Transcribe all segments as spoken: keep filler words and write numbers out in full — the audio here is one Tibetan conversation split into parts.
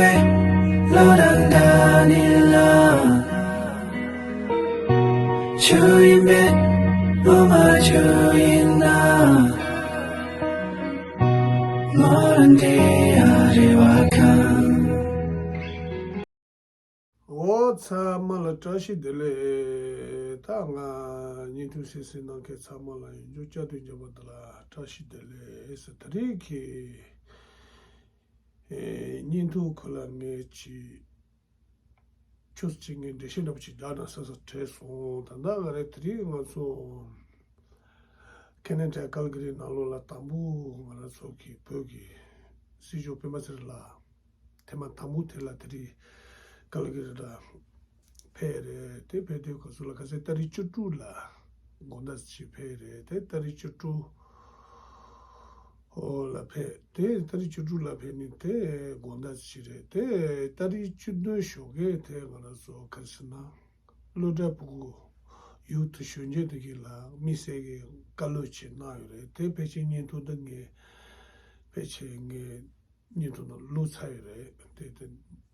བློ་དང་འདྲ་ནི་ལ། ཆོས་ཡིན་པས་བློ་མ་ཆོས་ཡིན་ན། མོ་རང་འདྲེ་ཡ་རེ་བ་ཁང་། འོ་ཚང་མ་ལ་བཀྲ་ཤིས་བདེ་ལེགས། ད་ང་བརྙན་ཐུང་གསན་གནང་མཁན་ཚང་མ་ལ་ཡིན་རྒྱུ་བཅའ་སྡོད་འཇམ་པ་འདི་ལ་བཀྲ་ཤིས་བདེ་ལེགས་ཟེར། དེ་རིང་གི་ཨེ་བརྙན་ཐུང་ཁོ་ལ་ངས་ཅིག་ཆུ་ཚོད་གཅིག་ངས་འགྲེལ་བཤད་འདྲ་པོ་ཅིག་རྒྱག་ན་ས་ས་བྲེལ་སོང་། ད་ལྟ་ང་རེ་དེ་རིང་ང་ཚོ་ཁེ་ན་ཌ་ཀལ་ག་རི་ནང་ལོགས་ལ་དང་པོ་ང་རང་ཚོ་གི་བོད་ཀྱི་སྲིད་སྐྱོང་སྤེན་པ་ཚེ་རིང་ལགས་ཐེངས་མ་དང་པོ་དེ་ལ་དེ་རིང་ཀལ་ག་རི་ལ་ཕེབས་རེད། དེ་ཕེབས་དུས་ཁོ་ཚོ་ལ་ག་ཚོད་ཏ་རིག་བཅུ་དྲུག་ལ་དགོང་དག་ཅིག་ཕེབས་རེད། དེ་ཏ་རིག་བཅུ་དྲུག་ཨོ་ལ་ཕེབས། དེ་ཏ་རིག་བཅུ་དྲུག་ལ་ཕེབས་ནི་དེ་དགོང་དག་ཅིག་རེད། དེ་ཏ་རིག་བཅུ་བདུན་ཞོགས་ཀས་དེ་ང་རང་ཚོ་ག་རེ་ཟེར་ན། སློབ་གྲྭ་ཕྲུ་གུ་ཡུལ་དུ་གཞོན་སྐྱེས་དེ་གི་ལ་དམིགས་བསལ་གྱི་བཀའ་སློབ་ཅིག་གནང་ཡོད་རེད། དེ་ཕལ་ཆེར་བརྙན་ཐུང་འདི་ངས་ཕལ་ཆེར་ངས་བརྙན་ཐུང་ནང་བླུགས་ཚར་ཡོད་རེད། དེ་དེ་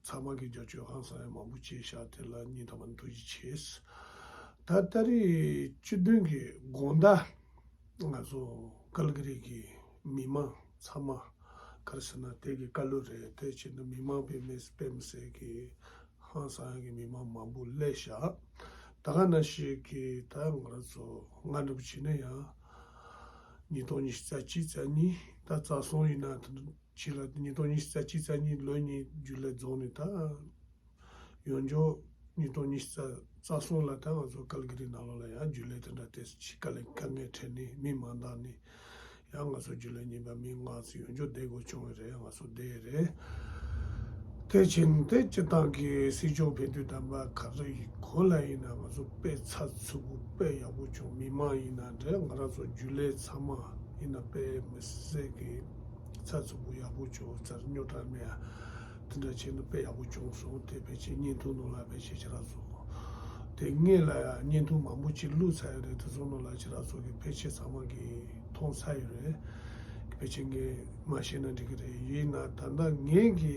ཚང་མ་གི་རྒྱབ་སྐྱོར་ཧང་སང་ཡང་མང་པོ་བྱས་ཤག་དེ་ལ་སྙིང་ཐག་པ་ནས་ཐུགས་རྗེ་ཆེ། ད་ཏ་རིག་བཅུ་བདུན་གྱི་དགོང་དག་ང་ཚོ་ཀལ་ག་རི་གི་མི་མང་ཚང་མ་ག་རེ་ཟེར་ན་དེ་གི་བཀའ་སློབ་རེད། དེ་བྱས་ན་མི་མང་དཔེ་མི་དཔེ་མི་སྲིད་ཀྱི་ཧང་སང་གི་མི་མང་མང་པོ་སླེབས་ཤག་ད་ག་ནང་བཞིན་གྱི་ད་ང་རང་ཚོ་ང་འདྲ་པོ་བྱས་ན་ཡང་ཉིས་སྟོང་ཉི་ཤུ་རྩ་གཅིག་རྩ་གཉིས་ད་རྩ་གསུམ་ཡིན་ན་ཕྱི་ལ་ཉིས་སྟོང་ཉི་ཤུ་རྩ་གཅིག་རྩ་གཉིས་ལོ་གཉིས་རྒྱུན་ལས་རྫོགས་ནས་ད། ཡོང་འབྱོར་ཉིས་སྟོང་ཉི་ཤུ་རྩ་གསུམ་ལ་ད་ང་ཚོ་ཀལ་ག་རི་ནང་ལོགས་ལ་ཡང་རྒྱུན་ལས་དེ་འདྲ་ཏོག་ཙམ་ཅིག་དཀའ་ལས་དཀའ་ངལ་འཕྲད་ནས་མི་མ་འདང་ནས་ཡང་ང་ཚོ་རྒྱུན་ལས་རྙིང་པ་མི་ལྔ་ཙམ་ཡོང་འབྱོར་བསྡད་དགོས་བྱུང་བ་རེད། ང་ཚོ་བསྡད་རེད། དེ་ཕྱིན་ཏེ་སྤྱི་བཏང་གི་སྲིད་སྐྱོང་ཕེབས་དུས་དམ་པ་ག་རེ་ཡིན་གོ་ལ་ཡིན་ན་ང་ཚོ་དཔེ་ཚགས་ཚུད་པོ་དཔེ་ཡག་པོ་བྱུང་། མི་མང་ཡིན་ན་འདྲ་ང་རང་ཚོ་རྒྱུན་ལས་ཚང་མ་ཡིན་ན་དཔེ་མི་སྲིད་ཀྱི་ཚགས་ཚུད་པོ་ཡག་པོ་བྱུང་། རྩར་རྙོག་དྲ་མེད་ཡ། དེ་འདྲ་བྱས་ན་དཔེ་ཡག་པོ་བྱུང་སོང་། དེ་ཕལ་ཆེར་བརྙན་ཐུང་ནང་ལ་ཕལ་ཆེར་ཁྱེད་རང་ཚོ་དེ་སྔོན་ལ་ཡང་བརྙན་ཐུང་མང་པོ་ཅིག་བླུགས་ཚར་ཡོད་རེད། དེ་ཚོ་ནང་ལ་ཁྱེད་རང་ཚོ་གི་ཕལ་ཆེར་ཚང་མ་གིས་མཐོང་ཚར་ཡོད་རེད། ཕལ་ཆེར་ངས་མ་བཤད་ན་འགྲིག་གི་རེད། ཡིན་ན་ད་ལྟ་ངས་གི་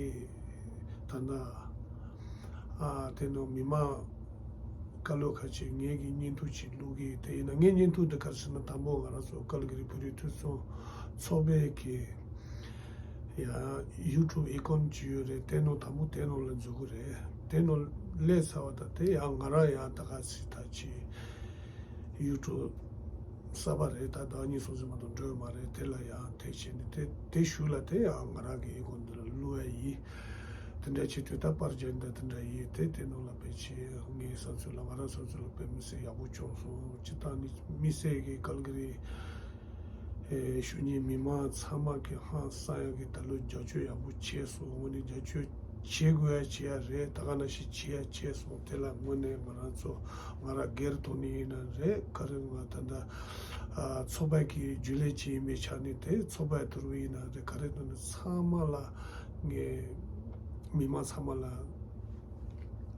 ད་ལྟ་ཨ་དེ་ནང་མི་མང་བཀའ་སློབ་ཁ་ཅིག་ངས་གི་བརྙན་ཐུང་ཅིག་བླུགས་གི། དེ་ཡིན་ན་ངས་བརྙན་ཐུང་འདི་ག་རེ་ཟེར་ན་དང་པོ་ང་རང་ཚོ་ཀལ་ག་རི་བོད་རིགས་ཐོས་ཚོགས་ཚོགས་པའི་གི་ཡང་ཡུ་ཊུབ་ཨེ་ཀོན་ཅིག་ཡོད་རེད། དེ་ནང་དང་པོ་དེ་ནང་ལ་འཛུལ་གི་རེད། དེ་ནང་སླེབས་ཚར་བ་དང་དེ་ཡང་ང་རང་ཡང་ད་ག་ཚིག་ད་ཅི་ཡུ་ཊུབ་གསར་པ་རེད། ད་ཟླ་གཉིས་གསུམ་ཙམ་མ་གཏོགས་འགྲོ་ཡོད་མ་རེད། དེ་ལ་ཡང་དེ་བྱས་ནས་དེ་དེ་གཞུག་ལ་དེ་ཡང་ང་རང་གི་ཨེ་ཀོན་འདི་ལ་བླུགས་ཡ་ཡིན། དེ་འདྲ་བྱེད་དུས་ད་པར་རྒྱག་འདྲ་དེ་འདྲ་ཡིན། དེ་དེ་ནང་ལ་ཕལ་ཆེར་ངའི་བསམ་ཚུལ་ལ་ང་རང་བསམ་ཚུལ་ལ་དཔེ་མི་སྲིད་ཡག་པོ་བྱུང་སོང་། སྤྱི་བཏང་ནི་དམིགས་བསལ་གྱི་ཀལ་ག་རི་ཨེ་གཞོན་ནུའི་མི་མང་ཚང་མ་གི་ཧང་སང་ཡག་གི་ད་ལོ་རྒྱབ་སྐྱོར་ཡག་པོ་བྱས་སོང་། དངོས་གནས་རྒྱབ་སྐྱོར་བྱེད་དགོས་ཡ་བྱེད་ཡ་རེད། ད་ག་ནང་བཞིན་བྱེད་ཡ་བྱས་སོང་། དེ་ལ་དངོས་གནས་ང་རང་ཚོ་ང་རང་སྒེར་ཐོག་ནས་ཡིན་ན་རེད། ག་རེ་ང་ད་ལྟ་ཨ་ཚོགས་པ་གི་རྒྱུན་ལས་ཅིག་ཡིན་པའི་ཆ་ནས་དེ་ཚོགས་པའི་ཐུར་བུ་ཡིན་ན་རེད། ག་རེ་ཐོག་ནས་ཚང་མ་ལ་ངས་མི་མང་ཚང་མ་ལ་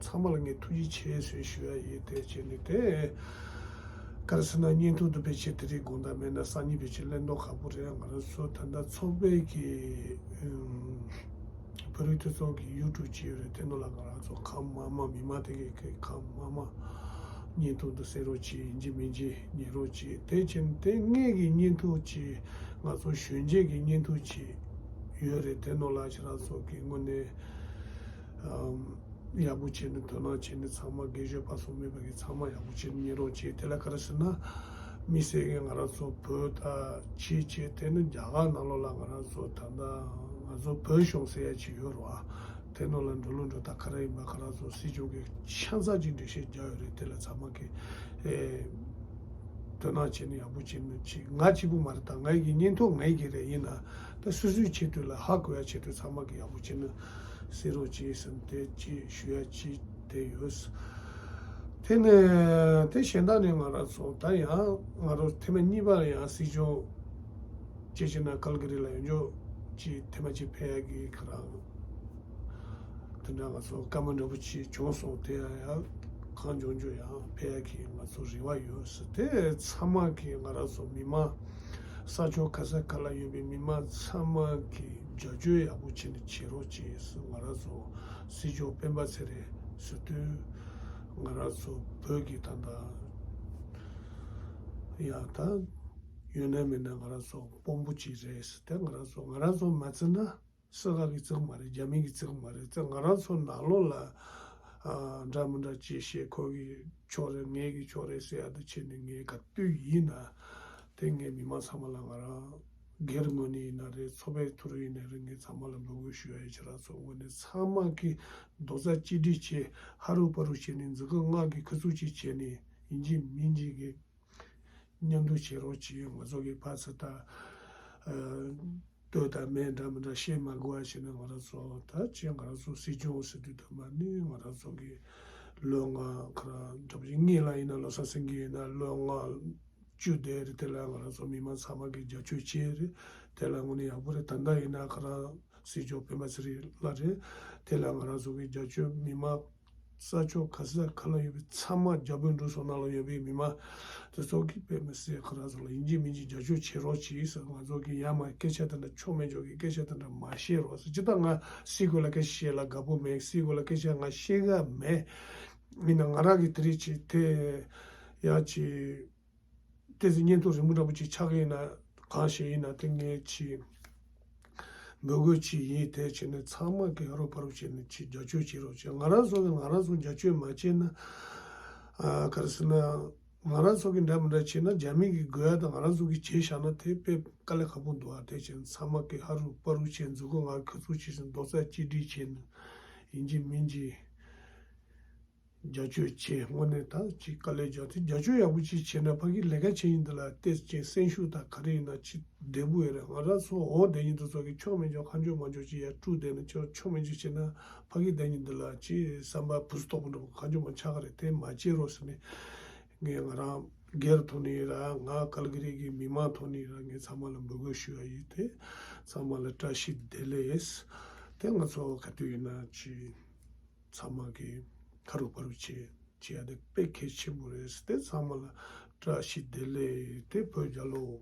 ཚང་མ་ལ་ངས་ཐུགས་རྗེ་ཆེ་ཞུ་ཞུ་ཡ་ཡིན། དེ་བྱས་ནས་དེ་ག་རེ་ཟེར་ན་བརྙན་ཐུང་དུ་ཕལ་ཆེར་དེ་རིང་དགོང་དག་མེད་ན་སང་ཉིན་ཕལ་ཆེར་གླེང་མདོག་ཁ་པོ་རེད། ང་རང་ཚོ་ད་ལྟ་ཚོགས་པའི་གི་ཨུམ་བོད་རིགས་ཐོས་ཚོགས་ཀྱི་ཡུ་ཊུབ་ཅིག་ཡོད་རེད། དེ་ནང་ལ་ང་རང་ཚོ་གང་མང་མང་མི་མང་དེ་གའི་གང་མང་མང་བརྙན་ཐུང་དུ་གསན་རོགས་གྱིས། ཡིན་གཅིག་མིན་གཅིག་ཉན་རོགས་གྱིས། དེ་བྱས་ནས་དེ་སྔས་ཀྱི་བརྙན་ཐུང་ཅིག་ང་ཚོ་གཞོན་སྐྱེས་ཀྱི་བརྙན་ཐུང་ཅིག་ཡོད་རེད། དེ་ནང་ལ་ཁྱེད་རང་ཚོ་གི་དངོས་གནས་ཨམ་ཡག་པོ་བྱས་ནས་དོ་སྣང་བྱས་ནས་ཚང་མ་རྒན་གཞོན་བར་གསུམ་མེད་པ་གི་ཚང་མ་ཡག་པོ་བྱས་ནས་ཉན་རོགས་གྱིས། དེ་ལ་ག་རེ་ཟེར་ན་དམིགས་བསལ་གྱི་ང་རང་ཚོ་བོད་དང་ཕྱིའི་ཕྱིའི་དེ་ནི་རྒྱ་གར་ནང་ལོགས་ལ་ང་རང་ཚོ་ད་ལྟ་ང་ཚོ་བོད་གཞུང་ཟེར་ཡ་ཅིག་ཡོད་རེད་བ། དེ་ནང་ལ་འགྲོ་ལུགས་འགྲོ་སྟངས་ག་རེ་ཡིན་པ་ང་རང་ཚོ་སྲིད་སྐྱོང་གིས་ཆ་ཚང་ཅིག་འགྲེལ་བཤད་རྒྱག་ཡོད་རེད། དེ་ལ་ཚང་མ་གིས་ཨེ་དོ་སྣང་བྱས་ནས་ཡག་པོ་བྱས་ནས་ཅིག་ང་གཅིག་པུ་མ་རེད། ད་ངའི་གི་བརྙན་ཐུང་ངའི་གི་རེད། ཡིན་ན་ད་སོ་སོའི་ཆེད་དུ་ལ་ཧ་གོ་ཡ་ཆེད་དུ་ཚང་མ་གིས་ཡག་པོ་བྱས་ནས་གསན་རོགས་གྱིས་ཟེར་ནས་དེ་ཅིག་ཞུ་ཡ་ཅིག་དེ་ཡོད། དེ་ནས་དེ་གཞན་དག་ནས་ང་རང་ཚོ་ད་ཡང་ང་རང་ཐེངས་མ་གཉིས་པ་ལ་ཡང་སྲིད་སྐྱོང་སྐྱེས་ཆེན་ན་ཀལ་ག་རི་ལ་ཡོང་འཇོག་ཅིག་ཐེངས་མ་གཅིག་ཕེབས་ཡ་གི་ཁ་རང་དེ་འདྲ་ང་ཚོ་བཀའ་མོལ་འདྲ་པོ་ཅིག་བྱུང་སོང་། དེ་ཡང་ཡང་གང་བྱུང་བྱུང་ཡང་ཕེབས་ཡ་གི་ང་ཚོ་རེ་བ་ཡོད་ཟེར། དེ་ཚང་མ་གི་ང་རང་ཚོ་མི་མང་ས་ཕྱོགས་ག་ས་ག་ལ་ཡོད་པའི་མི་མང་ཚང་མ་གི་ རྒྱབ་སྐྱོར་ཡག་པོ་བྱས་ནས་བྱེད་རོགས་བྱེད་ཟེར། ང་རང་ཚོ་སྲིད་སྐྱོང་སྤེན་པ་ཚེ་རིང་ཟེར་དུས་ང་རང་ཚོ་བོད་ཀྱི་ད་ལྟ་ཡང་ད་ཡོད་ན་མེད་ན་ང་རང་ཚོ་དཔོན་པོ་ཅིག་རེད་ཟེར་ཏེ། ང་རང་ཚོ་ང་རང་ཚོ་མ་བརྩིས་ན་སུ་ག་གིས་བརྩི་གི་མ་རེད། རྒྱ་མི་གིས་བརྩི་གི་མ་རེད། ཙང་ང་རང་ཚོ་ནང་ལོགས་ལ་ཨ་འདྲ་མི་འདྲ་ཅིག་བཤད། ཁོ་གི་ཕྱོགས་རེད། ངའི་གི་ཕྱོགས་རེད་ཟེར་ཡ་དེ་བྱས་ནས། ངས་ག་དུས་ཡིན་ན་དེ་ངས་མི་མང་ཚང་མ་ལ། ང་རང་སྒེར་ངོས་ནས་ཡིན་ན་རེད། ཚོགས་པའི་ཐོག་ནས་ཡིན་ན་རེད། ངས་ཚང་མ་ལ་འབོད་སྐུལ་ཞུ་ཡ་ཡིན། ཁྱེད་རང་ཚོ་ངོས་ནས་ཚང་མ་གིས་རྡོག་རྩ་གཅིག་སྒྲིལ་བྱས། ཧ་རུ་པ་རུ་བྱས་ནས། འཛིན་སྐྱོང་ང་གིས་ཁུ་ཚུར་ཅིག་བྱས་ནས། ཡིན་གཅིག་མིན་གཅིག་གི་མཉམ་དུ་བྱེད་རོགས་བྱེད། ང་ཚོ་གི་ཕར་ཚུར་ད་ཨ་ལྟོས་དང་མེད་འདྲ་མི་འདྲ་བཤད་མ་དགོས་པ་བྱས་ནས། ང་རང་ཚོ་ད་ཅི་ང་རང་ཚོ་སྲིད་སྐྱོང་ཟེར་དུས་ད་མ་ནི་ང་རང་ཚོ་གི་ལོ་ལྔ་ཁ་ར་འདྲ་པོ་ཅིག་སྔོན་ལ་ཡིན་ན། བློ་བཟང་སེང་གེ་ཡིན་ན་ལོ་ལྔ་བཅུ་བསྡད་རེད། དེ་ལ་ང་རང་ཚོ་མི་མང་ཚང་མ་གིས་རྒྱབ་སྐྱོར་བྱས་རེད། དེ་ལ་དངོས་གནས་ཡག་པོ་རེད། ད་ལྟ་ཡིན་ན་ཁ་ར་སྲིད་སྐྱོང་སྤེན་པ་ཚེ་རིང་ལགས་རེད། དེ་ལ་ང་རང་ཚོ་གི་རྒྱབ་སྐྱོར་མི་མང་ས་ཕྱོགས་ག་ས་ག་ལ་ཡོད་པའི་ཚང་མ། རྒྱ་བོད་འབྲུག་གསུམ་ནང་ལ་ཡོད་པའི་མི་མང་དེ་ཚོ་གིས་དཔེ་མི་སྲིད་ཁོ་རང་ཚོ་ལ་ཡིན་གཅིག་མིན་གཅིག་རྒྱབ་སྐྱོར་བྱེད་རོགས་གྱིས་ཟེར། ང་ཚོ་གིས་ཡ་མ་སྐད་ཆ་དེ་འདྲ་ཆོ་མེད་ཆོ་གི་སྐད་ཆ་དེ་འདྲ་མ་བཤད་རོགས་ཟེར། ཇི་ལྟར་ང་སྲིད་སྐོར་ལ་སྐད་ཆ་བཤད་ལ་དགའ་པོ་མེད། སྲིད་སྐོར་ལ་སྐད་ཆ་ང་བཤད་ག་མེད། ཡིན་ན་ང་རང་གིས་དེ་རིགས་ཅིག་དེ་ཡ་ཅིག་ཏོག་ཙམ་བརྙན་ཐུང་རིང་པོ་འདྲ་པོ་ཅིག་ཆགས་ཀྱི་ཡིན་ན། གང་ཞིག་ཡིན་ན་དེ་ངས་ཅིག་འབོད་སྐུལ་ཅིག་ཡིན། དེ་བྱས་ནས་ཚང་མ་གིས་ཧ་རོ་ཕ་རོ་བྱས་ནས་ཅིག་རྒྱབ་སྐྱོར་བྱེད་རོགས་བྱེད། ང་རང་ཚོ་གིས་ང་རང་ཚོ་རྒྱབ་སྐྱོར་མ་བྱས་ན། ཨ་ག་རེ་ཟེར་ན། ང་རང་ཚོ་གིས་འདྲ་མི་འདྲ་བྱས་ན། རྒྱ་མི་གིས་དགོས་ཡ་དང་ང་རང་ཚོ་གིས་བྱས་བཞག་ན་དེ་དཔེ་དཀའ་ལས་ཁག་པོ་འདུག་ཨ། དེ་བྱས་ནས་ཚང་མ་གིས་ཧ་རོ་ཕ་རོ་བྱས། འཛུལ་སྒོ་ང་ཁུ་ཚུར་བྱས་ཟིན། རྡོག་རྩ་གཅིག་སྒྲིལ་བྱས་ནས་ཡིན་གཅིག་མིན་གཅིག་རྒྱབ་སྐྱོར་བྱེད། དངོས་གནས་ད་ཅིག་དཀའ་ལས་རྒྱག་དེ་རྒྱབ་སྐྱོར་ཡག་པོ་ཅིག་བྱས་ན། ཕ་གི་ལས་ཀ་བྱེད་ཡིན་འདི་ལ་ཏོག་ཙམ་སེམས་ཤུགས་དང་ག་རེ་ཡིན་ན་ཅིག་བདེ་པོ་ཡོད་རེད། ང་རང་ཚོ་འོག་བསྡད་མཁན་དེ་ཚོ་གིས་ཆོ་མེད་ཆོ་གང་བྱུང་མང་བྱུང་ཅིག་ཡར་དཀྲུགས་བསྡད་ན། ཆོ་ཆོ་མེད་ཆོ་བྱས་ན་ཕ་གི་བསྡད་མཁན་འདི་ལ་ཅིག་བསམ་པ་བུ་སུ་དོག་པོ་འདྲ་པོ་གང་བྱུང་མང་ཆགས་ཀྱི་རེད། དེ་མ་བྱེད་རོགས་ཟེར་ནས། ངས་ང་རང་སྒེར་ཐོག་ནས་ཡིན་ར། ང་ཀལ་གི་རི་གི་མི་མང་ཐོག་ནས་ཡིན་ར། ངས་ཚང་མ་ལ་འབོད་སྐུལ་ཞུ་ཡ་ཡིན། དེ་ཚང་མ་ལ་བཀྲ་ཤིས་བདེ་ལེགས། དེ་ང་ཚོ་ག་དུས་ཡིན་ན་ཅིག་ཚང་མ་གིས་ཧ་རུ་ཕ་རུ་བྱེད་བྱེད་ཡ་དེ་དཔེ་གལ་ཆེན་པོ་རེད། དེ་ཚང་མ་ལ་བཀྲ་ཤིས་བདེ་ལེགས། དེ་བོད་རྒྱལ་ལོ།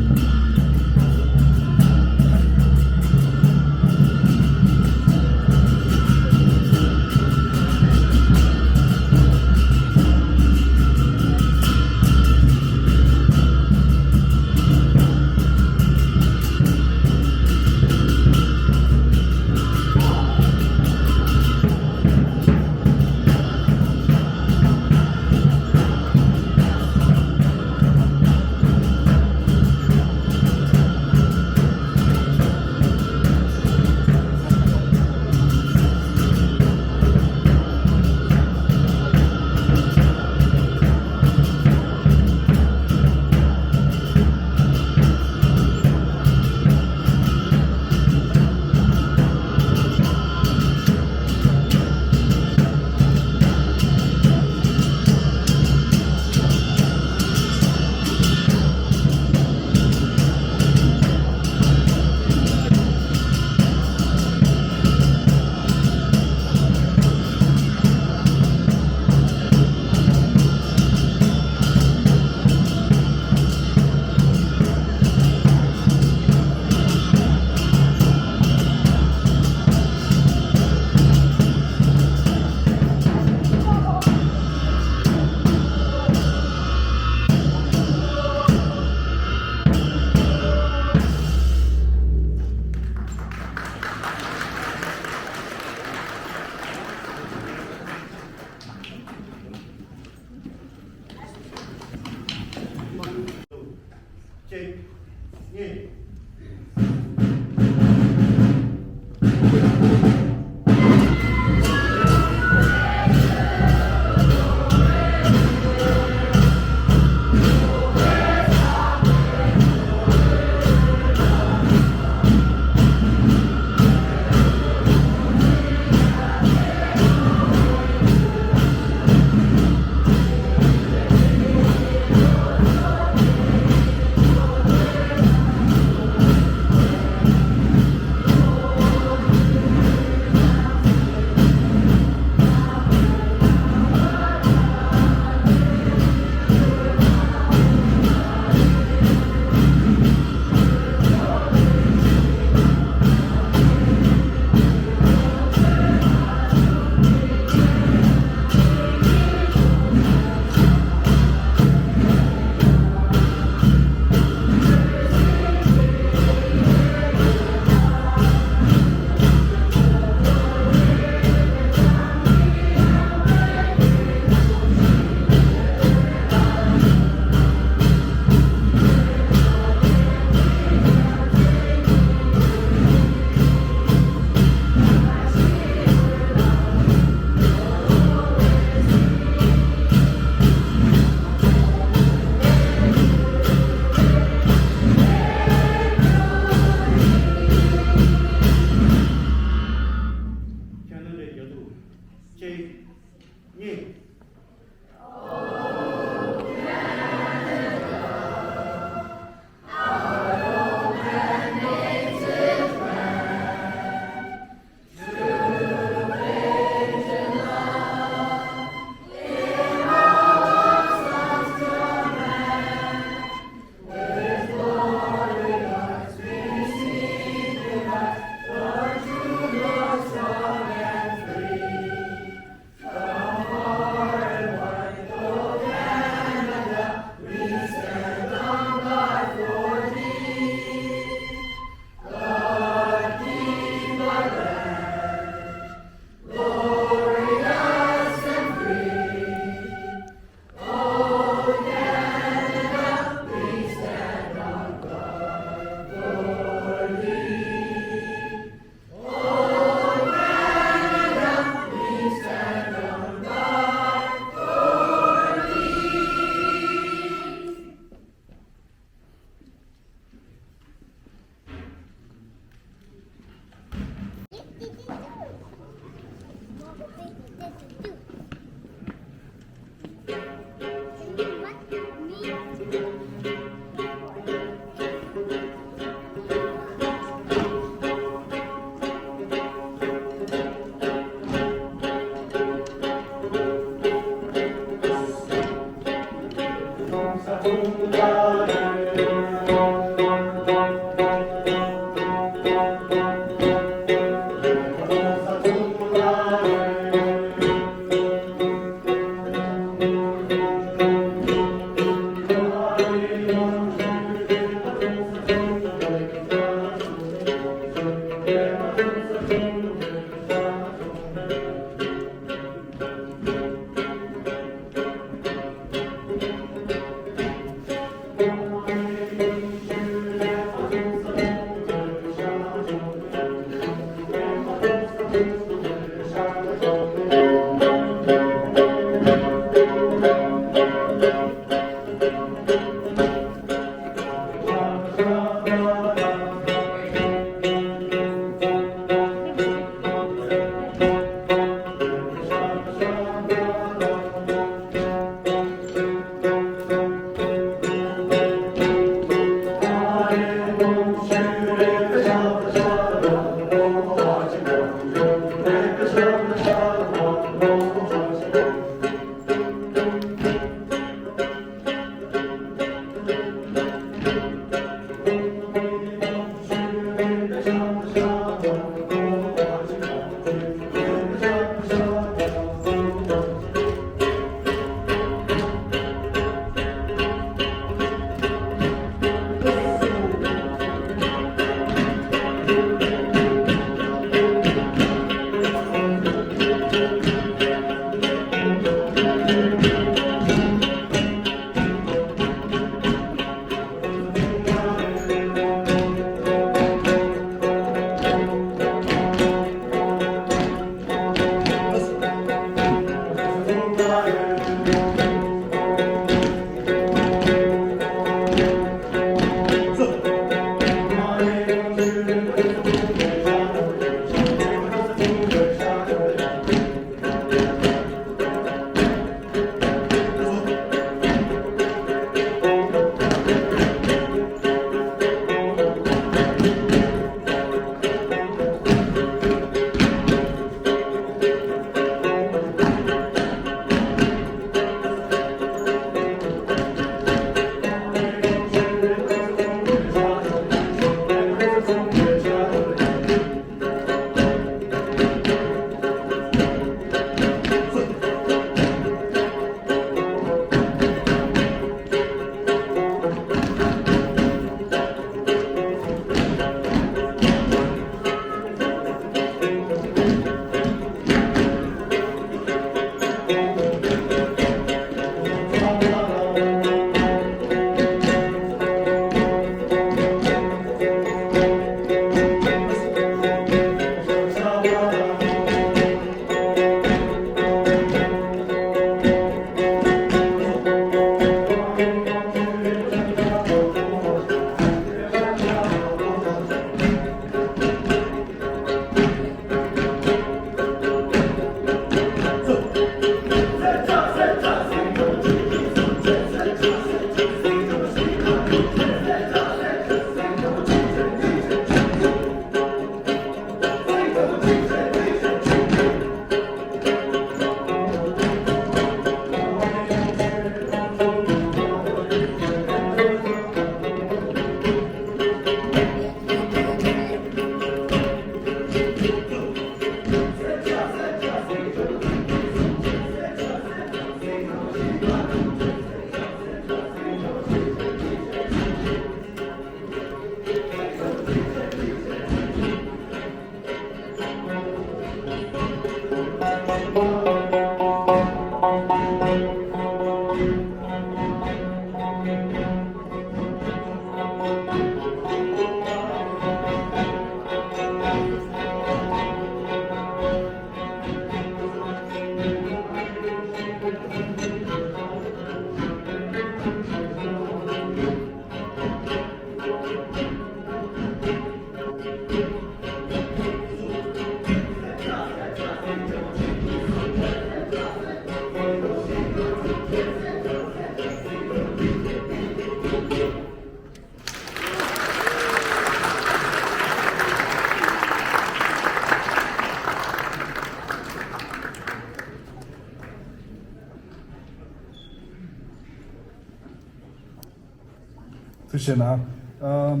ཐུགས་རྗེ་གནང་། ཨམ།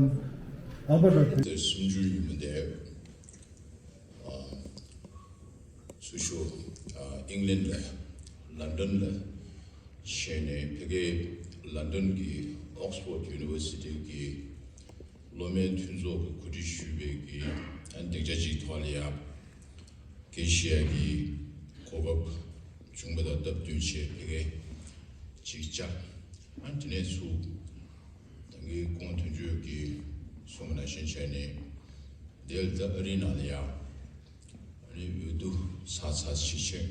ཨ་པ་ར་ཏི། དེ་སུམ་ཅུ་ཡིན་མི་འདུག་ཨ། ཚུར་ཤོག་ཨ། ཨིང་ལན་ལ། ལན་ཌོན་ལ་བྱས་ནས་ཕ་གིའི་ལན་ཌོན་གྱི་ཨོག་སི་ཕོར་ཌི་ཡུ་ནི་ཝར་སི་ཊི་གི་སློབ་མའི་མཐུན་ཚོགས་ཀྱིས་གོ་སྒྲིག་ཞུས་པའི་གི་ཨ། སྡིངས་ཆ་གཅིག་ཐོག་ལ་ཡ། དགེ་བཤེས་ཀྱི་གོ་སྐབས་བྱུང་བ་དང་སྟབས་བསྟུན་བྱས་ཕ་གིར་ཅིག་བཅར། ཨ། དེ་ནས་ཚུར་ད་གིན་སྐུ་ངོ་དོན་གཅོད་ཀྱིས་གསུངས་པ་ནང་བཞིན་བྱས་ནས་འདིར་ད་ཨ་རིའི་ནང་ལ་ཡང་ཨ་ནི་འོས་བསྡུ་ཚར་ཚར་བྱེད་ཆེད་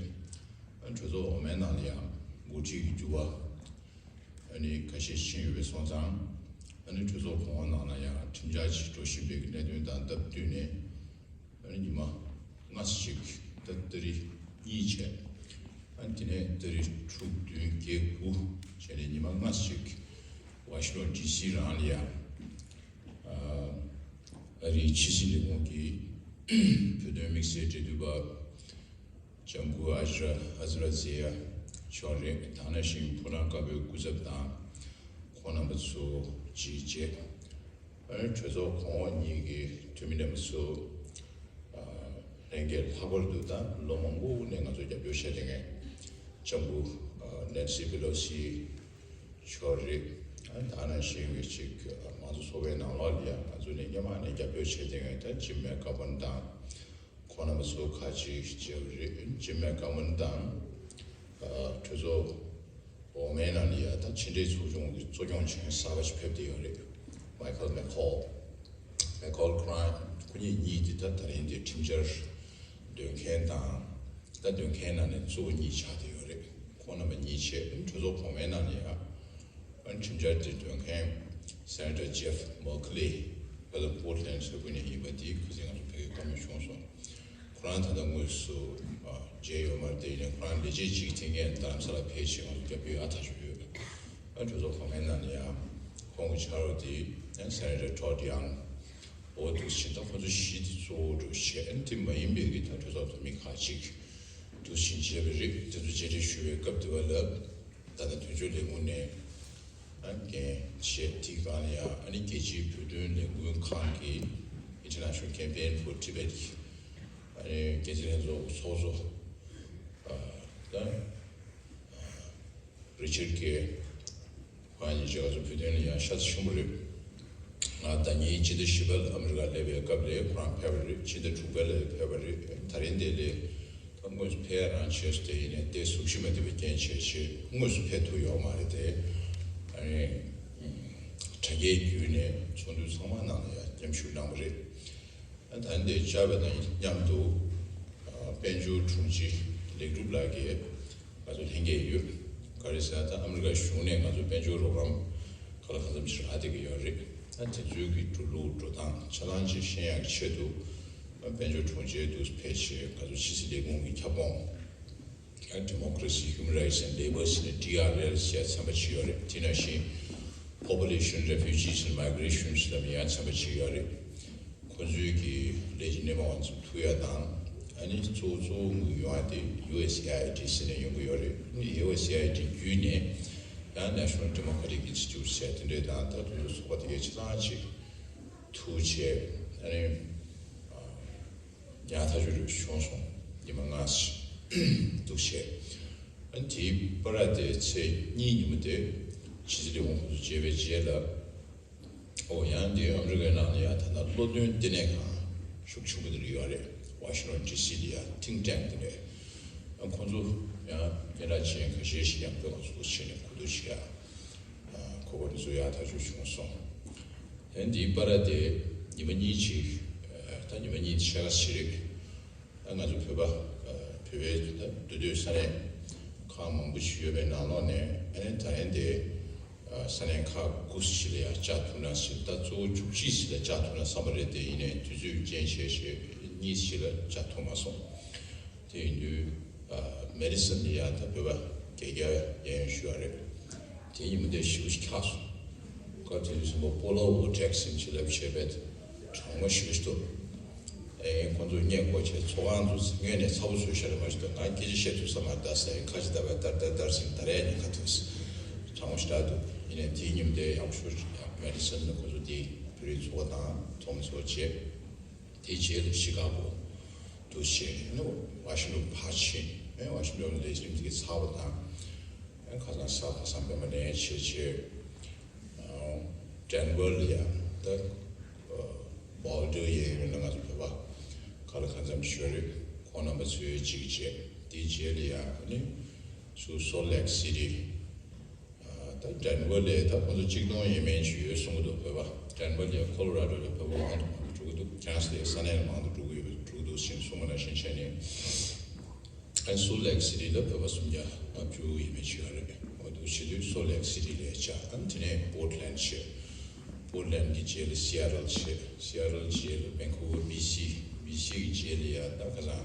ཨ། གྲོས་ཚོགས་འོག་མའི་ནང་ལ་ཡང་འགོ་ཁྲིད་ཀྱི་འགྱུར་བ་ཨ་ནི་ཁ་ཤས་ཕྱིན་ཡོད་པ་སོང་ཙང་། ཨ་ནི་གྲོས་ཚོགས་གོང་འོག་ནང་ལ་ཡང་ཁྲིམས་འཆར་ཅིག་འགྲོ་བཞིན་པའི་གནད་དོན་དང་སྟབས་བསྟུན་ནས། ཨ་ནི་ཉི་མ་ལྔ་ཙམ་ཞིག་ད་ཏ་རིག་གཉིས་བྱས། ཨ་ནི་དེ་ནས་ཏ་རིག་དྲུག་བདུན་བརྒྱད་དགུ་བྱས་ནས་ཉི་མ་ལྔ་ཙམ་ཞིག་ཝ་ཤིང་ཊོན་ཌི་སི་རང་ལ་ཡང་ཨ་རིའི་ཕྱི་སྲིད་ལས་ཁུངས་ཀྱི་བོད་དོན་དམིགས་བསལ་འབྲེལ་མཐུད་པ་ལྕམ་སྐུ་ཨ་ཛི་ར་ཨ་ཛི་ར་ཛེ་ཡ་མཆོག་རེད། ད་ནང་བཞིན་ཕོ་བྲང་དཀར་པོའི་སྐུ་ཚབ་དང་ཁོང་རྣམ་པ་ཚོ་ཅིག་བཅས། ཨ་ནི་གྲོས་ཚོགས་གོང་འོག་གཉིས་ཀྱི་འཐུས་མི་རྣམ་པ་ཚོ་ཨ་ལྷན་རྒྱས་ལྷག་པར་དུ་ད་ལོ་མང་པོ་ནས་ང་ཚོ་རྒྱབ་སྐྱོར་བྱས་བསྡད་མཁན་ལྕམ་སྐུ་ཨ་ནན་སི་པེ་ལོ་སི་མཆོག་རེད། ཨ་ནི་ད་ནང་བཞིན་གྱི་ཅིག་ཨ་མང་གཙོ་ཚོགས་པའི་ནང་ལོགས་ལ་ཡང་ང་ཚོ་ནས་སྔོན་མ་ནས་རྒྱབ་སྐྱོར་བྱས་བསྡད་མཁན་ད་ཇིམ་མེག་གྷ་མོན་དང་། ཁོང་རྣམ་པ་ཚོ་ཁག་ཅིག་བཅར་བ་རེད། ཇིམ་མེག་གྷ་མོན་དང་ཨ་གྲོས་ཚོགས་འོག་མའི་ནང་ལ་ཡ་ད་ཕྱི་འབྲེལ་ཚོགས་ཆུང་གི་གཙོ་སྐྱོང་བྱེད་མཁན་གསར་པ་ཞིག་ཕེབས་བསྡད་ཡོད་རེད། མའི་ཁལ་མེ་ཁོལ། མེ་ཁོལ་ཁོ་རང་ཁོ་གཉིས་གཉིས་དེ་ད་ད་རིང་དེ་ཁྲིམས་འཆར་འདོན་མཁན་དང་ད་འདོན་མཁན་ནང་ནས་གཙོ་བོ་གཉིས་ཆགས་བསྡད་ཡོད་རེད། ཁོང་རྣམ་པ་གཉིས་བྱས་གྲོས་ཚོགས་གོང་མའི་ནང་ལ་ཡ། ཁྲིམས་འཆར་དེ་འདོན་མཁན་སེ་ནེ་ཊར་ཇེབ་མོག་ལི་ཕ་ལ་པོར་ལེན་ཌི་ས་ཁུལ་ནས་ཡིན་པ་དེ་ཁ་སང་ང་ཚོ་ཕ་གིར་བཀའ་མོལ་བྱུང་སོང་། ཁོ་རང་ད་ལྟ་དངོས་སུ་མཇལ་ཡོད་མ་རེད་དེ། ཡིན་ནའི་ཁོ་རང་ལས་བྱེད་ཅིག་འཐེན་མཁན་རྡ་རམ་ས་ལ་ཕེབས་བྱས་ང་ཚོ་རྒྱབ་སྐྱོར་ཡག་ཐག་ཆོད་ཡོད། ཨ་གྲོས་ཚོགས་གོང་མའི་ནང་ནས་ཡང་ཁོང་གི་ཕྱག་རོགས་དེ་སེ་ནེ་ཊར་ཊོཌ་ཡང་། འོ་འདུག་སེ་ད་ཁོ་ཚོ་བཞི་དེ་གཙོ་བོ་འགྲོ་བྱས། ཨ་ནི་དེ་མ་ཡིན་པའི་གི་ད་གྲོས་ཚོགས་འཐུས་མི་ཁག་ཅིག་འདུག་སེ་མཇལ་བ་རེད། དེ་ཚོ་མཇལ་འཕྲད་ཞུ་བའི་སྐབས་དེ་བ་ལ། ད་ལྟ་དོན་གཅོད་ལས་ཁུངས་ནས་ཨ་འགན་བཞེས་དེའི་སྒང་ལ་ཡང་ཨ་ནི་རྒྱལ་སྤྱིའི་བོད་དོན་ལས་འགུལ་ཁང་གི་International Campaign for Tibet ཨ་ནི་འགན་འཛིན་ལྷན་ཚོགས་ཚོགས་གཙོ་ཨ་ད་རི་ཆར་གྷེ་ཁོང་གཉིས་ཀྱིས་ང་ཚོ་བོད་དོན་ལ་ཡང་ཤ་ཚ་ཆེན་པོ་རེད། ང་ཟླ་ཉིན་ཕྱི་ཟླ་བཞི་པ་ལ་ཨ་མི་རི་ཀ་སླེབས་པའི་སྐབས་ལ་ཁོ་རང་ཕེབས་པ་རེད། ཕྱི་ཟླ་དྲུག་པ་ལ་ཕེབས་པ་རེད། ད་རིང་དེ་ལས། ད་དངོས་སུ་ཕེབས་རང་བྱས་སུ་དེ་ཡིན་ནའི་དེ་གཟུགས་གཞི་མ་བདེ་བའི་རྐྱེན་བྱས་བྱས་དངོས་སུ་ཕེབས་ཐུབ་ཡོད་མ་རེད་དེ། ཨ་ནི་དྲ་རྒྱའི་བརྒྱུད་ནས་ཚོགས་འདུ་ཚང་མ་ནང་ལ་ཡང་མཉམ་ཞུགས་གནང་བ་རེད། ཨ་ད་ནི་དེ་བཅར་བ་དང་མཉམ་དུ་ཨ་དཔལ་འབྱོར་དྲུང་ཆེ་ལེགས་གྲུབ་ལགས་ཀྱིས་ང་ཚོ་ལྷན་རྒྱས་ཡོད། ག་རེ་ཟེར་ན་ད་ཨ་མི་རི་ཀ་གཞུང་ནས་ང་ཚོ་དཔལ་འབྱོར་རོགས་རམ་ག་ལ་གང་འཚམ་ཞིག་རག་བསྡད་ཀྱི་ཡོད་རེད། ཨ་དེ་ཚོའི་གི་འགྲོ་ལུགས་འགྲོ་སྟངས་ཆ་ཚང་ཅིག་ཤེས་ཡག་གི་ཆེད་དུ་དཔལ་འབྱོར་དྲུང་ཆེ་དུ་ཕེབས་བྱས་ང་ཚོ་ཕྱི་སྲིད་ལས་ཁུངས་ཀྱི་ཁྱབ་ཁོངས། Democracy, Human Rights and Labor ཟེར་ནས་ཌི་ཨར་ཨེལ་ཟེར་ཚན་པ་གཅིག་ཡོད་རེད། དེ་ནང་བཞིན་Population, Refugees and Migration ཟེར་ནས་ཡང་ཚན་པ་གཅིག་ཡོད་རེད། ཁོ་ཚོའི་གི་ལས་ཀྱི་སྣེ་མང་བ་ཚོ་ཐུག་ཡ་དང་། ཨ་ནི་གཙོ་བོ་གཙོ་བོ་དངུལ་ཡོང་ཡ་དེ་ཡུ་ཨེས་ཨེ་ཨའི་ཌི་ཟེར་ནས་ཡོང་གི་ཡོད་རེད། ཨ་ནི་ཡུ་ཨེས་ཨེ་ཨའི་ཌི་བརྒྱུད་ནས་ཡང་National Democratic Institute ཟེར་དེ་འདྲས་དང་ད་དུང་ཚོགས་པ་དེ་གའི་ཆ་ཚང་ཅིག་ཐུག་བྱས། ཨ་ནི། ཡང་ཐག་ཆོད་རེ་བྱུང་སོང་། ཉི་མ་ལྔ་ཞིག་འདུག་བྱས། ཨ་དེའི་པར་དེ་ཚེས་གཉིས་ཉིན་མོ་དེ་ཕྱི་སྲིད་ལས་ཁུངས་ཁོང་ཚོ་མཇལ་བའི་རྗེས་ལ། ཨོ་ཡང་དེ་ཨ་མི་རི་ཀའི་ནང་ལ་ཡང་ད་ལྟ་བློ་འདོན་ལྟེ་གནས་ཁང་ཤུགས་ཆེན་པོ་དེ་འདྲ་ཡོད་རེད། ཝ་ཤིང་ཊོན་ཌི་སི་ལ་ཡང་ཐིང་ཊེང་དེ་འདྲ། ཨ་ཁོང་ཚོ་ཡང་སྙན་གྲགས་ཅན་ཁ་ཤས་ཤིག་ཡང་བོད་ཁོང་ཚོ་བྱས་ནས་གོ་བསྡུར་བྱེད་ཡ། ཨ་གོ་སྐབས་འདི་ཚོ་ཡག་ཐག་ཆོད་བྱུང་སོང་། དེ་འདིའི་པར་དེ་ཉི་མ་གཉིས་ཅིག་ཨ་ད་ཉི་མ་གཉིས་ཕྱེད་ཀ་ཞིག་རེད། ཨ་ང་ཚོ་བོད་པ་ཨ་བོད་པའི་ད་འདུས་སྡོད་ས་གནས་ཁག་མང་པོ་ཞིག་ཡོད་པའི་ནང་ལོགས་ནས། ཨ་ནི་ད་ཡན་དེ་ཨ་ས་གནས་ཁག་དགུ་ཞིག་ལ་ཡང་བཅར་ཐུབ་ན་ཞེས། ད་གཙོ་བོ་བཅུ་གཅིག་ཞིག་ལ་བཅར་ཐུབ་ན་བསམ་པ་རེད་དེ། ཡིན་ནའི་དུས་ཚོད་རྐྱེན་བྱས་བྱས་གཉིས་ཞིག་ལ་བཅར་ཐུབ་མ་སོང་། དེ་ཡིན་དུས་ཨ་མེ་ཌི་སོན་ལ་ཡང་ད་བོད་པ་བརྒྱད་བརྒྱ་གཡས་གཡོན་ཞུ་བ་རེད། དེ་ཉིན་མོ་དེ་ཞེ་པོ་ཅིག་འཁྱགས་སོང་། སྐབས་དེ་དུས་སུ་མོ་པོ་ལོ་ཝོ་ཊེག་ཟེར་ཅིག་ལབ་བྱས་པས་གྲང་མོ་ཞེ་པོ་ཅིག་འདུག་ཨེ་ཁོང་ཚོས་སྔས་མགོ་བྱས་ཚོགས་ཁང་དུ་སྔོན་ནས་ཚ་པོ་བཟོས་བཞག་རེད་མ་གཞི་འདུག་ང་སྐད་ཆ་བཤད་ཐུབ་ས་མ་རེད་ད་ཟེར། ཁ་ཅིག་ད་བས་ཏར་ཏར་ཏར་ཟེར་ད་རེས་ཉེན་ཁ་ཐུག་གྲང་མོ་ཞེ་དྲག་འདུག་ཡིན་ནའི་དེའི་ཉིན་མོ་དེ་ཡག་ཤོས་ཡག་ མེ་ཌི་སན་ལ་ཁོ་ཚོ་དེ་བོད་རིགས་ཚོགས་པ་དང་འཛོམས་ཚོགས་བྱས། དེའི་རྗེས་ལ་ཤི་ཀ་གོ་དུ་བྱས་ནས་ཝ་ཤིང་ཊོན་ཕར་ཕྱིན། ཝ་ཤིང་ཊོན་ལས་རིམ་དེ་ཚར་བ་དང་། ཁ་སང་ས་ཁ་སང་པད་མ་ལེན་བྱས་བྱས། ཨ། ཌེན་ཝར་ལ་ཡ་ད་བོལ་ཌར་ཡས་ཡོད་ན་ང་ཚོ་བོད་པ་ག་ལ་གང་འཚམ་ཡོད་རེད། ཁོང་རྣམ་པ་ཚོའི་གཅིག་བྱས། དེའི་རྗེས་ལ་ཡ་ཨ་ནི་སུ་སོལ་ལེག་སི་ཊི། ཨ། ད་ཌེན་ཝར་ལ་ད་ཁོང་ཚོ་གཅིག་སྟོང་ཡས་མས་ཅིག་ཡོད་གསུང་གི་འདུག་བོད་པ་ཌེན་ཝར་ལ་ཡ་ཁོ་ལོ་ར་ཌོ་ལ་བོད་པ་མང་དུ་འགྲོ་གི་འདུག་ཁྱེད་རང་ཚོ་ས་གནས་ལ་མང་དུ་འགྲོ་གི་ཡོད་པ་འགྲོ་གི་འདུག་ཟེར་གསུངས་པ་ནང་བཞིན་བྱས་ནས། ཨ། སོལ་ལེག་སི་ཊི་ལ་བོད་པ་སུམ་བརྒྱ་ལྔ་བཅུ་ཡས་མས་ཅིག་ཡོད་རེད། འོ་འདུག་བྱེད་དུས་སོལ་ལེག་སི་ཊི་ལ་བཅར། ཨ། དེ་ནས་པོར་ཊི་ལེན་ཌི་བྱས། པོར་ཊི་ལེན་ཌི་གི་རྗེས་ལ་སི་ཨེ་ཊལ་བྱས། སི་ཨེ་ཊལ་རྗེས་ལ་ཝན་ཀུ་ཝར་བྷི་སི། བྷི་སི་གི་རྗེས་ལ་ཡ་ད་ཁ་སང་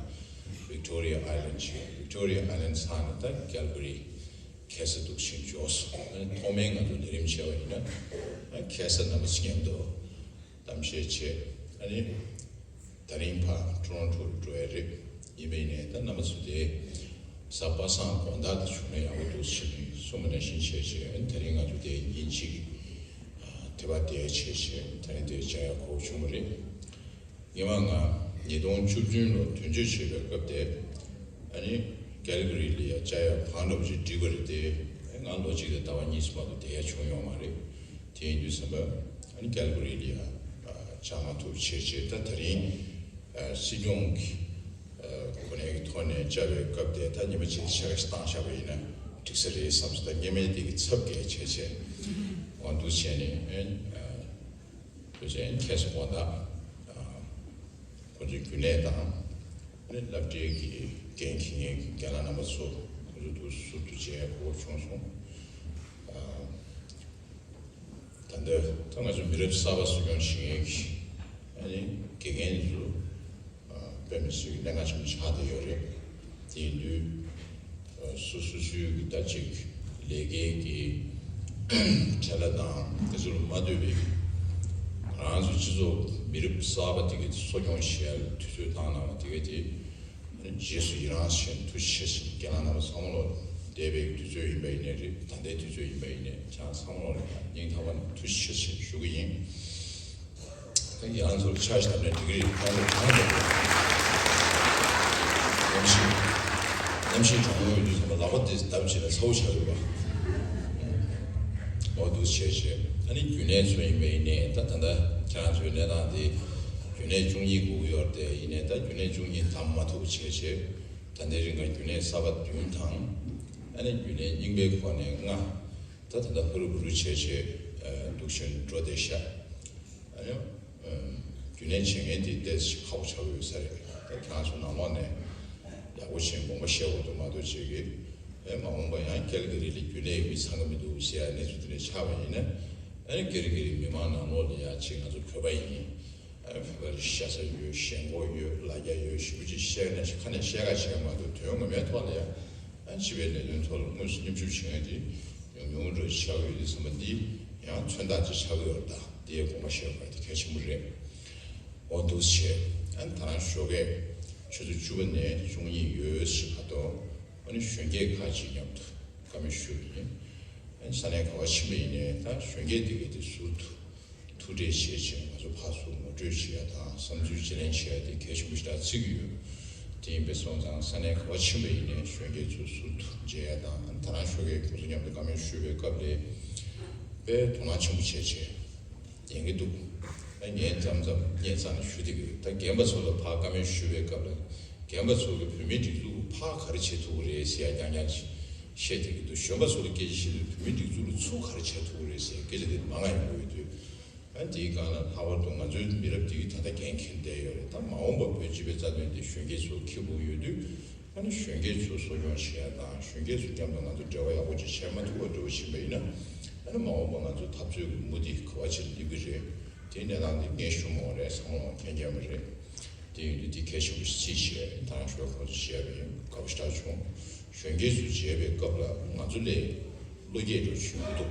ཝིག་ཊོ་རི་ཡ་ཨའི་ལེན་ཌི་བྱས། ཝིག་ཊོ་རི་ཡ་ཨའི་ལེན་ཌི་ཚར་ནས་ད་ཀལ་ག་རི་ཁ་སང་འདུག་ཕྱིན་འབྱོར་སོང་། ཨ་ནི་ཐོག་མའི་ང་ཚོ་ལས་རིམ་བྱས་པ་ཡིན་ན། ཨ། ཁ་སང་རྣམ་པ་ཚོ་མཉམ་དུ་གཏམ་བཤད་བྱས། ཨ་ནི་ད་རིང་ཕར་ཊོ་རོན་ཊོ་ལ་འགྲོ་ཡ་རེད། ཡིན་པ་ཡིན་ནའི་ད་རྣམ་པ་ཚོ་དེ་གཟའ་པ་སངས་དགོང་དག་དེ་བྱུང་ན་ཡག་པོ་འདུག་ཟེར་ནས་གསུངས་པ་ནང་བཞིན་བྱས་བྱས། ཨ་ནི་ད་རིང་ང་ཚོ་དེ་ཉིན་གཅིག་གི་ཨ་དེ་བ་དེ་བྱས་བྱས། ད་རིང་དེ་བཅར་ཡ་གོ་བྱུང་བ་རེད། སྔོན་མ་ང་ཉིས་སྟོང་བཅུ་བདུན་ལོ་དོན་གཅོད་བྱེད་པའི་སྐབས་དེ། ཨ་ནི་ཀལ་ག་རི་ལ་ཡ་བཅར་ཡ་བང་འདྲ་བོ་ཅིག་བསྒྲིགས་པ་རེད་དེ། ང་ལོ་གཅིག་དང་ཟླ་བ་གཉིས་མ་གཏོགས་བསྡད་ཡ་བྱུང་ཡོད་མ་རེད། དེ་ཡིན་དུས་ཙམ་པ་ཨ་ནི་ཀལ་ག་རི་ལ་ཡ་ཨ་བཅར་མ་ཐུབ་བྱས་བྱས། ད་ད་རིང་ཨ་སྲིད་སྐྱོང་གི་ཨ་གོ་གནས་ཀྱི་ཐོག་ནས་བཅར་བའི་སྐབས་དེ། ད་ཉི་མ་གཅིག་ཕྱེད་ཀ་ཞིག་བཏང་བཞག་པ་ཡིན་ན་འགྲིག་ས་རེད་བསམ་སོང་། ད་སྔོན་མའི་དེ་གི་ཚབ་བཀལ་བྱས་བྱས། འོ་འདུག་བྱས་ནས་ཨ། ཨ། བོད་ཆེན་ཁ་སང་དགོང་དག་ཨ་ཁོང་ཚོའི་རྒྱུན་ལས་དང་། ཨ་ནི་སློབ་གྲྭའི་གི་འགན་འཁྱེར་མཁན་གྱི་རྒན་ལགས་རྣམ་པ་ཚོ་ཁོང་ཚོ་དུ་ཟུར་དུ་མཇལ་དགོས་བྱུང་སོང་། ཨ། ད་ལྟ་ད་ང་ཚོ་མི་རབས་གསར་པ་གསོ་སྐྱོང་བྱེད་མཁན་གྱི་ཨ་ནི་དགེ་རྒན་ཚོ། ཨ། དཔེ་མི་སྲིད་ཀྱི་གནད་འགག་ཆེན་པོ་ཆགས་བསྡད་ཡོད་རེད། དེ་ཡིན་དུས་ཨ་སོ་སོ་སོའི་གི་ད་ཅིག་ལས་ཀའི་གི་བྲེལ་བ་དང་དེ་ཚོ་ལ་མ་ལྟོས་པའི་ང་རང་ཚོ་སྤྱི་ཚོགས་མི་རབས་གསར་པ་དེ་གི་གསོ་སྐྱོང་བྱེད་ཡ་དུས་ཚོད་བཏང་གནང་བ་དེ་ག་དེ་རྗེས་སུ་ཡི་རང་བྱས། ཐུགས་རྗེ་ཆེ་ཞེས་རྒན་ལགས་རྣམ་པ་ཚང་མ་ལོ་འདས་པའི་དུས་ཚོད་ཡིན་པ་ཡིན་ནའི་རེད། ད་ལྟའི་དུས་ཚོད་ཡིན་པ་ཡིན་ནའི་ཁྱེད་རང་ཚང་མ་ལོ་སྙིང་ཐག་པ་ནས་ཐུགས་རྗེ་ཆེ་ཞེས་ཞུ་གི་ཡིན། ད་ཡང་ཚོར་ཆ་ཞིག་བཏབ་ནས་འགྲིག་གི་རེད། ཁོང་ཚོ་གང་ལ་གནམ་གཤིས་གནམ་གཤིས་གྲང་མོ་ཡོད་དུས་ཙམ་པ་ལག་པ་དེ་བརྡབ་བྱས་ན་ཚ་བོ་ཆགས་ཡོད་པ། འོ་འདུག་བྱས་བྱས། ཨ་ནི་རྒྱུན་ལས་ཚོ་ཡིན་པ་ཡིན་ནའི་ད་ད་ལྟ་ཁྱེད་རང་ཚོའི་གནས་སྟངས་དེ་རྒྱུན་ལས་བཅུ་གཉིས་སྒུག་གི་ཡོད་རེད་དེ། ཡིན་ནའི་ད་རྒྱུན་ལས་བཅུ་གཉིས་བདམས་མ་ཐུབ་བྱས་བྱས། ད་ལྟའི་རིང་ག་རྒྱུན་ལས་གསར་པ་བདུན་དང་། ཨ་ནི་རྒྱུན་ལས་རྙིང་པའི་ཁོངས་ནས་ལྔ། ད་ད་ལྟ་ཧུ་རུ་བུ་རུ་བྱས་བྱས་འདུག་བཞིན་འགྲོ་བསྡད་ཤག་ཨ་ནི་རྒྱུན་ལས་བྱེད་མཁན་དེ་ཏོག་ཙམ་ཁག་པོ་ཆགས་ཀྱི་ཡོད་ས་རེད། ད་ཁྱེད་རང་ཚོ་ནང་ལོགས་ནས་ཡག་པོ་བྱས་དགོངས་པ་བཞེས་དགོས་འདུག་མ་གཏོགས་བྱེད་ཀྱི། ཨེ་མ་འོངས་པ་ཡང་ཀལ་ག་རི་ལ་རྒྱུན་ལས་ཀྱི་མི་ཚང་གི་མི་འདུག་ཟེར་ཡ་གནས་ཚུལ་དེ་འདྲ་ཆགས་པ་ཡིན་ན། ཨ་ནི་ཀལ་ག་རི་མི་མང་ནང་ལོགས་ལ་ཡ་ཅིག་ང་ཚོ་བོད་པ་ཡིན། ཨ་ནི་བོད་པ་ལ་ཤ་ཚ་ཡོད། ཞེན་ཁོག་ཡོད། ལ་རྒྱ་ཡོད། ཞེ་པོ་ཅིག་བཤད་ན་ཁ་ནས་བཤད་ག་བྱས་མ་གཏོགས་དོན་ངོ་མའི་ཐོག་ལ་ཡ། ཨ་ནི་སྤྱི་པའི་ལས་དོན་ཐོག་ལ་དངོས་སུ་མཉམ་ཞུགས་བྱེད་མཁན་དེ་ཉུང་ཉུང་འདྲ་ཆགས་ཀྱི་ཡོད་དུས་ཙམ་པ། འདི་ཡང་མཚོན་རྟགས་ཅིག་ཆགས་ཀྱི་ཡོད་རེད། ད་དེའི་དགོངས་པ་བཞེས་དགོས་དེ་གལ་ཆེན་པོ་རེད། འོ་འདུག་བྱས། ཨ་ནི་ད་རང་ཞོགས་ཀས་ཆུ་ཚོད་བཅུ་པ་ནས་བཅུ་གཉིས་ཡོལ་ཞིག་བར་དུ། ཨ་ནི་གཞོན་སྐྱེས་ཁག་ཅིག་མཉམ་དུ་བཀའ་མོལ་ཞུས་པ་ཡིན། ཨ་ནི་ས་གནས་ག་པར་ཕྱིན་པ་ཡིན་ནའི་ད་གཞོན་སྐྱེས་དེ་གས་དེ་ཟུར་དུ་ཐུག་འཕྲད་བྱེད་ཅིང་ང་ཚོ་ཕར་ཚུར་ངོ་སྤྲོད་བྱེད་ཡ་དང་བསམ་ཚུལ་བརྗེ་ལེན་བྱེད་ཡ་དེ་གལ་ཆེན་པོ་ཞེ་དྲག་བརྩི་གི་ཡོད། དེ་ཡིན་པས་སོང་ཙང་ས་གནས་ག་པར་ཕྱིན་པ་ཡིན་ནའི་གཞོན་སྐྱེས་ཚོ་ཟུར་དུ་མཇལ་ཡ་དང་། ད་རང་ཞོགས་ཀས་ཁོང་ཚོ་མཉམ་དུ་བཀའ་མོལ་ཞུས་པའི་སྐབས་ལ་དཔེ་དོ་སྣང་ཆེན་པོ་བྱས་བྱས་ཉན་གྱི་འདུག་ཨ་ངས་མཚམས་མཚམས་སྙན་སེང་ཞུ་བསྡད་ཀྱི་ཡོད། ད་རྒན་པ་ཚོ་ལ་ཕར་བཀའ་མོལ་ཞུ་བའི་སྐབས་ལ་རྒན་པ་ཚོ་གིས་བོད་མིའི་སྒྲིག་འཛུགས་ཕར་ག་རེ་བྱེད་ཐུབ་ཀྱི་རེད་ཟེར་ཡ་རྐྱང་རྐྱང་བཤད་བསྡད་ཀྱི་འདུག་གཞོན་པ་ཚོ་ལ་སྐད་ཆ་བཤད་དུས་བོད་མིའི་སྒྲིག་འཛུགས་ལ་ཚུར་ག་རེ་བྱེད་ཐུབ་ཀྱི་རེད་ཟེར་སྐད་ཆ་དེ་མང་ང་ཡོང་གི་ཡོད་དུས། ཨ་དེའི་སྒང་ལ་ལྷག་པར་དུ་ང་ཚོའི་མི་རབས་འདི་གིས་ད་ལྟ་འགན་འཁྱེར་བསྡད་ཡོད་རེད། ད་མ་འོངས་པ་བོད་སྤྱི་པའི་རྩ་དོན་དེ་གཞོན་སྐྱེས་ཚོས་འཁྱེར་དགོས་ཡོད་དུས། ཨ་ནི་གཞོན་སྐྱེས་ཚོ་གསོ་སྐྱོང་བྱེད་ཡ་དང་། གཞོན་སྐྱེས་ཚོ་མཉམ་དུ་ང་ཚོ་འབྲེལ་བ་ཡག་པོ་ཅིག་བྱེད་མ་ཐུབ་པ་འདྲ་བོ་ཕྱིན་པ་ཡིན་ན། ཨ་ནི་མ་འོངས་པ་ང་ཚོ་འཐབ་རྩོད་ཀྱི་མུ་མཐུད་ག་པར་ཅིག་སླེབས་ཀྱི་རེད། དེའི་གནས་སྟངས་དེ་ངས་ཞུ་མ་དགོས་རེད། ཚང་མ་མཁྱེན་མཁྱེན་པ་རེད། དེ་ཡིན་དུས་དེ་གལ་ཆེན་པོ་ཞིག་བརྩིས་བྱས་ད་རང་ཞོགས་ཁོང་ཚོ་མཇལ་བ་ཡིན། དགའ་པོ་ཞེ་དྲག་བྱུང་། གཞོན་སྐྱེས་ཚོ་མཇལ་བའི་སྐབས་ལ་ང་ཚོ་ལས་བློ་སྐྱེད་འདྲ་བྱུང་གི་འདུག་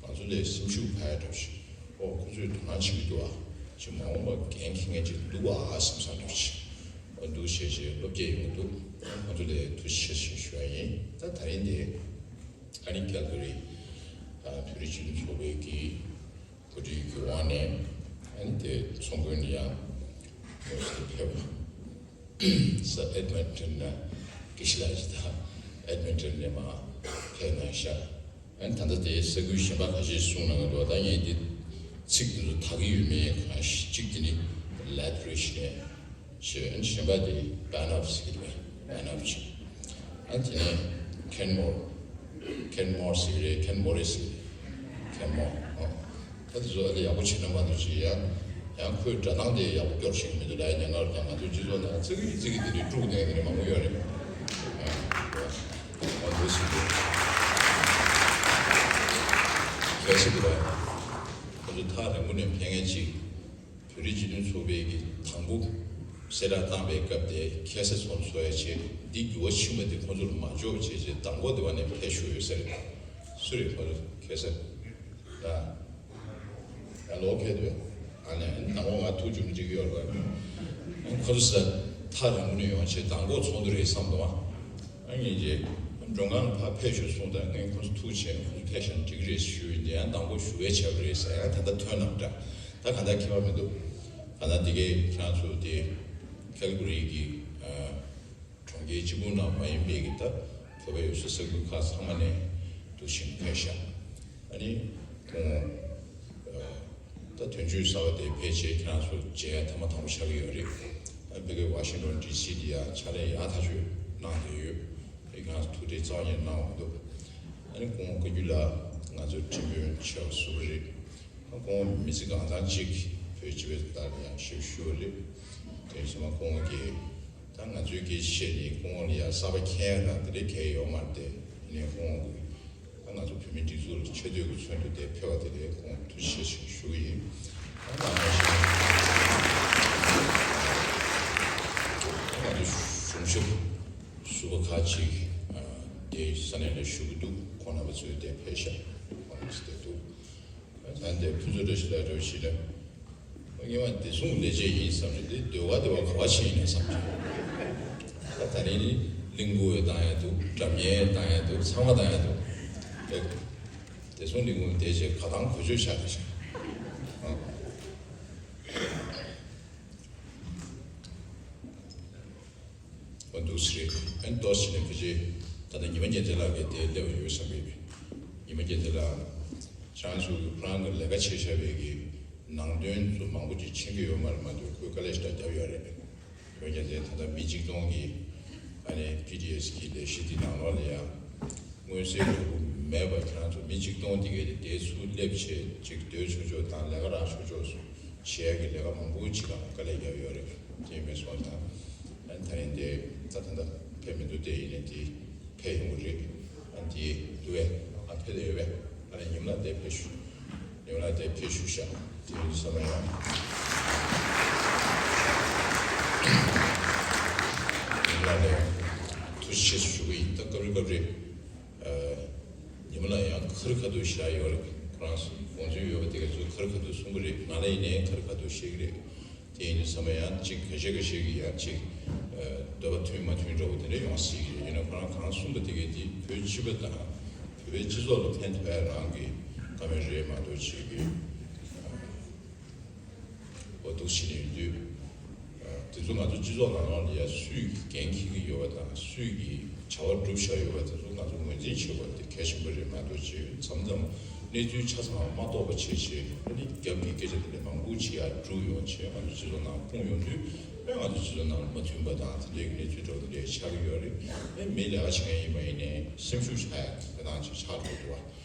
ང་ཚོ་ལས་སེམས་ཤུགས་འཕར་ཡ་འདྲ་བྱུང་། ཨོ་ཁོ་ཚོས་དོ་སྣང་བྱེད་ཀྱི་འདུག་ཨ། ཅིག་མ་འོངས་པ་འགན་འཁྱེར་མཁན་ཅིག་འདུག་ཨ་བསམ་བསམ་འདྲ་བྱུང་། ཨོ་འདུག་བྱས་བྱས་བློ་སྐྱེད་ཡོང་གི་འདུག་ཁོ་ཚོ་ལ་ཐུགས་རྗེ་ཆེ་ཞེས་ཞུ་ཡ་ཡིན། ད་ད་རིང་འདི་ཨ་ནི་ཀལ་ག་རི་བོད་རིགས་སྤྱི་མཐུན་ཚོགས་པའི་གི་ གོ་སྒྲིག་གི་དབང་ནས་ཨ་ནི་དེ་ཚོགས་མགོན་ནས་ཡང་ངོས་སུ་ཕེབས་པ། ས་ཨེད་མིན་ཊོན་ན་དགེ་བཤེས་ལགས་ཀྱིས་ད་ཨེད་མིན་ཊོན་ནས་མར་ཕེབས་གནང་ཤག་ཨ་ནི་ད་ལྟ་དེ་ས་ཁུལ་གཞན་པ་ཁ་ཤས་གསུངས་གནང་གི་འདུག་ད་ངས་འདི་ཚིག་འདི་ཚོ་དག་གི་ཡོད་མེད་གང་ཞིག་གཅིག་དེ་ནི་Lethbridge་ནས། ཞེས་གཞན་པ་དེ་Banff་ཟེར་གྱི་རེད། Banff་ཅིག་ཨ་དེ་ནས་Kenmore། Kenmore་ཟེར་གྱི་རེད། Kenmore་ཟེར་གྱི་རེད། Kenmore་ཨོ། ད་དེ་ཚོ་ཨ་ལས་ཡག་པོ་བྱེད་ན་མ་གཏོགས་ཅིག་ཡང་ཡང་ཁོའི་སྒྲ་གདངས་དེ་ཡག་པོ་སྐྱོར་ཤེས་ཀྱི་མི་འདུག་ལ། ཉེན་ཁར་ཀྱང་ང་ཚོའི་སྤྱི་ཚོགས་ནང་ཙི་གི་ཙི་གི་དེ་འདྲའི་དཀྲུག་ནས་དེ་འདྲ་མང་པོ་ཡོད་རེད། ཨོ་འདུག་ཟེར་གྱི་རེད། གལ་སྲིད་འདུག་ལ། ཁོ་ཚོ་ཐག་རིང་པོ་ནས་ཕེབས་མཁན་ཅིག་བོད་རིགས་སྤྱི་མཐུན་ཚོགས་པའི་གི་དང་པོ་གསལ་བསྒྲགས་བཏང་པའི་སྐབས་དེ་ཁ་སང་ཚོགས་འཚོགས་ཡ་བྱས། འདི་འགྱུར་བ་ཕྱིན་པ་དེ་ཁོང་ཚོར་མ་འཇོག་བྱས་བྱས་དང་པོ་དེ་བ་ནས་ཕེབས་ཞུ་ཡོད་ཟེར། སུ་རེད་ཁོང་ཚོ་ཁ་སང་། ཡ་ཡ་ལོ་ཁེ་དུ་ཨ་ནེ་དང་པོ་ང་ཐུག་རྒྱུ་མི་འགྲིག་གི་ཡོད་རེད། ཁོང་ཚོ་ས་ཐག་རིང་པོ་ནས་ཡོང་བྱས་དང་པོ་ཚོགས་འདུ་རེད་བསམ་འདུག་ཨ་ངས་རྗེས་མགྲོན་ཁང་ལ་ཕར་ཕེབས་ཤོག་གསུངས་དང་། ངས་ཁོང་ཚོ་ཐུག་བྱས་ཁོང་ཚོ་ཕེབས་ཤག་འགྲིག་གི་རེད་ཞུས་ཡིན། དེ་ཡང་དང་པོ་ཞུ་བའི་བྱ་བ་རེད་ཟེར་ཡང་ད་ལྟ་ཐོན་གནང་འདྲ། ད་ག་འདྲ་ཁྱད་པར་མི་འདུག་ག་ན་དེ་གའི་ཁྱེད་རང་ཚོ་དེ་ཁལ་གྷ་རི་གི་གྲོང་ཁྱེར་གཅིག་པུ་ནང་མ་ཡིན་པའི་གི་ད་བོད་པ་ཡོད་ས་ས་ཁུལ་ཁག་ཚང་མ་ནས་འདུག་ཕྱིན་ཕེབས་ཤག་ཨ་ནི་ཁོང་ད་དོན་གཅོད་གསར་པ་དེ་ཕལ་ཆེར་ཁྱེད་རང་ཚོ་མཇལ་ཡ་ཐེངས་མ་དང་པོ་ཆགས་ཀྱི་ཡོད་རེད། ཨ་ཕ་གི་ཝ་ཤིང་ཊོན་ཌི་སི་དེ་ཡང་ཕྱག་ལས་ཡག་ཐག་ཆོད་གནང་བསྡད་ཡོད། ཨ་ཁྱེད་རང་ཚོ་ཐུགས་ཁྲལ་རྩ་བ་ཉིད་གནང་བ་མི་འདུག་ཨ་ནི་ཁོང་བཀའ་བརྒྱུད་ལ་ང་ཚོ་ཁྲིམས་དཔོན་ཆེ་བ་ཟུར་པ་རེད། ཨ་ཁོང་མི་ཚེ་གང་ཚང་གཅིག་བོད་སྤྱི་པའི་ཐད་ལ་ཡང་ཞབས་ཞུ་བ་རེད། དེ་ཚོ་མ་ཁོང་གིས་ད་ང་ཚོའི་སྐད་ཆ་བཤད་ནས་ཁོང་ལ་ཡང་གསར་པ་མཁྱེན་ཡ་དང་དེ་འདྲའི་གལ་ཡོད་མ་རེད་དེ། ཡིན་ནའི་ཁོང་གིས་ད་ང་ཚོ་བོད་མི་སྒྲིག་འཛུགས་ལ་ཆེ་བསྟོད་ཀྱི་ཚུལ་དུ་དེ་ཕེབས་པ་དེ་ལས་ཁོང་ཐུགས་རྗེ་ཆེ་ཞུ་གི་ཡིན། ད་ང་ཚོ་གཞུང་ཞབས་ཟུར་པ་ཁག་ཅིག་དེ་ས་གནས་ལ་བཞུགས་ཀྱི་འདུག་ཁོང་རྣམ་པ་ཚོས་དེ་ཕེབས་ཤག་ཁོང་རྣམ་པ་ཚོ་དེ་འདུག་ད་འདི་ཕུན་ཚོགས་བཀྲ་ཤིས་ལགས་འདྲ་བོ་ཞིག་ལ། སྔོན་མ་བདེ་སྲུང་ལས་བྱེད་ཡིན་བསམ་ནས་འདི་ཟློས་གར་དེ་བ་ག་བ་ཕྱིན་ཡིན་ན་བསམ་བྱུང་། ད་ད་རིང་ནི་གླིང་བུ་བས་བཏང་ཡ་འདུག་སྒྲ་སྙན་བཏང་ཡ་འདུག་ཚང་མ་བཏང་ཡ་འདུག་བདེ་སྲུང་ལས་ཁུངས་དེ་རྗེས་ག་དང་གོ་ཆོད་བཞག་གི་ཤག་ཨ། འོ་འདུག་སེ་རེད། ཨ་ནི་ཏོག་ཙམ་ནས་ཕལ་ཆེར་ད་ལྟ་ཉི་མ་རྒྱལ་མཚན་ལགས་ཀྱིས་དེ་སླེབས་ཡོད་བསམ་གྱི་ཡོད། ཉི་མ་རྒྱལ་མཚན་ལགས་ཁྱེད་རང་ཚོ་ཁོ་རང་གི་ལས་ཀ་བྱེད་བཞག་པའི་གི་ནང་དོན་ཚོ་མང་པོ་ཅིག་མཁྱེན་གྱི་ཡོད་མ་རེད་མ་གཏོགས་ཁོས་དཀའ་ལས་ཞེ་དྲག་བརྒྱབ་ཡོད་རེད། ཉི་མ་རྒྱལ་མཚན་ད་ལྟ་མི་གཅིག་སྟོང་གི་ཨ་ནི་པི་ཌི་ཨེས་གི་ལས་གཞི་འདི་ནང་ལོགས་ལ་ཡང་མངོན་གསལ་དོད་པོ་མེད་པ། ཁྱེད་རང་ཚོ་མི་གཅིག་སྟོང་འདི་གའི་དེ་ཚུར་སླེབས་བྱས་ཅིག་སྡོད་ཆོག་ཆོག་དང་ལས་ཀ་རག་ཆོག་ཆོག་སོང་། བྱེད་ཡ་གི་ལས་ཀ་མང་པོ་ཅིག་ལ་དཀའ་ལས་བརྒྱབ་ཡོད་རེད། དེ་ཡིན་པའི་སོང་ཙང་ཨ་ནི་ད་རིང་དེ་ད་ད་ལྟ་ཕེབས་མི་འདུག་དེ་ཡིན་ནའི་དེ་ཕེབས་ཡོང་གི་རེད། ཨ་ནི་དེ་འདུག་བས་ཨ་ཕེབས་ཡོད་པས། ཨ་ནི་ཉིམ་ལགས་དེ་ཕེབས་ཞུ། ཉིམ་ལགས་དེ་ཕེབས་ཞུ་ཤག་དེ་ཡིན་ཙང་ཡང་ཉིམ་ལགས་ལ་ཐུགས་རྗེ་ཆེ་ཞུ་གི་ཡིན། ད་སྐབས་རེ་སྐབས་རེ། ཉི་མ་ལ་ཡང་ཁ་རི་ཁ་ཐུག་ཞེ་དྲག་ཡོད་རེད། ཁོ་རང་དགོངས་ཚུལ་ཡོད་པ་དེ་ག་ཚོས་ཁ་རི་ཁ་ཐུག་གསུང་གི་རེད། ང་ལ་ཡིན་ནའི་ཁ་རི་ཁ་ཐུག་བཤད་ཀྱི་རེད། དེ་ཡིན་དུས་ཙམ་པ་ཡང་གཅིག་ཁ་ཤས་ཁ་ཤས་ཀྱིས་ཡང་གཅིག་འདོད་པ་མཐུན་མ་མཐུན་འདྲ་བོ་དེ་འདྲ་ཡོང་སྲིད་ཀྱི་རེད། ཡིན་ན་ཁོ་རང་གང་གསུངས་པ་དེ་གས་དེ་བོད་སྤྱི་པ་དང་བོད་པའི་སྤྱི་ཚོགས་ལ་ཕན་ཐོགས་ཡ་རང་གི་བཀའ་མོལ་རེད་མ་གཏོགས་བྱེད་ཀྱི། འོ་འདུག་བྱས་ནས་ཡོད་དུས། དེ་ཚོ་ང་ཚོ་སྤྱི་ཚོགས་ནང་ལོགས་ལ་ཡ་སུས་འགན་འཁྱེར་གྱི་ཡོད་པ་དང་སུས་ཀྱི་བྱ་བ་སྒྲུབ་བཞག་ཡོད་པ་དེ་ཚོ་ང་ཚོ་ངོས་འཛིན་བྱེད་དགོས་དེ་གལ་ཆེན་པོ་རེད་མ་གཏོགས་ཅིག་མཚམས་མཚམས་གནས་ཚུལ་ཆ་ཚང་མ་རྟོགས་པ་བྱས་བྱས་ཨ་ནི་རྒྱབ་ཀྱི་སྐད་ཆ་དེ་འདྲ་མང་པོ་ཅིག་ཡ་འགྲུབ་ཡོང་བྱས་ང་ཚོ་སྤྱི་ཚོགས་ནང་སྤུངས་ཡོང་དུས་ཨེ་ང་ཚོ་སྤྱི་ཚོགས་ནང་ལ་མ་མཐུན་པ་དང་དེ་འདྲའི་གནས་ཚུལ་འདྲ་བོ་དེ་འདྲ་ཆགས་ཀྱི་ཡོད་རེད། ཨེ་མི་ལས་ཀ་བྱེད་མཁན་ཡིན་པ་ཡིན་ནའི་སེམས་ཤུགས་ཆག་ཡ་དེ་འདྲ་ཅིག་ཆགས་འགྲོ་འདུག་བ།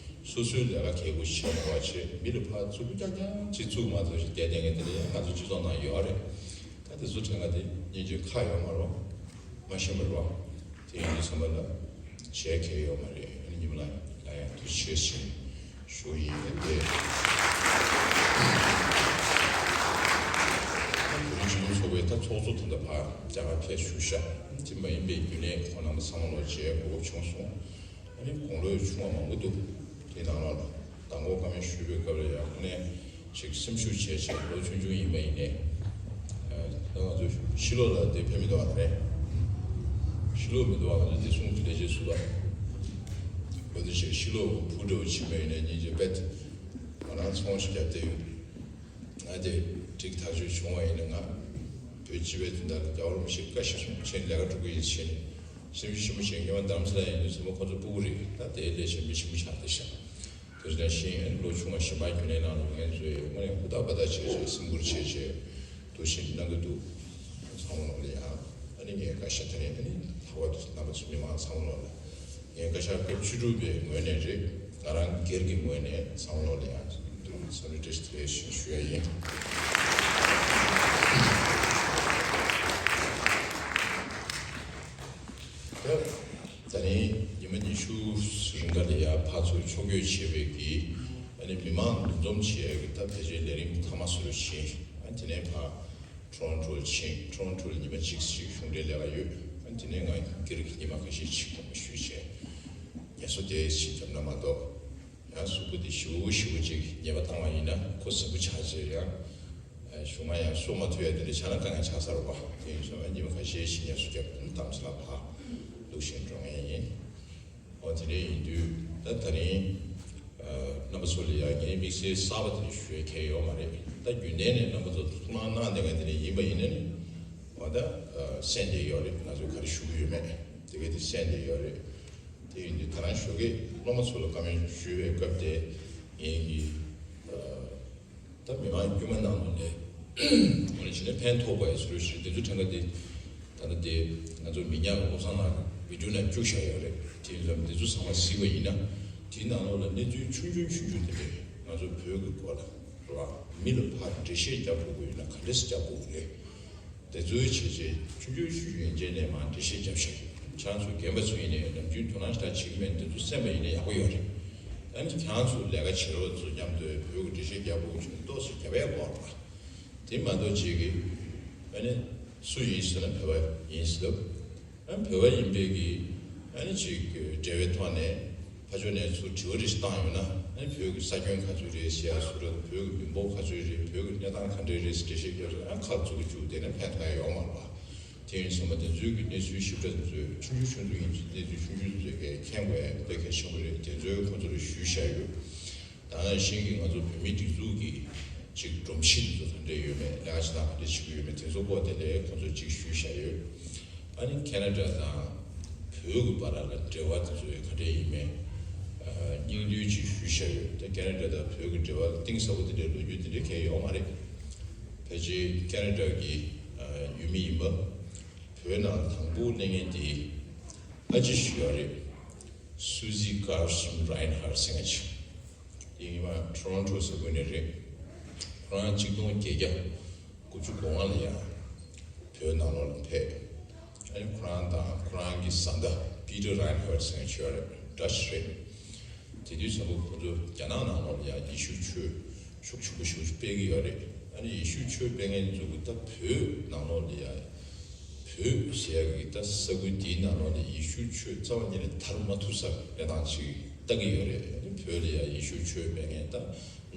སོ་སོའི་ལས་ཀ་གལ་པོ་ཞིག་བྱེད་པ་བྱས་མི་ལ་ཕར་ཚུར་རྐྱང་རྐྱང་ཅིག་བཙུགས་མ་ཐུབ་ཞིག་བསྡད་བསྡད་མཁན་དེ་འདྲ་ཡང་ང་ཚོ་སྤྱི་ཚོགས་ནང་ཡོད་རེད། ད་དེ་ཚོ་དྲན་ཁ་དེ་སྙིང་རྗེ་ཁག་ཡོད་མ་རེད། མ་ཤེས་པ་རེད། དེ་ཡིན་དུས་ཙམ་པ་ལ་བྱེད་གལ་ཡོད་མ་རེད། ཨ་ནི་ཉི་མ་ལ་ཡང་ཐུགས་རྗེ་ཆེ་ཞུ་ཡིན་ཏེ། བོད་རིགས་སྤྱི་མཐུན་ཚོགས་པའི་ད་ཚོགས་གཙོ་ད་ལྟ་ཕར་རྒྱ་གར་ཕེབས་བཞུགས་ཤག་དེ་མ་ཡིན་པའི་རྒྱུན་ལས་ཁོང་རྣམ་པ་ཚང་མ་ལོ་མཇལ་དགོས་བྱུང་སོང་། ཨ་ནི་དགུང་ལོ་ཆུང་བ་མང་པོ་འདུག་དེའི་ནང་ལ་མདང་དགོང་བཀའ་མོལ་ཞུས་པའི་སྐབས་ལ་ཡང་ཁོ་ནས་ཅིག་སེམས་ཤུགས་བྱས་བྱས་ལོ་ཆུང་ཆུང་ཡིན་པ་ཡིན་ནའི། ད་ང་ཚོ་ཤི་ལོ་ལ་དེ་ཕེབས་མི་འདུག་བ་རེད། ཤི་ལོ་མི་འདུག་བ་ང་ཚོ་བདེ་སྲུང་གི་ལས་བྱེད་ཟུར་པ། འོ་དེ་བྱས་ཤི་ལོ་བུ་འདྲ་བོ་ཕྱིན་པ་ཡིན་ནའི་སྙིང་རྗེ་དཔེ། ང་ཚོང་ཞིག་བརྒྱབ་བསྡད་ཡོད། ང་དེ་འགྲིག་ཐག་ཆོད་བྱུང་བ་ཡིན་ན། ང་བོད་སྤྱི་པའི་དོན་དག་ལ་རྒྱལ་བ་རིན་པོ་ཆེ་བཀའ་ཤག་སོང་ཆེན་ལས་ཀ་སྒྲུབ་ཀྱི་ཡིན་ཟེར་ནས་སེམས་ཤུགས་ཆེན་པོ་བྱས། ངས་མ་འདམ་ས་ལ་ཡིན་དུས་ཚང་མ་ཁོ་ཚོ་སྤུ་གུ་རེད། ད་དེའི་ལས་བྱེད་མི་ཆེན་པོ་ཆགས་བསྡད་ཤག་དེ་ནང་བཞིན་ལོ་ཆུང་བ་གཞན་པ་རྒྱུན་ལས་ནང་ལ་ངས་བཟོས་ཡོད། དངོས་གནས་ཧུར་ཐག་འབད་ཐག་བྱས་བྱས་སེམས་ཁུར་བྱས་བྱས་འདུག་བཞིན་གནང་གི་འདུག་ཚང་མ་ལོག་ལ་ཡང་ཨ་ནི་ངས་བཀའ་ཤག་དེ་རིང་ཨ་ནི་ལྷག་པར་དུ་རྣམ་པ་ཚོ་མི་མང་ཚང་མ་ལོག་ལ་ངས་བཀའ་ཤག་སྐབས་བཅུ་དྲུག་པའི་ངོས་ནས་རེད། ང་རང་སྒེར་གྱི་ངོས་ནས་ཚང་མ་ལོག་ལ་ཡང་འདུག་འཚམས་འདྲི་བཀྲ་ཤིས་བདེ་ལེགས་ཞུ་ཞུ་ཡ་ཡིན། ད་ད་རིང་ཉི་མ་ཉི་ཤུ་རིང་ག་ལ་ཡ་ཕར་ཚུར་ཕྱོགས་བསྐྱོད་བྱས་པའི་གི་ཨ་ནི་མི་མང་འདུ་འཛོམས་བྱེད་ཡ་གི་ད་ཕལ་ཆེར་ལས་རིམ་མཐའ་མ་སུ་རུ་ཕྱིན། ཨ་དེ་ནས་ཕར་ཊོ་རོན་ཊོ་ལ་ཕྱིན། ཊོ་རོན་ཊོ་ལ་ཉི་མ་གཅིག་ཞིག་གཞུང་འབྲེལ་ལས་ཀ་ཡོད། ཨ་དེ་ནས་ང་སྒེར་གྱི་ཉི་མ་ཁ་ཤས་ཅིག་ཐོག་མ་ཞུས་བྱས་ངལ་གསོ་དེ་ཞིག་བརྒྱབ་ན་མ་གཏོགས། ཡང་གཟུགས་པོ་དེ་ཞེ་པོ་ཞེ་པོ་ཅིག་ཉེས་པ་བཏང་བ་ཡིན་ན་ཁོ་སེམས་པོ་ཆགས་བྱས་ཡང་གཞུག་མ་ཡང་གསོ་མ་ཐུབ་ཡ་དེ་འདྲ་ཆགས་ན་དཀའ་ངལ་ཆགས་ཚར་བ། དེ་ཡིན་སོང་ང་ཉི་མ་ཁ་ཤས་ཤིག་ངལ་གསོ་རྒྱབ་དམ་ཚིག་ལ་ཕར་འདུག་བཞིན་འགྲོ་ངེས་ཡིན། འོ་དེ་འདྲ་ཡིན་དུས་ད་ད་རིང་རྣམ་པ་ཚོ་ལ་ཡང་ངའི་དམིགས་བསལ་གསར་པ་དེ་འདྲ་ཞུ་ཡ་གང་ཡོད་མ་རེད། ད་རྒྱུན་ལྡན་ནས་རྣམ་པ་ཚོ་ཐུགས་སྣང་གནང་བསྡད་མཁན་དེ་འདྲ་ཡིན་པ་ཡིན་ན་ནི་འོ་ད་གསན་བསྡད་ཡོད་རེད། ང་ཚོས་ག་རེ་ཞུ་གི་ཡོད་མེད་དེ་གས་དེ་གསན་བསྡད་ཡོད་རེད། དེ་ཡིན་དུས་ད་རང་ཞོགས་ཀས་སློབ་མ་ཚོ་ལ་བཀའ་མོལ་ཞུ་བའི་སྐབས་དེ་ངེད་ཀྱིས་ད་མི་མང་དཀྱུས་མ་ནང་ལོགས་ནས་འོ་ན་བྱས་ན་ཕན་ཐོགས་པ་ཡི་བཟོ་འདྲ་ཞིག་འདི་ཚོ་ཕྲན་ཁ་དེ་ད་ལྟ་དེ་ང་ཚོ་མི་ཉག་གི་ཀུན་བཟང་ལགས་ཀྱི་བི་ཌིའོ་ནང་བཅུག་བཞག་ཡོད་རེད། དེ་ཡིན་ཙང་འདི་ཚོ་ཚང་མ་གཟིགས་པ་ཡིན་ན་དེའི་ནང་ལོགས་ལ་གནས་ཚུལ་ཆུང་ཆུང་ཆུང་ཆུང་དེ་འདྲས་ང་ཚོ་བོད་ཀྱི་སྐོར་ལ་རེད་བ། མི་ལ་ཕར་འགྲེལ་བཤད་རྒྱབ་དགོས་ཀྱི་ཡོད་ན་ག་འདྲས་སེ་རྒྱབ་དགོས་ཀྱི་རེད། དེ་ཚོའི་བྱས་རྗེས་ཆུང་ཆུང་ཆུང་ཆུང་ཡན་ཆད་ནས་མར་འགྲེལ་བཤད་རྒྱབ་ཤིག་ཁྱེད་རང་ཚོ་རྒན་པ་ཚོ་ཡིན་ནའི་ནམ་རྒྱུན་དོ་སྣང་ཞེ་དྲག་བྱེད་ཀྱི་མེད་འདི་ཚོ་གསན་པ་ཡིན་ན་ཡག་པོ་ཡོད་རེད། ཨ་ནི་ཁྱེད་རང་ཚོ་ལས་ཀ་བྱེད་རོགས་ཚོ་མཉམ་དུ་བོད་ཀྱི་འགྲེལ་བཤད་རྒྱབ་དགོས་ཀྱི་ཆུང་ཏོག་ཙམ་རྒྱབ་ཡག་གོ་རེད་པ། དེ་མ་གཏོགས་ཅིག་གིས་ཨ་ནི་སུ་ཡིན་ཟེར་ན་བོད་པ་ཡིན་ཟེར་ལབ། ཨ་ནི་བོད་པ་ཡིན་པའི་གི་ཨ་ནི་ཅིག་འབྲེལ་བའི་ཐོག་ནས་ཕར་ཕྱོགས་ནས་ཚུར་དྲི་བ་རེ་ཞིག་བཏང་ཡོང་ན། ཨ་ནི་བོད་ཀྱི་ས་ཁྱོན་ག་ཚོད་རེད་ཟེར་ཡ་སུ་རེད། བོད་ཀྱི་མི་འབོར་ག་ཚོད་རེད། བོད་ཀྱི་གནས་སྟངས་ག་འདྲས་རེད་ཟེར་འགྲེལ་བཤད་རྒྱབ་ཡོང་ན་ཁ་ཚུགས་ཀྱི་བཅུག་བསྡད་ན་ཕན་ཐོགས་ཡ་ཡོད་མ་རེད་པ། དེ་ཡིན་ཙང་མ་དེ་ཚོའི་གི་གནས་ཚུལ་ཞིབ་ཕྲ་དེ་ཚོ་ཆུང་ཆུང་ཆུང་ཆུང་ཡིན་ཙང་གནས་ཚུལ་ཆུང་ཆུང་དེ་ཚོ་གས་མཁྱེན་དགོས་ཡ་དཔེ་གལ་ཆེན་པོ་རེད། དེ་ཚོའི་ཁོང་ཚོ་ལ་ཞུས་བཞག་ཡོད། ད་ག་ནང་བཞིན་གྱི་ང་ཚོ་བོད་མིའི་སྒྲིག་འཛུགས་ཀྱི་ཅིག་སྒྲོམ་གཞི་དེ་ཚོ་ག་འདྲས་ཡོད་མེད། ལས་ཀ་བྱེད་སྟངས་ག་འདྲས་བྱེད་ཀྱི་ཡོད་མེད། དེ་ཚོ་སྐོར་དེ་ལས་ཁོང་ཚོས་ཅིག་ཞུས་བཞག་ཡོད། ཨ་ནི་ཁེ་ན་ཌ་དང་བོད་ཀྱི་བར་ལ་འབྲེལ་བ་དེ་ཚོ་ག་འདྲས་ཡིན་མེད་སྙིང་བསྡུས་ཅིག་ཞུས་བཞག་ཡོད། ད་ཁེ་ན་ཌ་དང་བོད་ཀྱི་འབྲེལ་བ་གཏིང་ཟབ་པོ་དེ་འདྲའི་ལོ་རྒྱུས་དེ་འདྲས་གང་ཡང་ཡོད་མ་རེད། ཕལ་ཆེར་ཁེ་ན་ཌ་གི་ཡུལ་མི་ཡིན་པ་བོད་ནང་དང་པོ་སླེབས་མཁན་དེ་ཨ་ཅེ་ཞིག་ཡོད་རེད། སུ་ཟི་ཀར་སོན་རའིན་ཧར་ཟེར་མཁན་ཅིག་དེ་ཉི་མ་ཊོ་རོན་ཊོ་ས་ཁུལ་ནས་རེད། ཁོ་རང་ཆིག་སྟོང་བརྒྱད་བརྒྱ་དགུ་བཅུ་གོ་ལྔ་ལ་ཡང་བོད་ནང་ལོགས་ལ་ཕེབས། ཨ་ནི་ཁོ་རང་དང་ཁོ་རང་གི་བཟའ་ཟླ་པི་ཏར་རའིན་ཧར་ཟེར་མཁན་ཅིག་ཡོད་རེད། ཌ་ཅི་རེད། དེ་དུས་ཙམ་པ་ཁོ་ཚོ་རྒྱ་ནག་ནང་ལོགས་ལ་ཡང་ཡེ་ཤུ་ཆོས་ཕྱོགས་ཆོས་པ་ཞེ་པོ་ཅིག་སྤེལ་གྱི་ཡོད་རེད། ཨ་ནི་ཡེ་ཤུ་ཆོས་སྤེལ་མཁན་ཚོ་གི་ད་བོད་ནང་ལོགས་ལ་ཡང་བོད་ཟེར་ཡག་གི་ད་ས་ཁུལ་དེའི་ནང་ལོགས་ལ་ཡེ་ཤུ་ཆོས་རྩ་བ་ཉིད་ནས་དར་མ་ཐུབ་ས་གནས་སྟངས་ཅིག་ལྟ་གི་ཡོད་རེད། ཨ་ནི་བོད་ལ་ཡང་ཡེ་ཤུ་ཆོས་སྤེལ་མཁན་ད་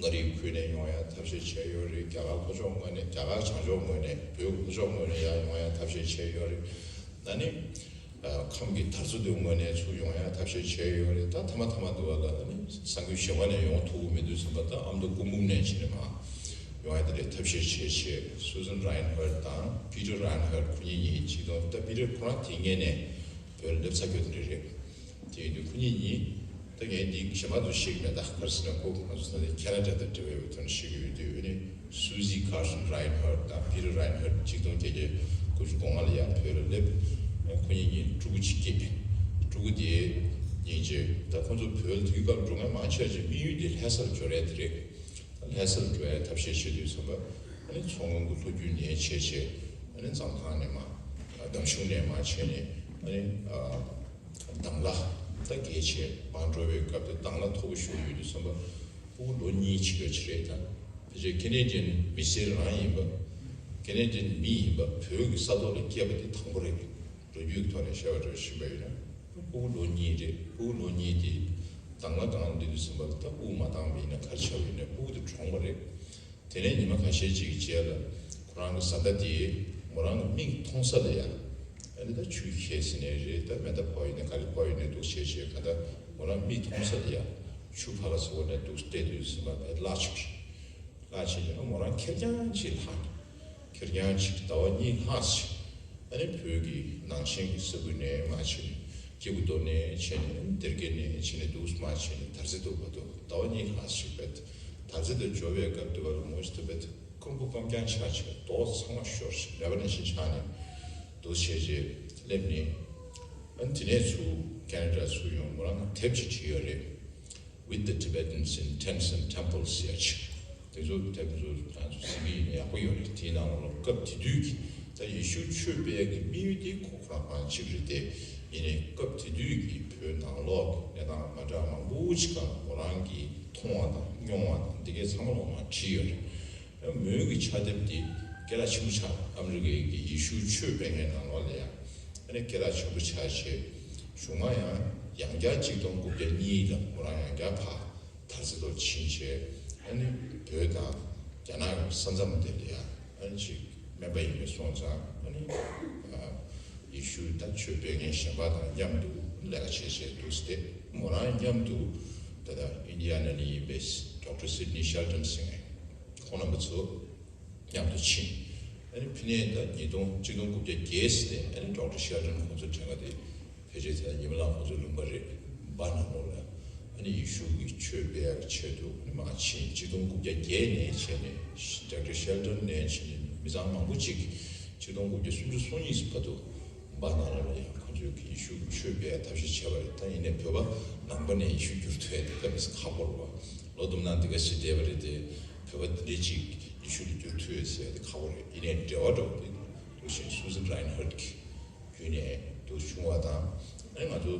མངའ་རིས་ཁུལ་ནས་ཡོང་ཡག་ཐབས་ཤེས་བྱས་ཡོད་རེད། རྒྱ་གར་ལྷོ་ཕྱོགས་ངོས་ནས། རྒྱ་གར་བྱང་ཕྱོགས་ངོས་ནས། བོད་ལྷོ་ཕྱོགས་ངོས་ནས་ཡར་ཡོང་ཡག་ཐབས་ཤེས་བྱས་ཡོད་རེད། ཨ་ནི། ཨ། ཁམས་ཀྱི་དར་མཚོ་དེའི་ངོས་ནས་ཚུར་ཡོང་ཡག་ཐབས་ཤེས་བྱས་ཡོད་རེད། ད་མཐའ་མ་མཐའ་མ་དུ་བ་ལ་ཨ་ནི་ས་ཁུལ་གཞན་པ་ནས་ཡོང་ཐུབ་ཀྱི་མི་འདུག་བསམ་པ། ད་ཨ་མདོ་སྐུ་འབུམ་ནས་ཕྱིན་ནས་མར་ཡོང་ཡག་དེ་འདྲའི་ཐབས་ཤེས་བྱས་བྱས། སུ་ཟན་རའིན་ཧར་དང་པི་ཏར་རའིན་ཧར་ཁོ་གཉིས་གཉིས་ཆིག་སྟོང་། ད་པི་ཏར་ཁོ་རང་དེ་སྔོན་ནས་བོད་ལ་སླེབས་ཚར་ཡོད་དེ་འདྲ་རེད། དེ་ཡིན་དུས་ཁོ་གཉིས་གཉིས་ད་ངས་འདི་གཞན་པ་ཚོ་ཤེས་ཀྱི་མེད། ད་ག་རེ་ཟེར་ན་ཁོ་ང་ཚོ་ད་ལྟ་ཁེ་ན་ཌ་དང་འབྲེལ་བའི་ཐོག་ནས་ཤེས་ཀྱི་ཡོད་དུས། ཨ་ནི་སུ་ཟི་ཁར་སོན་རའིན་ཧར་དང་པི་ཏར་རའིན་ཧར་ཆིག་སྟོང་བརྒྱད་བརྒྱ་དགུ་བཅུ་གོ་ལྔ་ལ་ཡར་བོད་ལ་སླེབས། ཁོ་གཉིས་གཉིས་ཕྲུ་གུ་གཅིག་སྐྱེས། ཕྲུ་གུ་དེ་གཉིས་རྗེས་ད་ཁོ་ཚོ་བོད་ལ་དུས་སྐབས་འགྲོ་མཁན་མང་ཆེ་བ་ཅིག་དམིགས་ཡུལ་དེ་ལྷ་སར་འབྱོར་ཡག་དེ་རེད། ལྷ་སར་འགྲོ་ཡག་ཐབས་ཤེས་བྱེད་དུས་ཙམ་པ། ཨ་ནི་མཚོ་སྔོན་གྱི་ལྷོ་རྒྱུད་ནས་བྱས་བྱས། ཨ་ནི་འཛམ་ཐང་ནས་མར། འདམ་གཞུང་ནས་མར་བྱས་ནས། ཨ་ནི། ཨ། དང་བླངས་ད་གལ་ཆེ་མར་འགྲོ་བའི་སྐབས་དེ་དང་བླངས་མཐོ་པོ་ཞིག་ཡོད་དུས་ཙམ་པ། ཕྲུ་གུ་ལོ་གཉིས་ཕྱིན་པ་ཅིག་རེད། ད་ཕལ་ཆེར་ཁེ་ནེ་ཌི་ཡན་མི་སེར་རང་ཡིན་པ། ཁེ་ནེ་ཌི་ཡན་མི་ཡིན་པ་བོད་ཀྱི་ས་ཐོག་ལ་སྐྱེས་པ་དེ་དང་པོ་རེད། ལོ་རྒྱུས་ཀྱི་ཐོག་ནས་བཤད་པ་འདྲ་ཞིག་ཡིན་པ་ཡིན་ན། ཕྲུ་གུ་ལོ་གཉིས་རེད། ཕྲུ་གུ་ལོ་གཉིས་དེ་དང་བླངས་སྒང་ལ་སླེབས་དུས་ཙམ་པ་ལ་ད་དབུགས་མ་བཏང་བ་ཡིན་ན་ག་རེ་བྱས་པ་ཡིན་ན་ཕྲུ་གུ་དེ་གྲོངས་པ་རེད། དེ་ནས་ཉི་མ་ཁ་ཤས་ཅིག་གི་རྗེས་ལ་ཁོ་རང་གི་བཟའ་ཟླ་དེས་མོ་རང་གི་མིག་མཐོང་ས་ལ་ཡ། ཨ་ནི་ད་ཆུ་ཁྱེར་ཟིན་ནའི་རེད། ད་མེ་མདའ་ཕོག་ཡིན་ནའི་ག་རེ་ཕོག་ཡིན་ནའི་འདུག་བྱས་བྱས། ག་ད་མོ་རང་མིག་མཐོང་ས་ལ་ཡ། ཆུ་ཕར་ལ་ཚུར་ནས་འདུག་སྟེ་དུས་ཟིན་པ་བས་བརླག་ཆོག་རེད། བརླག་ཆེད་ཀྱི་མོ་རང་ཁེར་རྐྱང་ཅིག་ལྷག་ཁེར་རྐྱང་ཅིག་ཟླ་བ་གཉིས་ལྷག་ཅིག་ཨ་ནི་བོད་ཀྱི་ནང་ཆེན་གྱི་ས་ཁུལ་ནས་མར་ཕྱིན་ནས་སྐྱེ་རྒུ་མདོ་ནས་ཕྱིན་ནས་སྡེ་དགེ་ནས་ཕྱིན་ནས་འདུག་མར་ཕྱིན་ནས་དར་རྩེ་དུ་བར་དུ་ཟླ་བ་གཉིས་ལྷག་ཅིག་བས། དར་རྩེ་དུ་འབྱོར་བའི་སྐབས་དུ་བར་མོ་ཞིག་ཏུ་བས་ཁམ་བུ་སྐམ་རྐྱང་ཆགས་ཆེ་རྡོ་ཚང་མ་ཤོར་ཞིང་ནད་པ་ནང་བཞིན་ཆགས་ནས་འདུག་བྱས་རྗེས་སླེབས་ནས། ཨ་ནི་དེ་ནས་ཚུར་ཁེ་ན་ཌ་ཚུར་ཡོང་མོ་རང་དེབ་ཅིག་བྲིས་ཡོད་རེད། With the Tibetans in Tents and Temples ཟེར་ཅིག་དེ་ཚོ་དེབ་ཚོ་ང་ཚོ་གཟིགས་ཀྱི་ཡིན་ན་ཡག་པོ་ཡོད་རེད། དེའི་ནང་ལ་སྐབས་དེ་དུས་ཀྱི་ད་ཡེ་ཤུ་ཆོས་སྤེལ་གྱི་དམིགས་ཡུལ་དེ་ཁོ་ཁོ་རང་རང་གཅིག་རེད་དེ། ཡིན་ནའི་སྐབས་དེ་དུས་ཀྱི་བོད་ནང་ལོགས་ཀྱི་གནས་སྟངས་མ་འདྲ་མང་པོ་ཅིག་སྒང་ཁོ་རང་གིས་མཐོང་བ་དང་མྱོང་བ་དང་འདི་གའི་ཚང་མ་ལོག་མ་བྲིས་ཡོད་རེད། མོའི་གི་ཕྱག་དེབ་འདི་སྐད་གྲགས་ཆེན་པོ་ཆགས། ཨ་མི་རི་ཀའི་གི་ཡེ་ཤུ་ཆོས་སྤེལ་མཁན་ནང་ལོགས་ལ་ཡང་ཨ་ནི་སྐད་གྲགས་ཆེན་པོ་ཆགས་བྱས། གཞུག་མ་ཡང་ཡང་བསྐྱར་གཅིག་སྟོང་དགུ་བརྒྱ་གཉིས་ལ་མོ་རང་ཡང་བསྐྱར་ཕར་དར་རྩེ་ལོ་ཕྱིན་བྱས། ཨ་ནི་བོད་དང་རྒྱ་ནག་གི་ས་མཚམས་དེ་ལ་ཡང་ཨ་ནི་ཅིག་སྨན་པ་ཡིན་པས་སོང་ཙང་ཨ་ནི་ཡེ་ཤུ་ད་ཆོས་སྤེལ་མཁན་གཞན་པ་དང་མཉམ་དུ་ལས་ཀ་བྱས་བྱས་འདུག་སྟེ། མོ་རང་མཉམ་དུ་ད་ལྟ་ཨིན་ཌི་ཡ་ན་ནས་ཡིན་པའི་ཌོག་ཊར་སིཌ་ནི་ཤེལ་ཊོན་ཟེར་མཁན་ཁོང་རྣམ་པ་ཚོ་མཉམ་དུ་ཕྱིན། ཨ་ནི་ཕ་གི་ནས་ད་ཉིས་སྟོང་གཅིག་སྟོང་དགུ་བརྒྱ་བརྒྱད་ཙམ་ནས་ཨ་ནི་ཌོག་ཊར་ཤེལ་ཊོན་ཁོང་ཚོ་དྲན་ག་དེ་ཕལ་ཆེར་ད་ཉི་མ་ལ་ཁོང་ཚོ་ལུང་པ་རེད་པ་ནང་ལོགས་ལ་ཨ་ནི་ཡེ་ཤུ་གི་ཆོས་སྤེལ་ཡག་ཆེད་དུ་ཨ་ནི་མར་ཕྱིན། གཅིག་སྟོང་དགུ་བརྒྱ་བརྒྱད་ནས་བྱས་ནས་ཌོག་ཊར་ཤེལ་ཊོན་ནས་བྱས་ནས་མི་ཚང་མང་པོ་ཅིག་གཅིག་སྟོང་དགུ་བརྒྱ་སུམ་ཅུ་སོ་གཉིས་བར་དུ་པ་ནང་ལ་ཡང་ཁོ་ཚོས་ཀྱི་ཡེ་ཤུ་གི་ཆོས་སྤེལ་ཐབས་ཤེས་བྱས་པ་རེད། ད་ཡིན་ནའི་བོད་པ་ནང་པ་ནས་ཡེ་ཤུ་བསྒྱུར་ཐུབ་ཡ་དེ་དཀའ་མི་ཁག་པོ་རེད་པ། ལོ་དུ་མ་ནང་འདི་ག་ཞིག་བསྡད་པ་རེད་དེ། བོད་པ་འདི་འདྲའི་ཅིག་ཡེ་ཤུ་ལ་བསྒྱུར་ཐུབ་ཡ་ཟེར་ཡ་དེ་ཁག་པོ་རེད། ཡིན་ནའི་འབྲེལ་བ་འགྲོ་བ་དེ་འདུག་བཞིན་སུ་ཟན་རའིན་ཧར་གྱི་བརྒྱུད་ནས་འདུག་བྱུང་བ་དང་། ཨ་ནི་ང་ཚོ་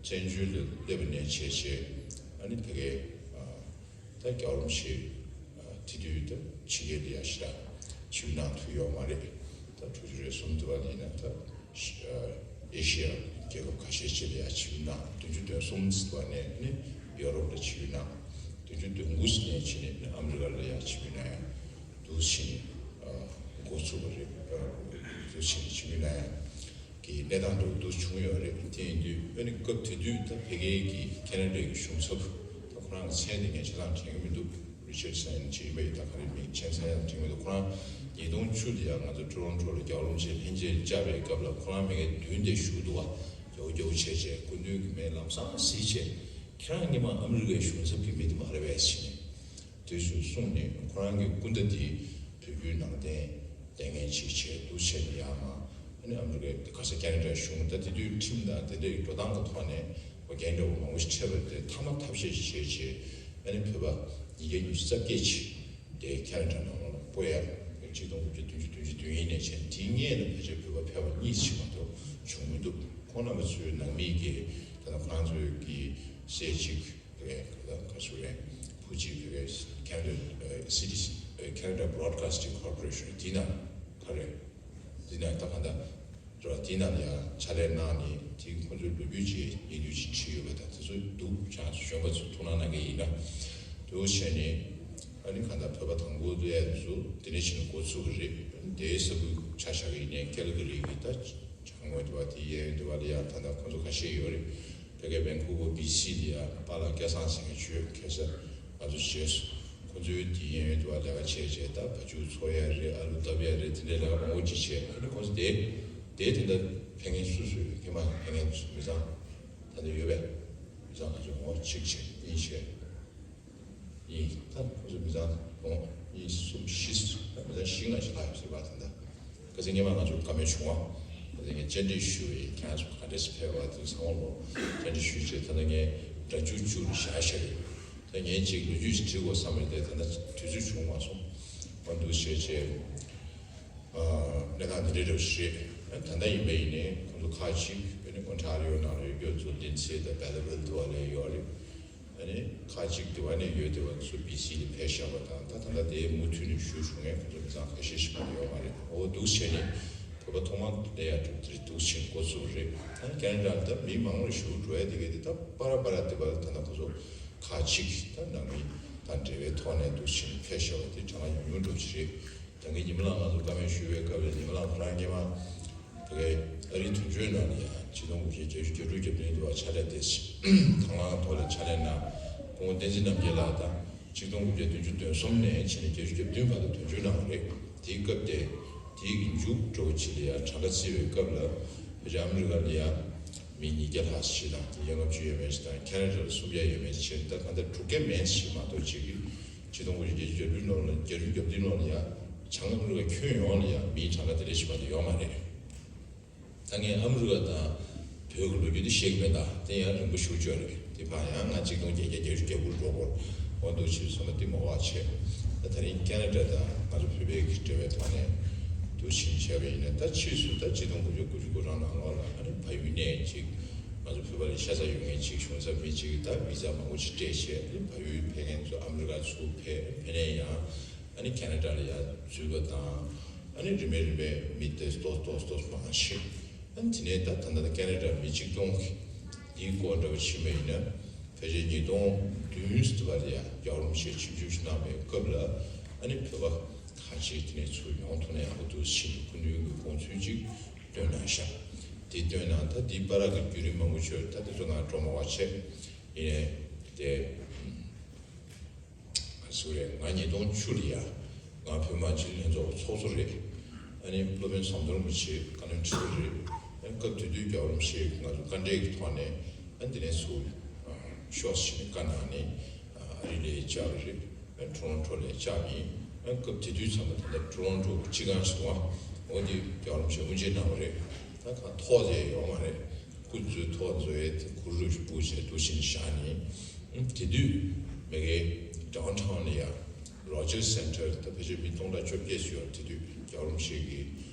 བཙན་བྱོལ་ལ་སླེབས་པ་ནས་བྱས་བྱས་ཨ་ནི་ཕ་གིའི་ད་རྒྱལ་བ་རིན་པོ་ཆེ་དེ་དུས་ད་ཕྱི་རྒྱལ་ལ་ཡ་ཞེ་དྲག་ཆིབས་གནང་ཐུབ་ཡོད་མ་རེད། ད་དྲུག་ཅུ་རེ་གསུམ་དུ་བ་ནས་ན་ད་ཨེ་ཤི་ཡ་རྒྱལ་ཁབ་ཁ་ཤས་ཅིག་ལ་ཡ་ཆིབས་གནང་། བདུན་ཅུ་དོན་གསུམ་དུ་བ་ནས་ནི་ཡོ་རོབ་ལ་ཆིབས་གནང་། བདུན་ཅུ་དོན་དགུ་ནས་ཕྱིན་ནས་ནི་ཨ་མི་རི་ཀ་ལ་ཡ་ཆིབས་གནང་ཡ་འདུག་ཕྱིན་འགོ་ཚུགས་པ་རེད། འདུག་ཕྱིན་ཆིབས་གནང་ཡ། གི་གནས་སྟངས་འདྲ་བོ་འདུག་བྱུང་ཡོད་རེད། དེ་ཡིན་དུས་ཨ་ནི་སྐབས་དེ་དུས་ད་ཕ་གིའི་གི་ཁེ་ན་ཌའི་གི་གཞུང་ཚབ་ད་ཁོ་རང་གི་མཚན་དེ་ངས་ཆ་ཚང་དྲན་གི་མི་འདུག་རི་ཅར་སན་ཅིག་ཡིན་པ་ཡིན། ད་ག་རེ་མིང་མཚན་ཡང་དྲན་གི་མི་འདུག་ཁོ་རང་ཉིས་སྟོང་བཅུ་ལ་ཡང་ང་ཚོ་ཊོ་རོན་ཊོ་ལ་རྒྱལ་བ་རིན་པོ་ཆེ་ལྷན་རྒྱས་བཅར་བའི་སྐབས་ལ་ཁོ་རང་མི་ངའི་མདུན་དེ་བཞུགས་འདུག་བ། རྒྱག་རྒྱག་བྱས་བྱས་སྐུ་མདུན་གི་མིང་ལམ་སང་གཟིགས་བྱས། ཁྱེད་རང་སྔོན་མ་ཨ་མི་རི་ཀའི་གཞུང་ཚབ་ཀྱི་མི་དེ་མ་རེད་པས་ཟེར་ནས། དེ་ཚོས་གསུངས་ནས་ཁོ་རང་གི་སྐུ་ཟླ་དེ་བོད་བརྒྱུད་ནང་བསྟན་ལས་འགན་ཅིག་བྱས་འདུག་བྱས་ནས་ཡང་མ་ཨ་ནི་ཨ་མི་རི་ཀའི་ག་ས་ཁེ་ན་ཌའི་གཞུང་ད་དེ་དུས་ཁྲིམས་དང་དེ་འདྲའི་འགྲོ་སྟངས་ཀྱི་ཐོག་ནས་འགལ་འགྲོ་མང་པོ་ཞིག་འཕྲད་པ་དེ་མཐའ་མ་ཐབས་ཤེས་ཤིག་བྱས་བྱས་ཨ་ནི་བོད་པ་ཉིས་བརྒྱ་ཉི་ཤུ་རྩ་བརྒྱད་ཅིག་དེ་ཁེ་ན་ཌ་ནང་ལོགས་ལ་སྤོ་ཡ་གཅིག་སྟོང་དགུ་བརྒྱ་བདུན་ཅུ་དོན་བདུན་ཡིན་ནས་བྱས་དེའི་སྔོན་ལ་ཕལ་ཆེར་བོད་པ་ཕལ་པ་གཉིས་ཤིག་མ་གཏོགས་བྱུང་མི་འདུག་ཁོང་རྣམ་པ་ཚོའི་ནང་མི་གིས་ད་ལྟ་ཁོ་རང་ཚོའི་གི་སྲས་གཅིག་བོད་པའི་ག་ད་ག་ཚོད་རེད། བུ་གཅིག་བོད་པའི་Canada Citizen Canada Broadcasting Corporation དེ་ན་ག་རེད། དེ་ན་ད་ག་ད་ར་དེ་ན་ཡང་ཕྱག་ལས་གནང་ནས་དེ་ཁོ་ཚོའི་ལོ་རྒྱུས་ཅིག་ཡིན་དུས་ཅིག་བྲིས་ཡོད་པ་དང་དེ་ཚོ་འདུག་ཆ་གཞོན་པ་ཚོ་ཐུགས་སྣང་གནང་གི་ཡིན་ན་འདུག་བྱས་ནས་ཨ་ནི་ག་ད་བོད་པ་དང་པོ་དེ་ཚོ་དེ་ནས་བྱས་ནས་འགོ་ཚུགས་ཀྱི་རེད། དེའི་ས་ཁུལ་ཆ་བཞག་གི་ཡིན་ནའི་ཀལ་ག་རི་གི་ད། བྱང་ངོས་དུ་བ་དེ་གཡས་གཡོན་དུ་བ་ལ་ཡང་ད་ལྟ་ཁོང་ཚོ་ཁ་ཤས་ཡོད་རེད། ཕ་གི་ཝན་ཁུ་ཝར་བྷི་སི་ལ་ཡང་པཱ་ལགས་སྐལ་བཟང་ཟེར་མཁན་ཅིག་ཡོད། ཁ་སང་ང་ཚོ་མཇལ་སོང་། ཁོང་ཚོའི་དེ་གཡས་གཡོན་དུ་བ་ལས་ཀ་བྱས་བྱས་ད་བ་ཕྱུགས་འཚོ་ཡ་རེད། ཨ་ལུ་བཏབ་ཡ་རེད། དེ་འདྲའི་ལས་ཀ་མང་པོ་ཅིག་བྱས། ཨ་ནི་ཁོང་ཚོ་དེ་དེ་དེ་འདྲ་ཕེབས་མཁན་སུ་སུ་ཡོད། སྔོན་མ་ཕེབས་མཁན་མི་ཚང་ད་ལྟ་ཡོད་པས། མི་ཚང་ང་ཚོ་ངོ་གཅིག་བྱས་གཉིས་བྱས། ཡིན། ད་ཁོ་ཚོ་མི་ཚང་ལོ་གཉིས་གསུམ་བཞི་ད་མི་ཚང་བཞི་ལྔ་ཞིག་ལྷག་ཡོད་ཟེར་བ་དེ་འདྲ། ཁ་སང་སྔོན་མ་ང་ཚོ་བཀའ་མོལ་བྱུང་བ། ཁ་སང་ངས་བཅར་འདྲི་ཞུས་པ་ཡིན། ཁྱེད་རང་ཚོ་ག་འདྲས་སེ་ཕེབས་པ་དེ་ཚང་མ་ལོ་བཅར་འདྲི་ཞུས་བྱས་ད་ལྟ་ངས་སྒྲ་འཇུག་བཅུ་རུ་བཞག་བཞག་ཡོད། ད་ངས་ཅིག་ལོ་རྒྱུས་ཤིག་བྲིས་དགོས་བསམ་པ་དེ་ད་ལྟ་དུས་ཚོད་བྱུང་མ་སོང་། འོ་འདུག་བྱས་བྱས། གནས་སྟངས་འདི་འདྲ་འདྲ་བོ་ཞིག་རེད། ད་ལྟ་ཡིན་པ་ཡིན་ནའི་ཁོང་ཚོ་ཁག་ཅིག་ཨ་ནི་ཨོན་ཊ་རི་ཡོ་ནང་ལ་ཡོད་རྒྱུ་ཚོ་ལིན་སི་དང་བེ་ལ་ཝིལ་དུ་བ་ལ་ཡོད་རེད། ཨ་ནི་ཁག་ཅིག་དུ་བ་ནས་ཡོད་དེ་བ་ཚོ་བྷི་སི་ལ་ཕེབས་བཞག་པ་དང་ད་ད་ལྟ་དེ་མུ་མཐུད་ནས་ཞུ་བྱུང་ངས་ཁོང་ཚོ་མི་ཚང་ཁ་ཤས་ཤིག་མ་ཡོད་མ་རེད། འོ་འདུག་བྱས་ནས་བོད་པ་ཐོག་མ་ལས་ཡ་གྲུབ་དེ་རེད། འདུག་བྱས་ནས་འགོ་ཚུགས་རེད། ད་ཁེ་ན་ཌ་ད་མི་མང་པོ་ཞུ་འགྲོ་ཡ་དེ་ག་དེ་ད་པ་ར་པ་ར་དེ་བ་ད་ད་ཁོང་ཚོ་ཁག་ཅིག་ད་ནང་མི་དང་འབྲེལ་བའི་ཐོག་ནས་འདུག་བྱས་ནས་ཕེབས་བཞག་པ་དེ་གྲངས་ཉུང་ཉུང་འགྲོ་གི་རེད། ད་གིན་ཉི་མ་ལགས་ང་ཚོ་བཀའ་མོལ་ཞུ་བའི་སྐབས་ལ་ཉི་མ་ལགས་ཁོ་རང་སྔོན་མ་ཕ་གིའི་ཨ་རིའི་དོན་གཅོད་ནང་ལ་ཡང་ཆིག་སྟོང་དགུ་བརྒྱ་བརྒྱད་ཅུ་གྱ་དྲུག་གྱ་བདུན་དུ་བ་ཕྱག་ལས་དེ་དང་བླངས་ཐོག་ལ་ཕྱག་ལས་གནང་ སྐུ་ངོ་བསྟན་འཛིན་རྣམ་རྒྱལ་ལགས་དང་གཅིག་སྟོང་དགུ་བརྒྱ་བདུན་ཅུ་དོན་གསུམ་ནས་བྱས་ནས་བརྒྱད་ཅུ་གྱ་བདུན་བར་དུ་དོན་གཅོད་གནང་བ་རེད། དེའི་སྐབས་དེ་དེའི་གི་མཇུག་འགྲོ་བ་ཆེ་ལ་ཡ་གྲངས་ཀ་བརྩི་བའི་སྐབས་ལ་ཕལ་ཆེར་ཨ་མི་རི་ཀ་ལ་ཡ་མི་ཉིས་བརྒྱ་ལྷག་ཞིག་དང་དེ་ཡ་ལྔ་བཅུ་ཡས་མས་ཞིག་དང་ཁེ་ན་ཌ་ལ་སུམ་བརྒྱ་ཡས་མས་ཞིག་བྱས་ད་གང་ལྟར་དྲུག་བརྒྱ་མན་ཞིག་མ་གཏོགས་ཅིག་གི་ཆིག་སྟོང་དགུ་བརྒྱ་བརྒྱད་ཅུ་གྱ་བདུན་ལོ་ལ་བརྒྱད་ཅུ་གྱ་བདུན་ལོ་ལ་ཡ་བྱང་ཨ་མི་རི་ཀ་ཁྱོན་ཡོངས་ལ་ཡ་མིའི་གྲངས་ཀ་དེ་འདྲ་ཞིག་མ་གཏོགས་ཡོད་མ་རེད། ད་ངས་ཨ་མི་རི་ཀ་དང་བོད་ཀྱི་ལོ་རྒྱུས་འདི་ཤེས་ཀྱི་མེད་ད་དེ་ཡང་རིང་པོ་ཞེ་པོ་ཅིག་ཡོད་རེད། དེ་ཕར་ཡང་ང་ཆིག་སྟོང་བརྒྱད་བརྒྱ་བརྒྱད་ཅུ་གྱ་དགུ་ལ་འགྲོ་དགོས་འོ་འདུག་ཕྱིར་ཚང་མ་གཏིང་མ་བ་བྱས། ད་ད་རིང་ཁེ་ན་ཌ་དང་ང་ཚོ་བོད་པའི་གི་འབྲེལ་བའི་ཐོག་ནས་འདུག་ཕྱིན་བྱས་པ་ཡིན་ན་ད་ཕྱིས་སུ་ད་ཆིག་སྟོང་དགུ་བརྒྱ་དགུ་བཅུ་གོ་གྲངས་ནང་ལོགས་ལ་ཨ་ནི་ཕ་ཡུལ་ནས་ཅིག་ང་ཚོ་བོད་པ་ལ་ཤ་ཚ་ཡོད་མཁན་ཅིག་གཞུང་ཚབ་མི་ཅིག་ད་བི་ཛ་མང་པོ་ཅིག་སྤྲད་བྱས་ཨ་ནི་ཕ་ཡུལ་ཕེབས་མཁན་ཚོ་ཨ་མི་རི་ཀ་ཚུར་ཕེབས་ཕེབས་ནས་ཡང་ཨ་ནི་ཁེ་ན་ཌ་ལ་ཡར་འཛུལ་བ་དང་ཨ་ནི་རིམ་པས་རིམ་པས་མི་དེ་ཏོག་ཏོག་ཏོག་མང་ཕྱིན། ཨ་ནི་དེ་ནས་ད་ད་ལྟ་ཁེ་ན་ཌ་མི་ཆིག་སྟོང་འདིའི་སྐོར་འདྲ་བ་ཕྱིན་པ་ཡིན་ན་ཕལ་ཆེར་ཉིས་སྟོང་བདུན་ཙམ་བར་ཡ་རྒྱལ་བ་རིན་པོ་ཆེ་ཆིབས་བསྒྱུར་ཞིག་གནང་བའི་སྐབས་ལ་ཨ་ནི་བོད་པ་ཁ་ཤས་དེ་ནས་ཚུར་ཡོང་ཐུབ་ན་ཡག་པོ་འདུག་ཟེར་གྱི་སྐུ་མདུན་གྱི་དགོངས་ཚུལ་ཅིག་བཏོན་གནང་ཤག་དེ་བཏོན་གནང་ད་དེའི་བར་གྱི་བརྒྱུད་རིམ་མང་པོ་ཅིག་ཡོད་རེད། ད་དེ་ཚོ་ང་འགྲོ་མ་བ་བྱས་ཡིན་ནའི་དེ། ང་སུ་རེད། ང་ཉིས་སྟོང་བཅུ་ལ་ཡ། ང་བོད་མི་སྤྱི་འཐུས་ལྷན་ཚོགས་ཚོགས་གཙོ་རེད། ཨ་ནི་སློབ་དཔོན་ཟམ་གདོང་རིན་པོ་ཆེ་བཀའ་བློན་ཁྲི་པ་རེད། ཨ་ནི་སྐབས་དེ་དུས་རྒྱལ་བ་རིན་པོ་ཆེས་ང་ཚོ་བཀའ་འབྲེལ་གྱི་ཐོག་ནས་ཨ་ནི་འདི་ནས་ཚུར་ཤོག་ཟེར་ནས་བཀའ་གནང་ནས་ཨ་རི་ལ་བཅར་བ་རེད། ཨ་ནི་ཊོ་རོན་ཊོ་ལ་བཅར་བ་ཡིན། ཨ་ནི་སྐབས་དེ་དུས་ཙམ་པ་ད་ལྟ་ཊོ་རོན་ཊོ་སྤྱི་ཁང་ཞིག་འདུག་ཨ། འོ་འདི་རྒྱལ་བ་རིན་པོ་ཆེས་དབུ་འབྱེད་གནང་བ་རེད། ད་གང་ཐོག་དེ་ཡོད་མ་རེད། སྐུ་མཛོད་ཐོག་མཛོད་ཡས་དེ་གུ་རུ་རུ་ཞིག་སྤུ་བྱས་འདུག་ཕྱིན་བཞག་ནས། དེ་དུས་མ་གི་ཌའུན་ཊའུན་ལ་ཡ་རོ་ཇར་སེན་ཊར་ད་ཕལ་ཆེར་མི་སྟོང་ཕྲག་བཅོ་བརྒྱད་ཙམ་ཡོད། དེ་དུས་རྒྱལ་བ་རིན་པོ་ཆེ་གིས་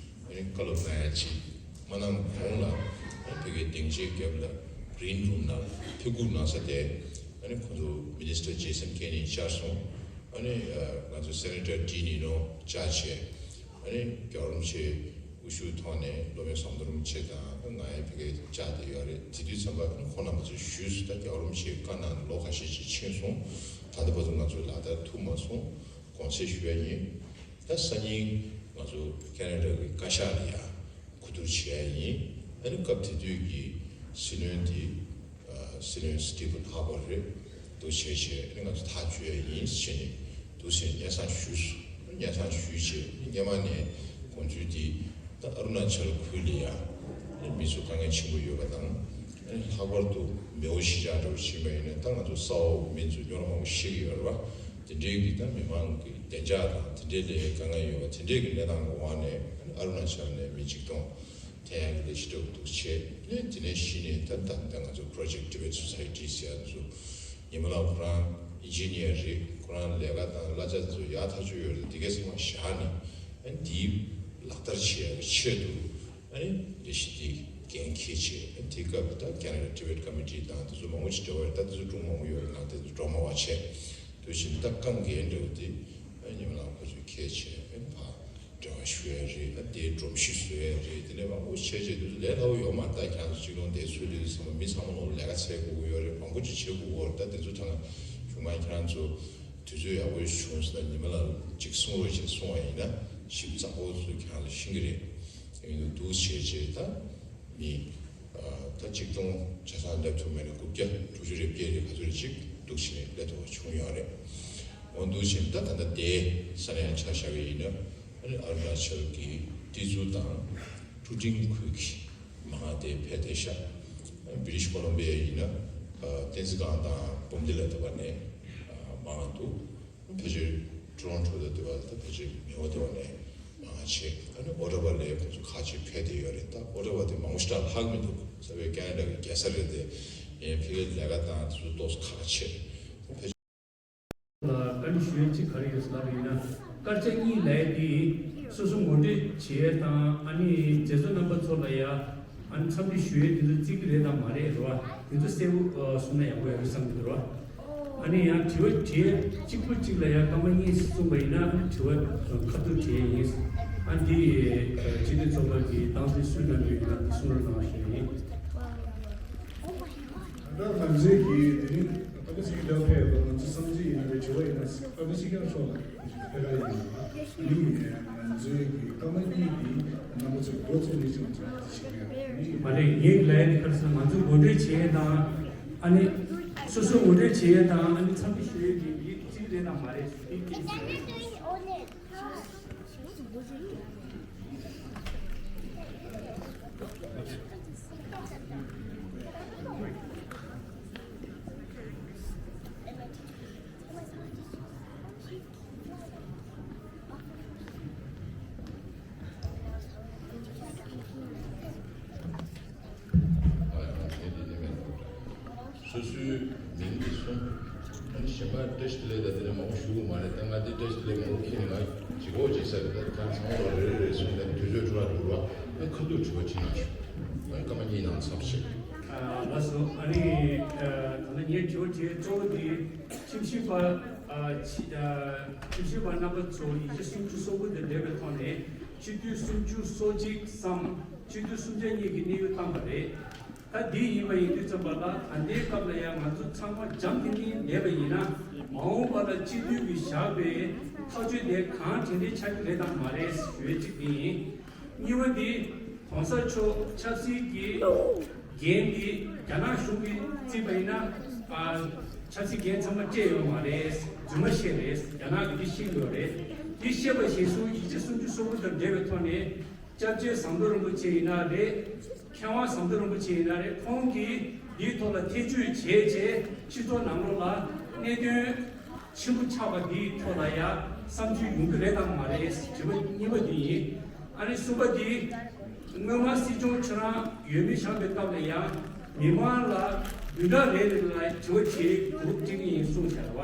ཨ་ནི་བཀའ་སློབ་གནང་ཡ་ཅིག་མ་གནང་གོང་ལ་ཨ་ནི་ཕ་གིའི་སྡིངས་ཆའི་རྒྱབ་ལ་གི་རིན་རུམ་ནང་ལ་ཕེབས་སྒུག་གནང་ས་དེ་ཨ་ནི་ཁོ་ཚོ་མི་ནི་སི་ཊར་ཇེ་སན་ཀེ་ནི་བཅར་སོང་། ཨ་ནི་ང་ཚོ་སེ་ནེ་ཊར་ཌི་ནི་ནོ་བཅར་བྱས། ཨ་ནི་རྒྱལ་བ་རིན་པོ་ཆེ་དབུ་བཞུགས་ཐོག་ནས་སློབ་དཔོན་ཟམ་གདོང་རིན་པོ་ཆེ་དང་ང་ཡི་ཕ་གིར་བཅར་བསྡད་ཡོད་རེད། དེ་དུས་ཙམ་པ་ཨ་ནི་ཁོང་རྣམ་པ་ཚོས་ཞུས་སུ་ད་རྒྱལ་བ་རིན་པོ་ཆེའི་བཀའ་གནང་ལོ་ཁ་ཤས་ཤིག་ཕྱིན་སོང་། ད་ལྟ་བར་དུ་ང་ཚོས་ལག་བསྟར་ཐུབ་མ་སོང་། དགོངས་སེལ་ཞུ་ཡ་ཡིན། ད་སང་ཉིན་ང་ཚོ་ཁེ་ན་ཌ་གི་བཀའ་ཤག་ལ་ཡ་གོ་བསྡུར་བྱེད་ཡ་ཡིན། ཨ་ནི་སྐབས་དེ་དུས་ཀྱི་སྲིད་བློན་དེ་སྲིད་བློན་སི་ཊི་ཕན་ཧར་པར་རེད། འདུག་བྱས་བྱས་ཨ་ནི་ང་ཚོ་ཐག་གཅོད་ཡ་ཡིན་ཟེར་ནས་འདུག་ཟེར་སྙན་སེང་ཞུས་སོང་། སྙན་སེང་ཞུས་བྱས་སྔོན་མ་ནས་དགོངས་ཚུལ་དེ་ད་ཨ་རུ་ན་ཅལ་ཁུལ་ལ་ཡ་ཨ་ནི་མི་ཚོ་དཀའ་ངལ་ཆེན་པོ་ཡོད་པ་དང་། ཨ་ནི་ལྷག་པར་དུ་མེའོ་གཞིས་ཆགས་འདྲ་བོ་ཞིག་མ་ཡིན་ན་ད་ང་ཚོ་ས་འོག་མི་ཚོ་སྨྱོ་ལམ་མང་པོ་ཤེས་ཀྱི་ཡོད་རེད་བ། དེ་འདྲའི་གི་ད་མི་མང་གི་བདེ་འཇགས་དང་དེ་འདྲའི་ལས་དཀའ་ངལ་ཡོད་པ་དེ་འདྲའི་གི་གནས་སྟངས་ཀྱི་འོག་ནས་ཨ་ནི་ཨ་རུ་ན་ཅལ་ནས་མི་གཅིག་སྟོང་ཐེ་ཡང་གི་ལས་གཞི་འདྲ་བོ་འདུག་བྱས། ཨ་ནི་དེ་ནས་གཞི་ནས་ད་ད་ད་ང་ཚོ་Project Tibet Society ཟེར་ཡ་ཚོ་ཉི་མ་ལགས་ཁོ་རང་ཨིན་ཇི་ནི་ཡར་རེད། ཁོ་རང་ལས་ཀ་དང་གླ་ཆ་དེ་ཚོ་ཡག་ཐག་ཆོད་ཡོད་རེད། དེ་གས་ཚང་མ་བཞག་ནས་ཨ་ནི་འདིའི་ལག་བསྟར་བྱེད་ཡ་གི་ཆེད་དུ་ཨ་ནི་ལས་གཞི་འདི་འགན་འཁྱེར་བྱས། ཨ་ནི་དེའི་སྐབས་ད་Canada Tibet Committee དང་དེ་ཚོ་མང་པོ་ཞིག་འབྲེལ་བ་རེད། ད་དེ་ཚོ་སྒྲུང་མང་པོ་ཡོད་རེད། ནང་དེ་ཚོ་འགྲོ་མ་བ་བྱས། དེ་བཞིན་ད་རྐང་འགན་འདྲ་བོ་དེ་ཨ་ནི་ཉི་མ་ལགས་ཁོ་ཚོས་འཁྱེར་བྱས་ཨ་ནི་ཕར། འབྲེལ་བ་ཞུ་ཡ་རེད། ད་དེའི་སྒྲོམ་གཞི་བཟོ་ཡ་རེད། དེ་ནས་མང་པོ་བྱས་བྱས་དུས་ཚོད་ལས་སླ་པོ་ཡོད་མ་རེད། ད་ཁྱེད་རང་ཚོ་གཅིག་ལོང་དེ་ཚོའི་དུས་ཚོད་ཚང་མ་མི་ཚང་མ་ལོག་ལས་ཀ་འཚོལ་དགོས་ཀྱི་ཡོད་རེད། མང་པོ་ཅིག་བྱེད་དགོས་ཀྱི་ཡོད་རེད། ད་དེ་ཚོ་ཐང་གཞུག་མ་ཁྱེད་རང་ཚོ་དུས་ཚོད་ཡག་པོ་ཞིག་བྱུང་སོང་ན་ཉི་མ་ལ་གཅིག་གསུང་རོགས་བྱས་གསུང་བ་ཡིན་ན་ཞིབ་ཚགས་པོ་ཚོ་ཁྱེད་རང་ཚོ་ཤེས་ཀྱི་རེད། ཡིན་དུས་འདུག་བྱས་བྱས་ད། མི། ད་གཅིག་སྟོང་ཆ་ཚང་སླེབས་ཐུབ་མེད་ན་དགུ་བརྒྱ་དྲུག་ཅུ་རེ་བརྒྱད་རེ་ག་ཚོད་རེ་གཅིག་འདུག་བྱས་ནས་སླེབས་ཐུབ་པ་བྱུང་ཡོད་རེད། འོ་འདུག་བྱས་ནས་ད་ད་ལྟ་དེ་ས་ནས་ཡང་ཆ་བཞག་གི་ཡིན་ན་ཨ་ནི་ཨ་རུ་ན་ཅལ་གྱི་ཏི་ཛུ་དང་ཀྲུ་ཀྲིང་ཁུལ་གྱི་མང་དེ་ཕེབས་བསྡད་ཤག་བྷི་རི་ཊིཤ་ཀོ་ལོམ་བི་ཡ་ཡིན་ན་བསྟན་འཛིན་སྒང་དང་འབུམ་སྡེ་ལ་དེ་བ་ནས་མང་འདུག་ཕལ་ཆེར་ཊོ་རོན་ཊོ་དང་དེ་བ་ད་ཕལ་ཆེར་མེའོ་དེ་བ་ནས་མང་ཆེ་ཨ་ནི་ཨོ་ཊ་ཝ་ལ་ཁོ་ཚོ་ཁག་ཅིག་ཕེབས་བསྡད་ཡོད་རེད། ད་ཨོ་ཊ་ཝ་དེ་མང་པོ་ཞེ་དྲག་ལྷག་མི་འདུག་རྩ་བའི་ཁེ་ན་ཌ་གི་རྒྱལ་ས་རེད་དེ། ཡིན་ཕ་གིའི་ལས་ཀ་དང་དེ་ཚོ་ཏོག་ཙམ་ཁག་ཆེ། ད་ཕལ་ཆེར་ལ་བཀའ་འདྲི་ཞུ་ཡས་གཅིག་ག་རེ་ཡོད་ཟེར་ལབ་པ་ཡིན་ན་སྐར་ཆ་གཉིས་ལབ་ཡས་དེ་སོ་སོ་ངོ་སྤྲོད་བྱེད་ཡས་དང་ཨ་ནི་མཛད་གཙོ་རྣམ་པ་ཚོ་ལ་ཡ། ཨ་ནི་འཚམས་འདྲི་ཞུ་ཡས་དེ་ཚོ་བརྩི་གི་རེད་དམ་མ་རེད་རེད་བ། དེ་ཚོ་གསལ་པོ་གསུངས་ན་ཡག་པོ་ཡོད་རེད་བསམ་གི་འདུག་རེད་བ། ཨ་ནི་ཡང་དྲི་བ་དྲི་ཡས་གཅིག་པོ་གཅིག་ལ་ཡང་སྐར་མ་གཉིས་གསུངས་པ་ཡིན་ན་ཨ་ནི་དྲི་བ་ཁ་ཐུག་དྲི་ཡས་ཡིན། ཨ་འདི་སྤྱི་འཐུས་ཚོགས་པ་གི་སྟངས་འཛིན་སུས་གནང་གི་ཡོད་ན་དེ་གསུང་རོགས་གནང་ཞུ་ཡས་ཡིན། ད་ང་ཚོའི་གི་དེ་རིང་ཨ་ཕ་ཚིག་འདྲ་ཕེབས་པ་ང་ཚོ་བསམ་ཚུལ་ཡིན་ན་རེད། དྲི་བ་ཡིན་ན་ཨ་ཕ་ཚིག་ཀྱང་ཤོག་ལ་ཕེབས་པ་ཡིན། ཨ་ནི་ང་ཚོའི་གི་སྐར་མ་གཉིས་འདི་རྣམ་པ་ཚོས་འགོ་ཚུགས་ནས་ཀྱང་ཚོགས་པ་ཞིག་ཡོད། ཨ་ནི་མ་རེད། ངས་ལབ་ཡ་དེ་ག་རེ་ཟེར་ན་ང་ཚོས་ངོ་སྤྲོད་བྱེད་ཡས་དང་ཨ་ནི་ སོ་སོ་ངོ་སྤྲོད་བྱེད་ཡས་དང་ཨ་ནི་འཚམས་འདྲི་ཞུ་ཡས་ཀྱི་མི་གཅིག་རེད་དང་མ་རེད་ཞུ་གི་ཡིན། སོ་སོའི་མིང་དེ་གསུངས། ཨ་ནི་གཞན་པ་བཀྲ་ཤིས་བདེ་ལེགས་དང་དེ་འདྲ་མང་པོ་ཞུ་གི་མ་རེད། ད་ང་འདི་བཀྲ་ཤིས་བདེ་ལེགས་མང་པོ་ཁྱེར་ནས་ང་ལྗིད་ཁོག་བྱེད་ས་རེད། ད་ཁྱེད་རང་ཚང་མ་ལ་རེ་རེ་རེ་གསུངས། ད་དུས་ཚོད་འཕྲོ་བརླག་འགྲོ་ར། ཨ་ཁ་ཐུག་དྲི་བ་བྱེད་ན་ཞུ། ཨ་ནི་སྐར་མ་གཉིས་ནང་མཚམས་བཞག་ཨ་ལགས་སོ། ཨ་ནི་ཨ་ད་ལྟ་ངའི་དྲི་བ་དྲི་གཙོ་བོ་དེ་ཁྲིམས་ཞིབ་པ་ཨ་ཁྲི་ཨ་ཁྲིམས་ཞིབ་པ་རྣམ་པ་ཚོ་ཡི་གེ་སུམ་ཅུ་སོ་དགུ་དང་འབྲེལ་བའི་ཐོག་ནས་སྤྱི་འཐུས་སུམ་ཅུ་སོ་གཅིག་སམ་སྤྱི་འཐུས་སུམ་ཆ་གཉིས་ཀྱི་གནས་དབྱུང་བཏང་བ་རེད། ད་འདི་ཡིན་པ་ཡིན་དུས་ཙམ་པ་ལ་ད་ལྟའི་སྐབས་ལ་ཡང་ང་ཚོ་ཚང་མ་འཇམ་ཐིང་ཐིང་མེད་པ་ཡིན་ན། མ་འོངས་པ་ལ་སྤྱི་འཐུས་ཀྱིས་བཞག་པའི་ཐག་གཅོད་དེ་གང་དྲན་དྲན་ཆགས་ཀྱི་རེད་དམ་མ་རེད་ཞུ་ཡས་གཅིག་དེ་ཡིན། གཉིས་པ་འདི་༸གོང་ས་མཆོག་ཆབ་སྲིད་ཀྱི་འགན་འདི་རྒྱ་ནག་གཞུང་གིས་བརྩིས་པ་ཡིན་ན། ཨ་ཆབ་སྲིད་འགན་ཚང་མ་སྤྲད་ཡོད་མ་རེད། རྫུན་མ་བཤད་རེད། རྒྱ་ནག་གིས་འདི་ཤེས་ཀྱི་ཡོད་རེད། འདི་ཤེས་པ་བཞིན་སུ་ཡིག་ཆ་སུམ་ཅུ་སོ་དགུ་དང་འབྲེལ་བའི་ཐོག་ནས། སྐྱབས་རྗེ་ཟམ་གདོང་རིན་པོ་ཆེ་ཡིན་ན་རེད། མཁས་དབང་ཟམ་གདོང་རིན་པོ་ཆེ་ཡིན་ན་རེད། ཁོང་གིས་འདིའི་ཐོག་ལ་ཐེ་བྱུས་བྱས་བྱས་སྤྱི་ཚོགས་ནང་ལོགས་ལ་གནད་དོན་ཆེན་པོ་ཆགས་པ་འདིའི་ཐོག་ལ་ཡང་བསམ་ཚུལ་ཡོང་གི་རེད་དམ་མ་རེད། དྲི་བ་གཉིས་པ་འདི་ཡིན། ཨ་ནི་གསུམ་པ་འདི་སྔོན་མ་སྲིད་སྐྱོང་ཁྱེད་རང་འོས་མི་བཞག་པའི་སྐབས་ལ་ཡང་མི་མང་ལ་བདུན་ཕྲག་རེ་རེ་ལ་དྲི་བ་དྲིས་དགོས་དྲི་གི་ཡིན་གསུངས་བཞག་པ་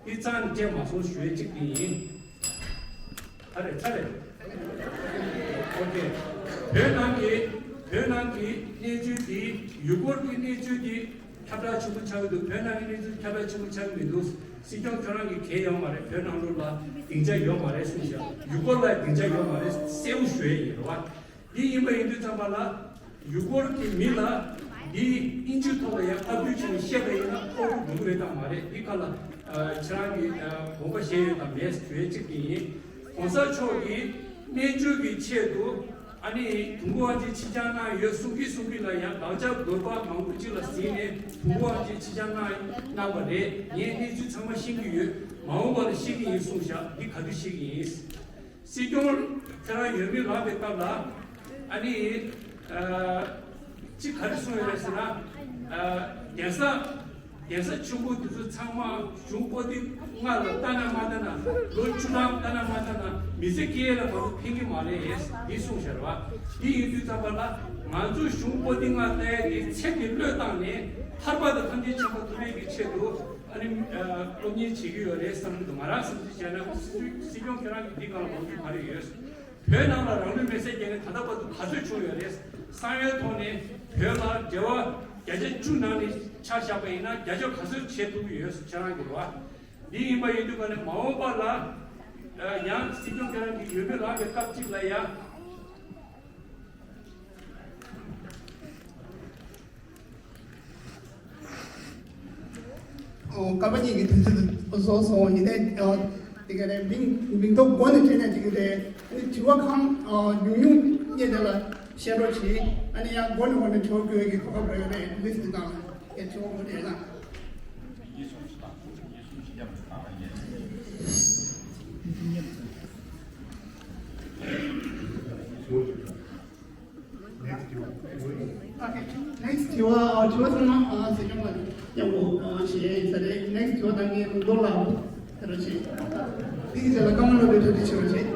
འདི་རྩ་ནས་སྤྲད་མ་སོང་ཞུ་ཡས་གཅིག་འདི་ཡིན། ཚར་རེད་ཚར་རེད། ཨོ་ཁེ། བོད་ནང་གི་བོད་ནང་གི་གནས་ཚུལ་འདི་ཡུལ་སྐོར་གྱི་གནས་ཚུལ་འདི་ཁྱབ་བསྒྲགས་ཆེན་པོ་ཆགས་ཀྱི་འདུག་བོད་ནང་གི་གནས་ཚུལ་ཁྱབ་བསྒྲགས་ཆེན་པོ་ཆགས་ཀྱི་མི་འདུག་སྲིད་སྐྱོང་ཁྱོད་རང་གི་གལ་ཡོད་མ་རེད། བོད་ནང་ལོགས་ལ་སྡིངས་ཆ་ཡོད་མ་རེད་གསུངས་ཤག་ཡུལ་སྐོར་ལ་སྡིངས་ཆ་ཡོད་མ་རེད། གསལ་པོ་ཞུ་ཡས་ཡིན་རེད་བ། འདི་ཡིན་པ་ཡིན་དུས་ཙམ་པ་ལ། ཡུལ་སྐོར་གྱི་མི་ལ་འདི་དབྱིན་ཇིའི་ཐོག་ལ་ཡང་ཕབ་བསྒྱུར་བྱས་ནས་བཤད་པ་ཡིན་ན་ཕོག་ཐུག་འགྲོ་གི་རེད་དམ་མ་རེད། འདི་ཁ་ལ་ཁྱེད་རང་གིས་དགོངས་པ་བཞེས་ཡོད་དམ་མེད་ཞུ་ཡས་གཅིག་དེ་ཡིན། ༸གོང་ས་མཆོག་གིས་སྨན་བཅོས་ཀྱི་ཆེད་དུ་ཨ་ནི་དུང་དཀར་དབང་ཆེན་ཕྱིར་འགྱངས་གནང་ཡོད་གསུང་གིན་གསུང་གིན་ལ་ཡང་དགག་བྱ་དགོས་པ་མང་པོ་ཅིག་ལ་གཟིགས་ནས་དུང་དཀར་དབང་ཆེན་ཕྱིར་འགྱངས་གནང་གནང་བ་རེད། ངས་གནས་ཚུལ་ཚང་མ་ཤེས་ཀྱི་ཡོད། མ་འོངས་པ་ལ་ཤེས་ཀྱི་ཡིན་གསུངས་བཞག་འདི་ག་དུས་ཤེས་ཀྱི་ཡིན། སྲིད་སྐྱོང་ཁྱེད་རང་འོས་མི་ལངས་པའི་སྐབས་ལ་ཨ་ནི་ཨ་གཅིག་ག་རེ་གསུངས་ཡོད་རེད་ཟེར་ན། ཨ་གདན་ས་གདན་ས་ཆེན་པོ་དེ་ཚོ་ཚང་མ་གཞུང་པོ་ཏི་ལྔ་ལ་ལྟ་ན་མ་ལྟ་ན་ལོ་བཅུ་གྲངས་ལྟ་ན་མ་ལྟ་ན་མི་ཚེ་སྐྱེལ་ཡས་ལ་མ་གཏོགས་ཕན་གྱི་མ་རེད་འདི་གསུངས་བཞག་རེད་བ། འདི་ཡིན་དུས་ཙམ་པ་ལ་ང་ཚོ་གཞུང་པོ་ཏི་ལྔ་ལྟ་ཡས་དེ་ཚེ་འདི་བློས་བཏང་ནས་ཐར་པ་དང་ཐམས་ཅད་མཁྱེན་པ་ཐོབ་ཡས་ཀྱི་ཆེད་དུ། ཨ་ནི་ཨ་སློབ་གཉེར་བྱེད་ཀྱི་ཡོད་རེད་བསམ་གྱི་འདུག་ང་རང་བསམ་ཚུལ་བྱས་ན་སྲིད་སྲིད་སྐྱོང་ཁྱེད་རང་གིས་འདི་སྒང་ལ་ལོ་རྒྱུས་ག་རེ་ཡོད། བོད་ནང་ལ་རང་ལུས་མེར་སྲེག་བརྒྱབ་ནས་ད་ལྟ་བར་དུ་ག་ཚོད་བྱུང་ཡོད་རེད། གསང་བའི་ཐོག་ནས་བོད་ལ་འབྲེལ་བ་བརྒྱ་ཆ་བཅུ་ནང་ནས་ཆ་བཞག་པ་ཡིན་ན་བརྒྱ་ཆ་ག་ཚོད་བྱེད་ཐུབ་ཀྱི་ཡོད་ཁྱེད་རང་གིས་རེད་བ། འདི་ཡིན་པ་ཡིན་དུས་ག་ནས་མ་འོངས་པ་ལ་ཡང་སྲིད་སྐྱོང་ཁྱེད་རང་གི་འོས་མི་ལངས་པའི་སྐབས་གཅིག་ལ་ཡང་། ཨོ། སྐར་མ་གཉིས་ཀྱི་དུས་ཚོད་རྫོགས་སོང་། ཡིན་ནའི་ཨོ་དེ་ག་རེད། མིང་མིང་ཐོ་འགོ་ནས་བྲིས་ནས་བྲིས་ཀྱི་རེད། ཨ་ནི་དྲི་བ་གང་ཨོ་ཉུང་ཉུང་རྙེད་དེ་ལ་བཤད་རོགས་གྱིས། ཨ་ནི་ཡང་འགོ་ནས་འགོ་ནས་དྲི་བ་བཀོད་ཀྱི་གོ་སྐབས་རག་ཡོད་རེད། ལིས་ཊི་འདི་དང་ལ་དྲི་བ་འགོ་དེ་ལ། Next དྲི་བ། ཨོ་ཁེ། Next དྲི་བ། ཨ་དྲི་བ་ཚང་མ་ཨ་སྲིད་སྐྱོང་ལ་མཉམ་པོ་ཨ་བྱེད་ཡས་ཡིན་ས་རེད། Next དྲི་བ་ད་ངའི་ལུང་རྟོགས་ལ་ཕེབས་རོགས་བྱེད། དེ་གི་རྗེས་ལ་ཀརྨ་བློ་གྲོས་ཐུགས་རྗེ་ཆེ་རོགས་བྱེད།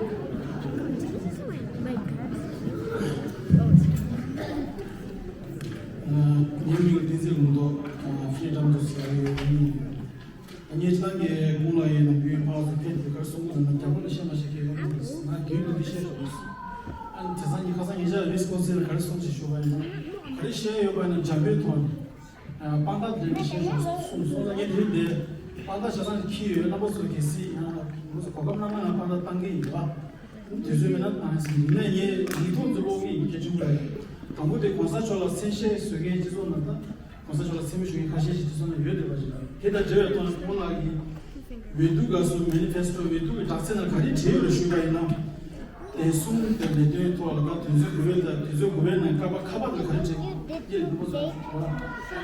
ཨ་ངའི་མིང་བསྟན་འཛིན་ལུང་རྟོགས། ཨ་ཕི་ཊམ་དུ་ཟེར་ཡོད་ཡིན། ངས་ཁྱེད་རང་གི་གོང་ལ་ཡིན་ནམ་རྒྱུན་ཕར་ཚུར་ཕེབས་དུས་ག་རེ་གསུང་གི་འདུག་ན། རྒྱ་གར་ལ་བཤད་མ་བཤད་ཁྱེད་ཀྱི་ལུང་དུ་ང་རྒྱུན་དུ་འདི་བཤད་ཞོར་ཡིན། ཨ་ནི་དེང་སང་ཉིན་ཁ་སང་ཉིན་ཞག་ཝི་སི་ཀོན་སིན་ལ་ག་རེ་གསུང་ཞིག་ཞུ་བ་ཡིན་ན། ག་རེ་བཤད་ཡོད་པ་ཡིན་ན་འཇམ་པོའི་ཐོག་ནས་དཔང་རྟགས་ལྡན་གྱི་བཤད་ཞོར་གསུངས་སོང་ཙང་ངས་དེ་རིང་འདི་དཔང་རྟགས་ཆ་ཚང་ཞིག་འཁྱེར་ཡོད། རྣམ་པ་ཚོ་གལ་སྲིད་ཡང་ང་ཚོ་གོ་སྐབས་གནང་ན་ཡང་དཔང་རྟགས་བཏང་གི་ཡིན་པ། དུས་ཚོད་མེད་ན་བཏང་ཡིན་ཟེར་གྱི་ཡིན་ནའི་ངས་ཡིག་ཐོག་ཏུ་ཀློག་གི་ཡིན། གལ་ཆེན་པོ་རེད། དང་པོ་དེ་གོང་ས་མཆོག་ལ་མཚན་ཤས་བཟོ་མཁན་སྤྱི་ཚོགས་ནང་དང་། གོང་ས་མཆོག་ལ་མཚན་སྨད་ཞུ་མཁན་ཁ་ཤས་ཤིག་སྤྱི་ཚོགས་ནང་ཡོད་བསྡད་པ་ཞིག་རེད། དེ་དང་འབྲེལ་བའི་ཐོག་ནས་ཁོང་ལགས་ཀྱིས་འོས་བསྡུ་སྐབས་སུ་མེ་ནི་ཕེ་སི་ཊོ། འོས་བསྡུ་གི་དྲག་རྩལ་ནང་ག་རེ་བྲིས་ཡོད་རེད་ཞུས་པ་ཡིན་ན། དེ་ གསུམ་དེ་ལས་དོན་ཐོག་ལ་ད་དུས་ཚོད་དགུ་པའི་ད་དུས་ཚོད་དགུ་པའི་ནང་ཁ་པར་ཁ་པར་ལ་ག་རེ་བྱེད་ཀྱི་ཡིན་པ་ཚོ་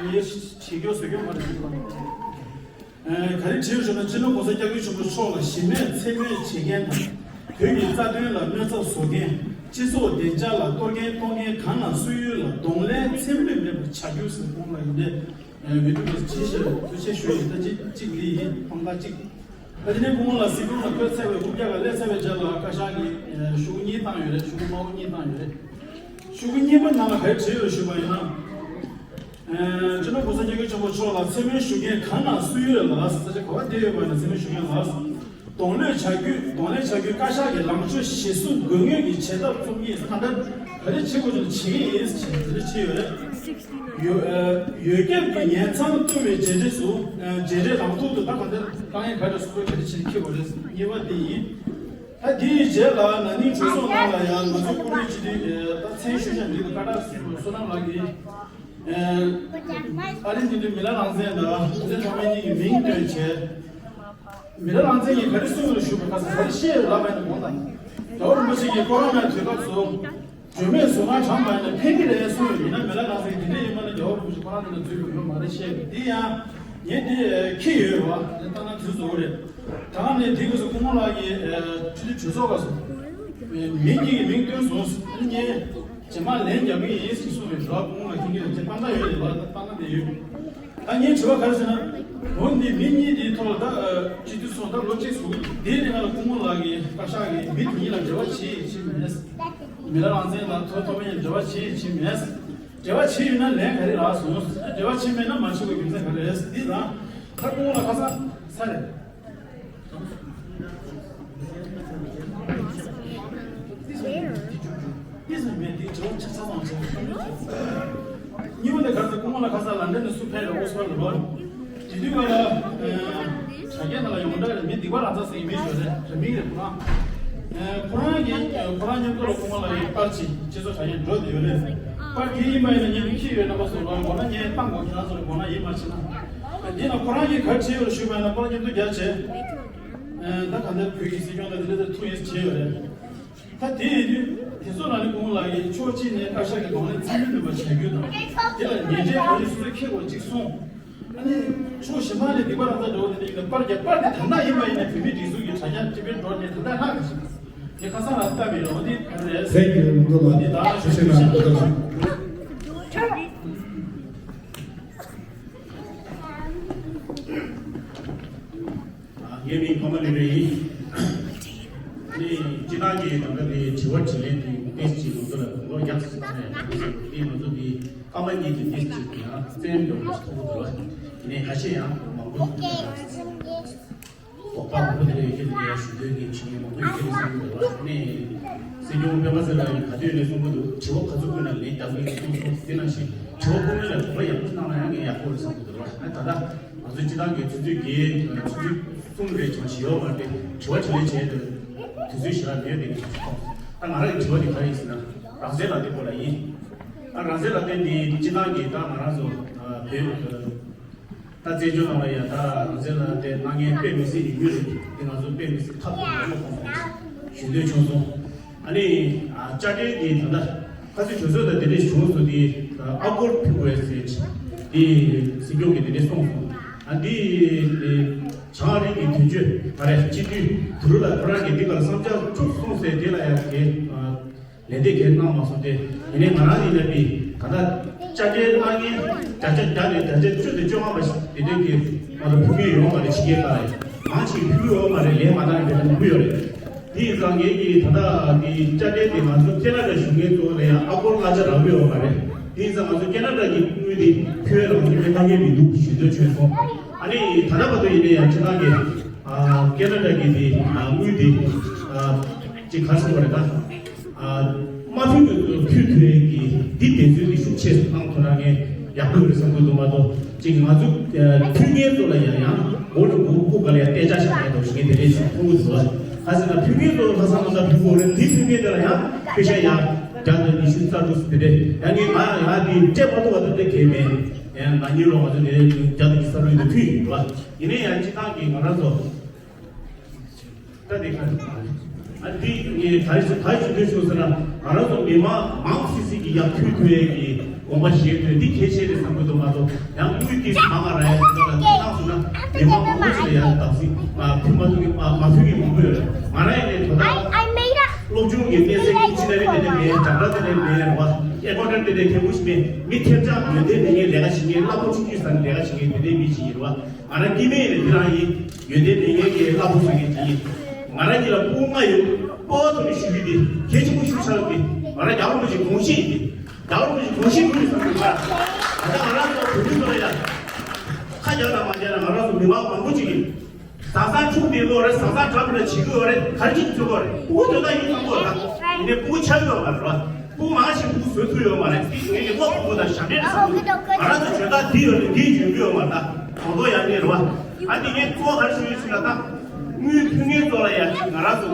ངས་བྱེད་སྐྱོར་བཟོ་སྐྱོར་མ་རེད་ཟེར་གྱི་ཡོད། ག་རེ་བྲིས་ཡོད་ཟེར་ན། སྤྱི་ནོར་༸གོང་ས་༸སྐྱབས་མགོན་ཆེན་པོ་མཆོག་ལ་གཞི་མེད་མཚན་སྨོད་བྱེད་མཁན་དང་། བོད་ཀྱི་རྩ་དོན་ལ་གནོད་འཚེ་བཟོ་མཁན། སྤྱི་ཚོགས་བདེ་འཇགས་ལ་གཏོར་སྐྱོན་གཏོང་མཁན་གང་ལ་སུ་ཡོད་ལ་གདོང་ལེན་ཚད་མེད་མེད་པར་བྱ་རྒྱུ་ཟེར་གོང་ལ་ཡིན་ཏེ། ཨ་ནི་ཐུགས་རྗེ་ཆེ་ཞུ་ཡིན། ད་གཅིག་གཅིག་འདི་ཡིན། ཐོག་མཐའ་གཅིག་ད་དེ་ནས་སྐུ་ངོ་ལགས་སྲིད་སྐྱོང་ལ་བསྐོས་ཚར་བའི་རྐུབ་བཀྱག་ལ་སླེབས་ཚར་བའི་རྗེས་ལ་བཀའ་ཤག་གིས་ཤོག་གུ་གཉིས་བཏང་ཡོད་རེད། ཤོག་གུ་དམར་པོ་གཉིས་བཏང་ཡོད་རེད། ཤོག་གུ་གཉིས་པ་ནང་ལ་ག་རེ་བྲིས་ཡོད་ཞུས་པ་ཡིན་ན། ཨ་ནི་སྤྱི་ནོར་༸གོང་ས་༸སྐྱབས་མགོན་ཆེན་པོ་མཆོག་ལ་མཚན་སྨོད་ཞུ་མཁན་གང་ན་སུ་ཡོད་ལ་ས་ཆ་ག་བ་བསྡད་ཡོད་པ་ན་མཚན་སྨོད་ཞུ་མཁན་ལ། གདོང་ལེན་བྱ་རྒྱུ་གདོང་ལེན་བྱ་རྒྱུའི་བཀའ་ཤག་གི་ལངས་ཕྱོགས་གཞིར་བཟུང་དགོས་ངེས་ཀྱི་བྱེད་ཐབས་རྩོམ་གྱིས་གང་ལྟར་ག་རེ་བྱེད་དགོས་ཀྱི་བྱེད་ཀྱི་ཡིན་ཞེས་དེ་འདྲ་བྲིས་ཡོད་རེད། ཡོ་ཨ་ཡོ་རྒྱབ་ཀྱི་ཉེན་མཚང་བཏོད་པའི་རྗེས་འབྲས་སུ། ཨ་རྗེས་འབྲས་རང་ཐོག་ཏུ་ད་གང་ལྟར་དཀའ་ངལ་ག་འདྲ་སུ་ག་རེ་བྱེད་ཀྱི་ཡོད་རེད། གཉིས་པ་འདི་ཡིན། ད་འདིའི་རྗེས་ལ་ན་ནིང་གྲོས་ཚོགས་ནང་ལ་ཡང་ང་ཚོ་སྐུ་མགྲོན་སྤྱི་འཐུས་ད་མཚན་ཞུ་བྱ་འདི་ལ་བཀའ་ཁྲ་བསོད་ནམས་ལགས་ཀྱིས། ཨ་རི་འདི་འདྲའི་མི་ལ་རང་བཙན་དང་འདི་ཚོ་ཚང་མ་གཉིས་ཀྱི་མིང་བཏོན་བྱས། མི་ལ་རང་བཙན་གྱིས་ག་རེ་གསུངས་ཡོད་ཞུས་པ་ཁ་སང་ག་རེ་བཤད་ཡོད་ལབ་པ་ཡིན་ན། དགོངས་དག་རྒྱལ་བ་རིན་པོ་ཆེ་གིས་ཁོ་རང་ལ་དུས་སྐབས་སུ་སྒྲོལ་མའི་གཟུངས་སྔགས་བགྲངས་པ་ཡིན་ན་ཕན་གྱི་རེད་གསུངས་ཡོད། ཡིན་ན་མི་ལ་རང་བཙན་འདི་འདྲ་ཡིན་པ་ན་རྒྱལ་བ་རིན་པོ་ཆེ་ཁོ་རང་འདི་ལ་འཛུལ་དགོས་ཡོད་མ་རེད་བཤད་ཡོད། འདི་ཡང་ངས་འདི་ཁྱི་ཡོད་རེད་བ། འདི་ལྟ་ན་དུས་སུ་རེད། ད་ནས་འདི་སྐབས་སུ་སྐུ་ངོ་ལགས་ཀྱིས་ཕྱི་དྲིལ་གྲོས་ཚོགས་སྐབས་སུ་མི་གཉིས་ཀྱི་མིང་བཏོན་སོང་། ངས་རྗེས་མ་ལན་རྒྱག་གི་ཡིན་ཞེས་གསུངས་པའི་དྲི་བ་སྐུ་ངོ་ལ་ཁྱེད་ཀྱིས་ལན་བཏང་ད་ཡོད་རེད་བ། བཏང་ད་ཡོད། ད་ངའི་དྲི་བ་ག་རེ་ཟེར་ན། འོ་འདི་མི་གཉིས་འདིའི་ཐོག་ལ་ད་སྤྱི་འཐུས་སོང་ད་ལོ་གཅིག་སོང་། དེའི་རིང་ལ་སྐུ་ངོ་ལགས་ཀྱིས་བཀའ་ཤག་གིས་མི་དེ་གཉིས་ལ་འབྲེལ་བ་བྱེད་ཡིན་ཕྱིན་མེད། མི་ལ་རང་བཙན་དང་ཐོ་ཐོ་མའི་འབྲེལ་བ་བྱེད་ཡིན་ཕྱིན་མེད། འབྲེལ་བ་བྱེད་ཡོད་ན་ལན་ག་རེ་རག་སོང་། འབྲེལ་བ་བྱེད་མེད་ན་མ་བྱེད་དགོས་རྒྱུ་མཚན་ག་རེ་རེད། འདི་དང་ད་སྐུ་ངོ་ལ་ཁ་སང་ས་རེད། ཏིས་མེད་དེ་ཇོ་ཆ་ཚ་མང་ཆེ། གཉིས་པ་དེ་ག་ཚོད་སྐུ་ངོ་ལ་ཁ་སང་ལན་ཌན་ནས་སུ་ཕེབས་རེད། ཨོག་སི་ཕོར་ཌ་ལ་ལོ། དེ་དུས་ང་ལ་དྲ་རྒྱའི་ནང་ལ་ཡོངས་གྲགས་རེད། མི་སྡིག་པ་རང་ཚ་ཟེར་གྱི་མི་ཞིག་ཡོད་རེད། རེད་མིང་རེད་ཁོ་རང་། ཁོ་རང་གིས་ཁོ་རང་མཉམ་དུ་ལ་སྐུ་ངོ་ལ་ཡི་པར་ཅིག་སྤྱི་ཚོགས་དྲ་རྒྱ་འགྲོ་བསྡད་ཡོད་རེད། པར་དེ་ཡིན་པ་ཡིན་ན་ངེད་ཀྱི་ཁྱི་ཡོད་རྣམ་པ་ཚོ་ལ་དགོངས་ན་ངས་བཏང་དགོས། ཁྱེད་རང་ཚོ་ལ་དགོངས་ན་ཡིད་མ་ཆེས་ན། འདི་ན་ཁོ་རང་གིས་ག་རེ་བྲིས་ཡོད་ཞུས་པ་ཡིན་ན། པར་མཉམ་དུ་རྒྱག་བྱས། ད་ག་འདྲ་བོད་ཀྱི་སྲིད་སྐྱོང་དང་དེ་འདྲ་ཐུག་ཡོད་བྱས་ཡོད་རེད། ད་དེ་ཡིན་དུས་དེ་ཚོ་ལ་ནི་སྐུ་ངོ་ལགས་ཀྱིས་ཕྱོགས་གཅིག་ནས་བཀའ་ཤག་གི་གདོང་ལེན་ཚད་མེད་མེད་པ་བྱ་རྒྱུ་དང་། དེ་ལ་ཉེས་ཆད་ག་རེ་སོ་སོས་འཁྱེར་དགོས་གཅིག་གསུངས། ཨ་ནི་ཕྱོགས་གཞན་པ་ནས་སྡིག་པ་རང་ཚ་འདྲ་བོ་དེ་འདྲ་ཡིན་ན། པར་དེ་ད་ལྟ་ཡིན་པ་ཡིན་ན་བོད་མིའི་སྒྲིག་འཛུགས་ཀྱི་དྲ་རྒྱ་ཅི་དཔེ་འགྲོ་ནས་ད་ལྟ་ལྷག་གི་ཞིག་དེ་ཁ་སང་ལ་ལྟ་བའི་རོ་དེ་ག་རེ་རེད། Thank you. ལུང་རྟོགས་ལགས། འདི་ད་ཐུགས་རྗེ་ཆེ་གནང་། ལུང་རྟོགས་ལགས། ངའི་མིང་ཕ་མ་ལི་རེ་ཡིན། ནི་སྤྱི་བཏང་གི་ནང་ལ་དེ་དྲི་བ་དྲིས་ལན་དེ་ཏེས་ཅིག་ང་ཚོ་ལ་དགོངས་པ་རྒྱག་ཚུལ་བཏང་ནས་དེ་ང་ཚོ་དེ་སྐར་མ་གཉིས་ཀྱི་ཏེས་ཅིག་ཡང་བཙན་འགྲོ་བ་ཐོག་ཏུ་ཡིན་ནའི་ཁ་ཤས་ཡང་མང་པོ་དོགས་པ་མང་པོ་དེ་འདྲ་ཡོད་ཀྱི་འདུག་ཡང་ཞུ་འདོད་ཀྱི་བྱེད་མཁན་མང་པོ་ཡོད་ཀྱི་རེད་བསམ་གྱི་འདུག་ནི་སྲིད་སྐྱོང་སྤེན་པ་ཚེ་རིང་ག་དུས་ནས་གསུང་གི་འདུག་དྲི་བ་ག་ཚོད་བཀོད་ན་ལན་རྒྱག་གི་ཡིན་གསུངས་སོང་། དེ་ནང་བཞིན་དྲི་བ་བཀོད་མཁན་ལ་དྲི་བ་ཡག་པོ་གནང་ན་ཡང་ངས་ཡག་པོ་རེད་བསམ་གྱི་འདུག་ཨ་ད་ལྟ་ང་ཚོ་སྤྱི་བཏང་གི་ཆུ་ཚོད་བརྒྱད་ཆུ་ཚོད་གསུམ་རེ་བྱས་ཞིག་ཡོད་མ་རེད། དྲི་བ་དྲིས་ལན་བྱས་ཏེ་དུས་ཚོད་ཞེ་དྲག་མེད་པའི་གི་ད་ང་རང་གི་དྲི་བ་དེ་ག་རེ་ཡིན་ཟེར་ན་རང་བཙན་ལག་དེབ་སྐོར་ལ་ཡིན། ཨ་རང་བཙན་ལག་དེབ་འདི་སྤྱི་བཏང་གི་ད་ང་རང་ཚོ་བོད། ད་བཙན་བྱོལ་ནང་ལ་ཡང་ད་རང་བཙན་ལ་དེ་གནང་མཁན་དཔེ་མི་སྲིད་ཡོད་རེད། དེ་ང་ཚོ་དཔེ་མི་སྲིད་ཐབས་དང་ལོ་གོང་ཞུ་འདོད་བྱུང་སོང་། ཨ་ནི་ཨ་དཔྱ་ཁྲལ་གྱི་ད་ལྟ་ཁ་སང་གྲོས་ཚོགས་དང་དེ་འདྲས་བྱུང་སོང་། དེ་ཨ་སྒོར་ཕུལ་དགོས་ཟེར་དེ་སྲིད་སྐྱོང་གིས་དེ་འདྲས་གསུངས་སོང་། ཨ་འདི་བྱང་ཨ་རི་གི་དོན་གཅོད་ག་རེ་སྤྱི་འཐུས་དུ་རུ་ལ་ཁོ་རང་གིས་འདི་གར་བསམ་འཆར་བཅུག་སོང་ཟེར་དེ་ལ་ཡང་དེ། ལན་འདེབས་གང་གནང་མ་སོང་སྟེ། ཡིན་ནའི་ང་རང་ཡིན་ན་པི་ད་ལྟ་དཔྱ་ཁྲལ་གནང་མཁན་བརྒྱ་ཆ་བརྒྱ་ནས་བརྒྱ་ཆ་བཅུ་དང་བཅོ་ལྔ་པ་ཞིག་དེ་འདྲའི་གི་ང་ཚོ་ཕུལ་མཁན་ཡོད་མ་རེད། ཕྱི་རྒྱལ་ཁག་ལ་མང་ཆེ་ཕུལ་ཡོད་མ་རེད། ལན་མ་བཏང་མཁན་མང་པོ་ཡོད་རེད། དེ་ཡིན་ཙང་ངེད་ཀྱིས་ད་ལྟ་གི་དཔྱ་ཁྲལ་དེ་ང་ཚོ་ཁེ་ན་ཌ་བཞུགས་མཁན་ཚོ་ལ་ཡང་ཨ་སྒོར་གླ་ཆ་རག་གི་ཡོད་མ་རེད། དེ་ཡིན་ཙང་ང་ཚོ་ཁེ་ན་ཌ་གི་དངུལ་དེ་ཕུལ་རང་ཚོ་གནང་མཁན་མི་འདུག་ཞུ་འདོད་བྱུང་སོང་། ཨ་ནི་ད་ལྟ་བར་དུ་ཡིན་ནའི་ཡང་ཁྱེད་རང་གི་ཁེ་ན་ཌ་གི་དེ་དངུལ་དེ་ཅིག་ག་རེ་ཟེར་དགོས་རེད་ད། ཨ་མ་ཕུལ་དུས་ཕུལ་ཐུབ་ཡས་ཀྱི་འདི་བདེན་ཚུལ་འདི་ཤུགས་ཆེ་གནང་ཐུབ་ན་ངས་ཡག་པོ་ཡོད་རེད་བསམ་གྱི་འདུག་མ་གཏོགས་ཅིག་ང་ཚོ་ཨ་ཕུལ་མཁན་ཚོ་ལ་ཡང་ཡང་མགོ་ལ་མགོ་སྐུ་ག་ལ་ཡང་གཏད་འཇགས་བྱ་མཁན་དང་ཞིག་དེ་འདྲས་ཤིག་མཐོང་གི་འདུག་ལ། ག་ཟེར་ན་ཕུལ་མཁན་ཚོ་ལ་ལྷག་བསམ་རྣམ་དག་ཕུལ་དགོས་རེད། འདི་ཕུལ་མཁན་དེ་ལ་ཡང་པེ་ཤ་ཡང་བརྒྱ་དང་ཉི་ཤུ་རྩ་དྲུག་དེ་འདྲས་ཡང་ངས་ང་ཡང་འདི་སྤྲད་མ་ཐུབ་པ་དེ་འདྲས་གལ་མེད། ཡང་ན་ནིང་ལོ་ང་ཚོ་དེ་བརྒྱ་དང་ཉི་ཤུ་རྩ་དྲུག་དེ་ཕུལ་ཡིན་པ། ཡིན་ནའི་ཡང་སྤྱི་བཏང་གི་ང་རང་ཚོ། ད་དེ་ག་རེ་མ་རེད། ཨ་འདི་ངས་ག་རེ་ཟེར་ག་རེ་ཞུ་འདོད་བྱུང་ཟེར་ན། ང་རང་ཚོ་མི་མང་མང་སི་སི་གི་ཡར་ཐུག་ཐུབ་ཡས་ཀྱི་དགོངས་པ་བཞེས་དགོས། འདི་གལ་ཆེ་རེད་བསམ་གྱི་འདུག་མ་གཏོགས་ཡང་དངུལ་གྱི་མང་ང་རག་ཡས་ཟེར་ལ་འདི་བཏང་སོང་ན་མི་མང་མང་པོ་ཞིག་ལ་ཡང་བདག་འཛིན་མ་ཕུལ་མ་ཐུབ་ཀྱི་མ་མ་ཕུལ་གྱི་མང་པོ་ཡོད་རེད། ང་རང་ཡིན་ནའི་དོ་བདག་སློབ་སྦྱོང་གི་གནས་ཚད་ཀྱི་ཕྱི་ནས་དེ་ནས་མེད། སྦྱང་གྲྭ་དེ་ནས་མེད་རེད་བ། ཨེ་ཀོ་ཏན་དེ་ནས་མཁན་པོ་ཞིག་མེད། མི་ཐེབས་ཆག་ཡོན་ཏན་ལྡན་མཁན་ལས་ཀ་བྱེད་མཁན་གླ་ཕོགས་ཆུང་ཆུང་ཟ་ནས་ལས་ཀ་བྱེད་མཁན་དེ་འདྲའི་མི་ཞིག་ཡིན་རེད་བ། ང་རང་སྐྱེ་དམན་ཡིན་ནའི་འདི་རང་ཡིན། ཡོན་ཏན་ལྡན་མཁན་གྱི་གླ་ཕོགས་བཟོ་མཁན་ཅིག་ཡིན། ང་རང་གཉིས་ལ་སྤུ་གུ་ལྔ་ཡོད། སྤོབས་པ་ཐོག་ནས་ཞུ་རྒྱུ་དེ་གལ་ཆེན་པོ་ཞིག་ཆགས་ཡོད་དེ། ང་རང་རྒྱལ་བ་རིན་པོ་ཆེའི་དགོངས་གཞི་ཡིན་ཏེ། རྒྱལ་བ་རིན་པོ་ཆེའི་དགོངས་གཞི་ཀུན་ལ་བསམ་དགོས་པ། ད་ལྟ་ང་རང་ཚོ་བོད་མི་ཚོ་ལ་ཡང་ཁ་རྒྱག་དང་མ་རྒྱག་ན་ང་རང་ཚོ་མི་མང་མང་པོ་ཅིག་ཡིན། བཟའ་ཚང་འཁྲུག་བསྡད་ཀྱི་ཡོད་རེད། བཟའ་ཚང་འདྲ་མི་འདྲ་བྱེད་ཀྱི་ཡོད་རེད། ག་རེ་བྱེད་ཀྱི་ཡོད་རེད། སྤུ་གུ་དོན་དག་ཡིན་བསམ་གྱི་ཡོད་རེད། ཡིན་ནའི་སྤུ་གུ་ཆགས་ཀྱི་ཡོད་མ་རེད་བ། སྤུ་གུ་མང་ཞིག་སྤུ་གུ་བཟོ་ཐུབ་ཡོད་མ་རེད། དེ་ངས་ཀྱི་བློ་ཕུགས་དང་ཞབས་འདྲེན་བསམ་གྱི་འདུག་ང་རང་ཚོ་བྱོན་སྟངས་འདི་ཡོད་རེད། འདི་བྱོན་གྱི་ཡོད་མ་རེད། ད་གོ་རྟོགས་ཡང་རྙེད་རེད་བ། ཨ་འདི་ངས་གཙོ་བོ་ག་རེ་ཞུ་ཡོད་ཟེར་ན། ད་དངུལ་ཕུལ་མཁན་ཚོ་ལ་ཡང་ང་རང་ཚོ་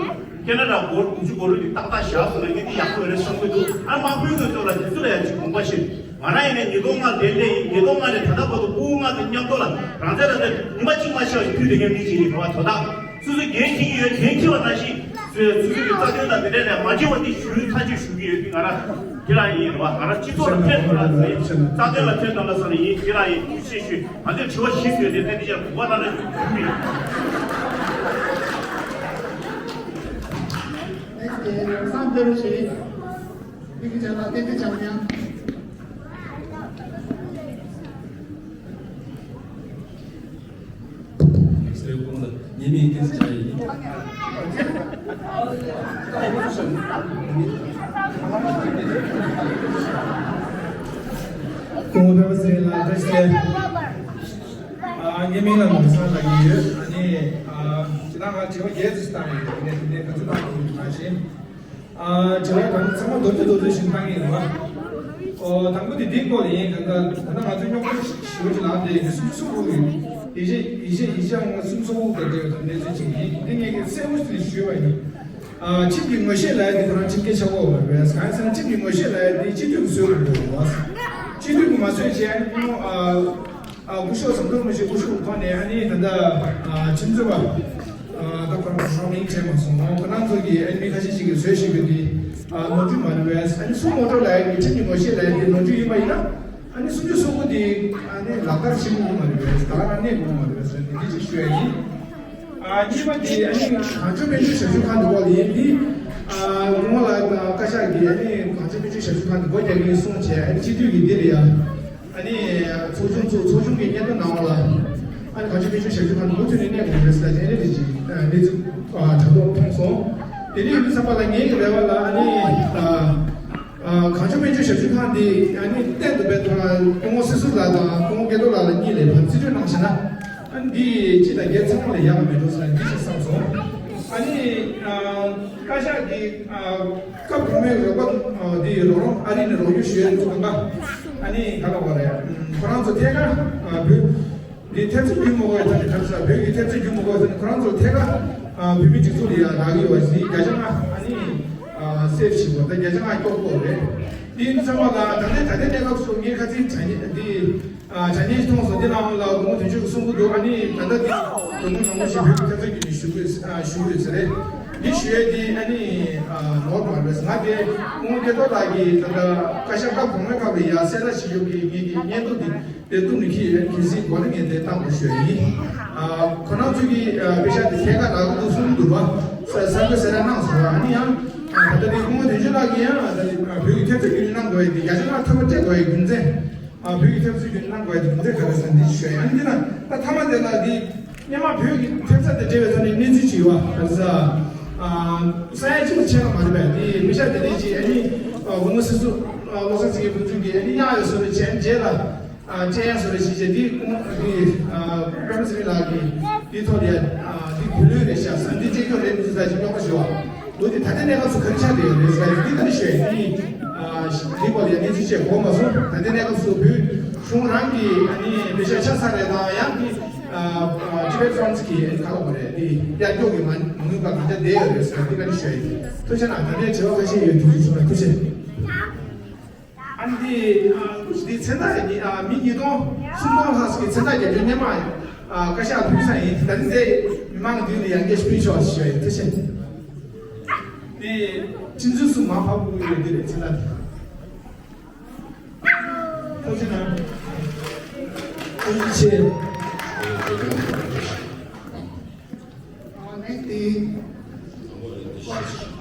ཁེ་ན་ཌ་སྒོར་དགུ་བཅུ་སྒོར་རུ་གི་ཏག་ཏག་བཞག་སོང་ན་ངས་འདི་ཡག་པོ་ཡོད་རེད་བསམ་གྱི་འདུག་ཨ་མ་དཔོན་ཚོའི་ཚོ་ལ་དེ་ཚོ་ལ་ཡང་ཅིག་དགོངས་པ་བཞེས། ང་རང་ཡིན་ནའི་ཉིས་སྟོང་ལྔ་དེ་སླེབས་ཡིན། ཉིས་སྟོང་ལྔ་ནས་ད་ལྟ་བར་དུ་སྤུ་གུ་ལྔ་དེ་མཉམ་དུ་ལ་རང་བཙན་ལ་དེ་ཉི་མ་གཅིག་མ་ཤོར་བའི་ཕུལ་བསྡད་མཁན་མི་གཅིག་ཡིན་རེད་བ། དོ་བདག་སོ་སོ་འགན་འཁྱེར་གྱི་ཡོད། འགན་འཁྱེར་བ་ནང་བཞིན་སོ་སོ་སོ་སོ་གི་རྩ་དོན་དང་དེ་འདྲ་ལས་མ་འཁྱེར་བ་དེ་ཞུ་མཐའ་གཅིག་ཞུ་གི་ཡོད། དེ་ང་རང་ཁྱེད་རང་ཡིན་རེད་བ། ང་རང་སྤྱི་ཚོགས་ལ་ཕན་ཐོགས་ལ་ཟེར། རྩ་དོན་ལ་ཕན་ཐོགས་ལ་ཟེར་ནས་ཡིན། ཁྱེད་རང་ཡིན། ཐུགས་རྗེ་ཆེ་ཞུ། ང་ཚོས་དྲི་བ་བཞི་བཟོས་ཏེ་ཏན་ཏན་ཅན་གོ་བ་ལ་ལ་ཞུ་གི་ཡོད། Next day, བསམ་བློ་ཞིག་ཀུན་གྱིས་ལ་ཏན་ཏན་བྱ་བ་ཡང་། སེ་ཀུང་ལ་ཉེས་མེད་ཀུན་གྱིས་བྱ་ཡིན། ཀུང་ཕེབས་ཟེར་ལ་བཀྲ་ཤིས་བདེ་ལེགས། ཨ་ངའི་མིང་ལ་ནོར་བཟང་ལབ་ཀྱི་ཡོད། ཨ་ནི་ཨ་ཁྱེད་རང་ང་དྲི་བ་བརྒྱད་ཙམ་བཏང་ཡོད། ངས་དེ་འདྲའི་ག་ཚོད་བཏང་ཡོད་མ་ཤེས། ཨ་དྲི་བ་གང་ཚང་མ་མདོར་བསྡུས་མདོར་བསྡུས་ཤིག་བཏང་གི་ཡིན་པ། ཨོ་དང་པོ་དེ་འདིའི་སྐོར་ལ་ཡིན། གང་ལྟར་ད་ལྟ་ང་ཚོའི་རྙོག་དྲ་ཞེ་པོ་ཅིག་ལངས་ཏེ་ཡིན། སུམ་ཅུ་སོ་དགུ་གི་ཡིག་ཆ་ཡིག་ཆ་ཡིག་ཆ་ལྔ་སུམ་ཅུ་སོ་དགུ་དང་འབྲེལ་བའི་གནས་ཚུལ་ཅིག་ཡིན། འདི་ངས་ཀྱི་གསལ་པོ་ཞིག་ཞུས་པ་ཡིན། ཨ་ཁྲིམས་ཀྱི་ངོ་ཤེས་ལབ་ཡ་འདི་ཁོ་རང་ཁྲིམས་འགལ་ཆགས་ཀྱི་ཡོད་མ་རེད། གང་ཡིན་ཟེར་ན་ཁྲིམས་ཀྱི་ངོ་ཤེས་ལབ་ཡ་འདི་སྤྱི་འཐུས་ཀྱིས་བཟོས་དགོས་ཀྱི་ཡོད་རེད་བ། སྤྱི་འཐུས་ཀྱིས་མ་བཟོས་བྱས་ཨ་ནི་ཁོང་ཨ། ཨ་སྐུ་ཞབས་ཟམ་གདོང་རིན་པོ་ཆེ་སྐུ་ཞབས་ཁོང་ནས་ཨ་ནི་ད་ལྟ་ཨ་ཁྲིམས་རྩོད་པ་ཨ་ད་ཁོ་རང་ཁོ་རང་མིང་བྱས་མ་སོང་། ཁོ་རང་ཚོ་གི་ཨ་ནི་མི་ཁ་ཤས་ཤིག་གིས་བཟོས་བཞག་པ་འདི་ཨ་ནོར་འཁྲུལ་མ་རེད་པས། ཨ་ནི་སུ་ངོ་སྤྲོད་ལབ་ཡ་གི་ཁྲིམས་ཀྱི་ངོ་ཤེས་ལབ་ཡ་འདི་ནོར་འཁྲུལ་ཡིན་པ་ཡིན་ན་ཨ་ནི་སུམ་ཅུ་སོ་དགུ་འདི་ཨ་ནི་ལག་བསྟར་བྱེད་དགོས་ཀྱི་མ་རེད་པས། ད་ག་རང་གནས་དགོས་ཀྱི་མ་རེད་པས་ཟེར་ནས་འདི་གཅིག་ཞུ་ཡ་ཡིན། ཨ་གཉིས་པ་འདི་ཨ་ནི་གངས་ལྗོངས་སྨན་བཅོས་ཞབས་ཞུ་ཁང་འདི་སྐོར་ལ་ཡིན། འདི་ཨ་སྐུ་ངོ་ལགས་དང་བཀའ་ཤག་གིས་ཨ་ནི་གངས་ལྗོངས་སྨན་བཅོས་ཞབས་ཞུ་ཁང་འདི་སྒོ་རྒྱག་གི་ཡིན་གསུངས་བྱས། ཨ་ནི་སྤྱི་འཐུས་ཀྱི་འདི་ལ་ཡ་ཨ་ནི་ཚོགས་ཆུང་ཚོ་ཚོགས་ཆུང་གི་སྙན་ཐོ་གནང་བ་ལ་ཨ་ནི་གངས་ལྗོངས་སྨན་བཅོས་ཞབས་ཞུ་ཁང་འདི་མུ་མཐུད་ནས་གནས་དགོས་རེད་ཟེར་ཨ་ནི་འདི་ཅིག་གནས་ཚུལ་ཨ་དྲ་ཐོག་མཐོང་སོང་། དེ་འདྲ་ཡིན་དུས་ཙམ་པ་ལ་ངའི་རེ་བ་ལ་ཨ་ནི་ཨ། ཨ་གངས་ལྗོངས་སྨན་བཅོས་ཞབས་ཞུ་ཁང་འདི་ཨ་ནི་གཏན་དུ་སྤེལ་ཐོག་ལ་སྐུ་ངོ་སྲིད་ཟུར་ལགས་དང་སྐུ་ངོ་སྐལ་རྡོར་ལགས་ལ་གཉིས་ལས་ཕར་རྩིས་སྤྲོད་གནང་བྱས་ན་ཨ་ནི་འདི་སྤྱི་དང་སྒེར་ཚང་མ་ལ་ཡག་ག་མེད་འགྲོ་ཟེར་ན་འདི་ཞིག་བསམ་སོང་། ཨ་ནི་ཨ་བཀའ་ཤག་གི་ཨ་སྐབས་གོང་མའི་རོགས་པ་ཨ་འདི་རོགས་རམ་ཨ་རི་ནས་རོགས་སྐྱོར་ཞུ་ཡས་ཚུགས་པ་ཨ་ནི་ག་ལ་བ་རེད། ཁོ་རང་ཚོ་ཐད་ཀར་ཨ་བོད། འདི་ཐེབས་རྩ་བརྒྱུད་མ་དགོས་ཡ་ཐ་ནི་ག་རེ་ཟེར། བོད་ཀྱི་ཐེབས་རྩ་བརྒྱུད་མ་དགོས་ཡ་ཐ་ནི་ཁོ་རང་ཚོ་ཐད་ཀར་ཨ་བོད་མིའི་སྒྲིག་འཛུགས་ལ་ཡ་རག་གི་ཡོད་པ་ཞིག་བརྒྱ་ཆ་ལྔ་ཨ་ནི་ཨ་སེབ་བྱེད་དགོས། ད་བརྒྱ་ཆ་ལྔ་སྐྱོར་དགོས་རེད། འདི་ཡིན་དུས་ཙམ་པ་ལ་ད་ལྟའི་ད་ལྟའི་གནས་སྐབས་སུ་ངས་ཁ་ཚིག་དྲ་བརྙན་འདི་ཨ་དྲ་བརྙན་ཞིག་མཐོང་སོང་། འདི་ནང་ལ་སྐུ་ངོ་དོན་གཅོད་ཀྱིས་གསུང་གི་འདུག་ཨ་ནི་ད་ལྟ་འདི་ལོ་ངོ་མང་པོ་ཞིག་བོད་ཀྱི་ཐེབས་རྩ་བརྒྱུད་ནས་ཞུ་དགོས་ཨ་ཞུ་དགོས་ཟེར་རེད། འདི་ཞུ་ཡས་འདི་ཨ་ནི་ཨ་ནོར་མ་རེད། ང་དེ་སྐུ་ངོ་སྐལ་རྡོར་ལགས་ཀྱིས་ད་ལྟ་བཀའ་ཤག་སྐབས་གོང་མའི་སྐབས་ལ་ཡ་གསལ་བསྒྲགས་བྱེད་ཞོར་གྱི་ངེད་ཀྱི་སྙན་ཐོ་འདི། དེ་ཐུགས་ནས་ཁྱེད་ཡོད་གལ་སྲིད་དགོས་ན་ངས་དེ་བཏང་དགོས་ཞུ་ཡ་ཡིན། ཨ་ཁོ་རང་ཚོ་གིས་ཨ་པེ་ཤག་དེ་ཐད་ཀར་རག་གི་འདུག་གསུང་གི་འདུག་བ། ས་གསར་འགོད་གསལ་བསྒྲགས་གནང་སོང་བ། ཨ་ནི་ཡང་ཨ་ད་ལྟ་དེ་སྐུ་ངོ་དོན་གཅོད་ལགས་ཀྱིས་ཡང་ཨ་ད་ལྟ་ཨ་བོད་ཀྱི་ཐེབས་རྩ་བརྒྱུད་ནས་གནང་དགོས་ཡ་དེ་བརྒྱ་ཆ་ལྔ་ཐོབ་པ་སྤྲད་དགོས་ཡ་རྒྱུ་མཚན། ཨ་བོད་ཀྱི་ཐེབས་རྩ་བརྒྱུད་ནས་གནང་དགོས་ཡ་དེ་རྒྱུ་མཚན་ག་རེ་ཟེར་ན་འདི་ཞུ་ཡ་ཡིན། ཨ་ནི་འདི་ན་ད་མཐའ་མ་དེ་ལ་འདི་སྔོན་མ་བོད་ཀྱི་ཐེབས་རྩ་དེ་སྤྲད་པའི་ཐོག་ནས་གནས་ཚུལ་ཅིག་ཡོད་བ། ག་རེ་ཟེར་ཨ་ས་ཡ་གཅིག་ལ་ཕྱེད་ཀ་མ་རེད་པས། འདི་པེ་ཤག་དེ་འདྲས་ཅིག་ཨ་ནི་ཨ་སྐུ་ངོ་སྲིད་ཟུར་ཨ་བློ་བཟང་སེང་གེ་ཕུན་ཚོགས་ཀྱིས་ཨ་ནི་གཡར་ཡོད་བཟོ་འདྲ་བྱས། རྗེས་ལ་ཨ་བཅད་ཡ་བཟོ་འདྲ་ཞིག་བྱས། འདི་ཁོང་གི་ཨ་པད་མ་ཚེ་རིང་ལགས་ཀྱིས་འདི་ཐོག་ལ་ཨ་འདི་བུ་ལོན་རེད་ཤག་ཟེར། འདི་བཅད་རྒྱུ་རེད་མི་འདུག་ཟེར་ཅིག་རྙོག་པ་ཞུ་བ། འདུག་སྟེ་ད་ལྟའི་གནས་སྐབས་སུ་ག་རེ་ཆགས་བསྡད་ཡོད་རེད་ཟེར་ན་འདི་ག་རེ་ཞུ་ཡ་ཡིན། འདི་ཨ་འདི་སྐོར་ལ་ཡ་གནས་ཚུལ་བཅས་གོ་མ་སོང་། ད་ལྟའི་གནས་སྐབས་སུ་བོད་གཞུང་རང་གིས་ཨ་ནི་པེ་ཤག་ཆ་ཚང་རེད་དང་ཡང་འདི་ཨ་ཨ་ཊི་བེཊ་ཕན་ཌི་གི་ཨ་ནི་ག་ལ་བ་རེད། འདི་གཡར་རྒྱུ་གི་མ་མ་དངུལ་ག་གང་ཆ་བསྡད་ཡོད་རེད་ཟེར་ན་འདི་ག་རེ་ཞུ་ཡ་ཡིན། ཐུགས་རྗེ་གནང་། ད་ལྟའི་དྲི་བ་ཁ་ཤས་ཡོད་དུས་ཚོད་བྱུང་ན་ཐུགས་རྗེ། ཨ་ནི་འདི་ཨ་འདི་མཚན་རྟགས་ཡིན། ཨ་མི་ཉིས་སྟོང་སུམ་སྟོང་ལྷག་ཅིག་གི་མཚན་རྟགས་རྒྱབ་སྐྱོར་སྔོན་མ་ཨ་བཀའ་ཤག་ཕུལ་ས་ཡིན། ད་ནི་འདི་མི་མང་གི་མདུན་ལ་ཡང་བསྐྱར་ཕུལ་ཆོག་ཞུ་ཡ་ཡིན། ཐུགས་རྗེ་ཆེ། ཁྲིམས་རྩོད་སུ་མ་ཕབ་དགོས་ཡོད་འདི་རེད་ཚེ་ལ་དེ། ཐུགས་རྗེ་གནང་། ཐུགས་རྗེ་ཆེ། ཨ་ནི་དེ།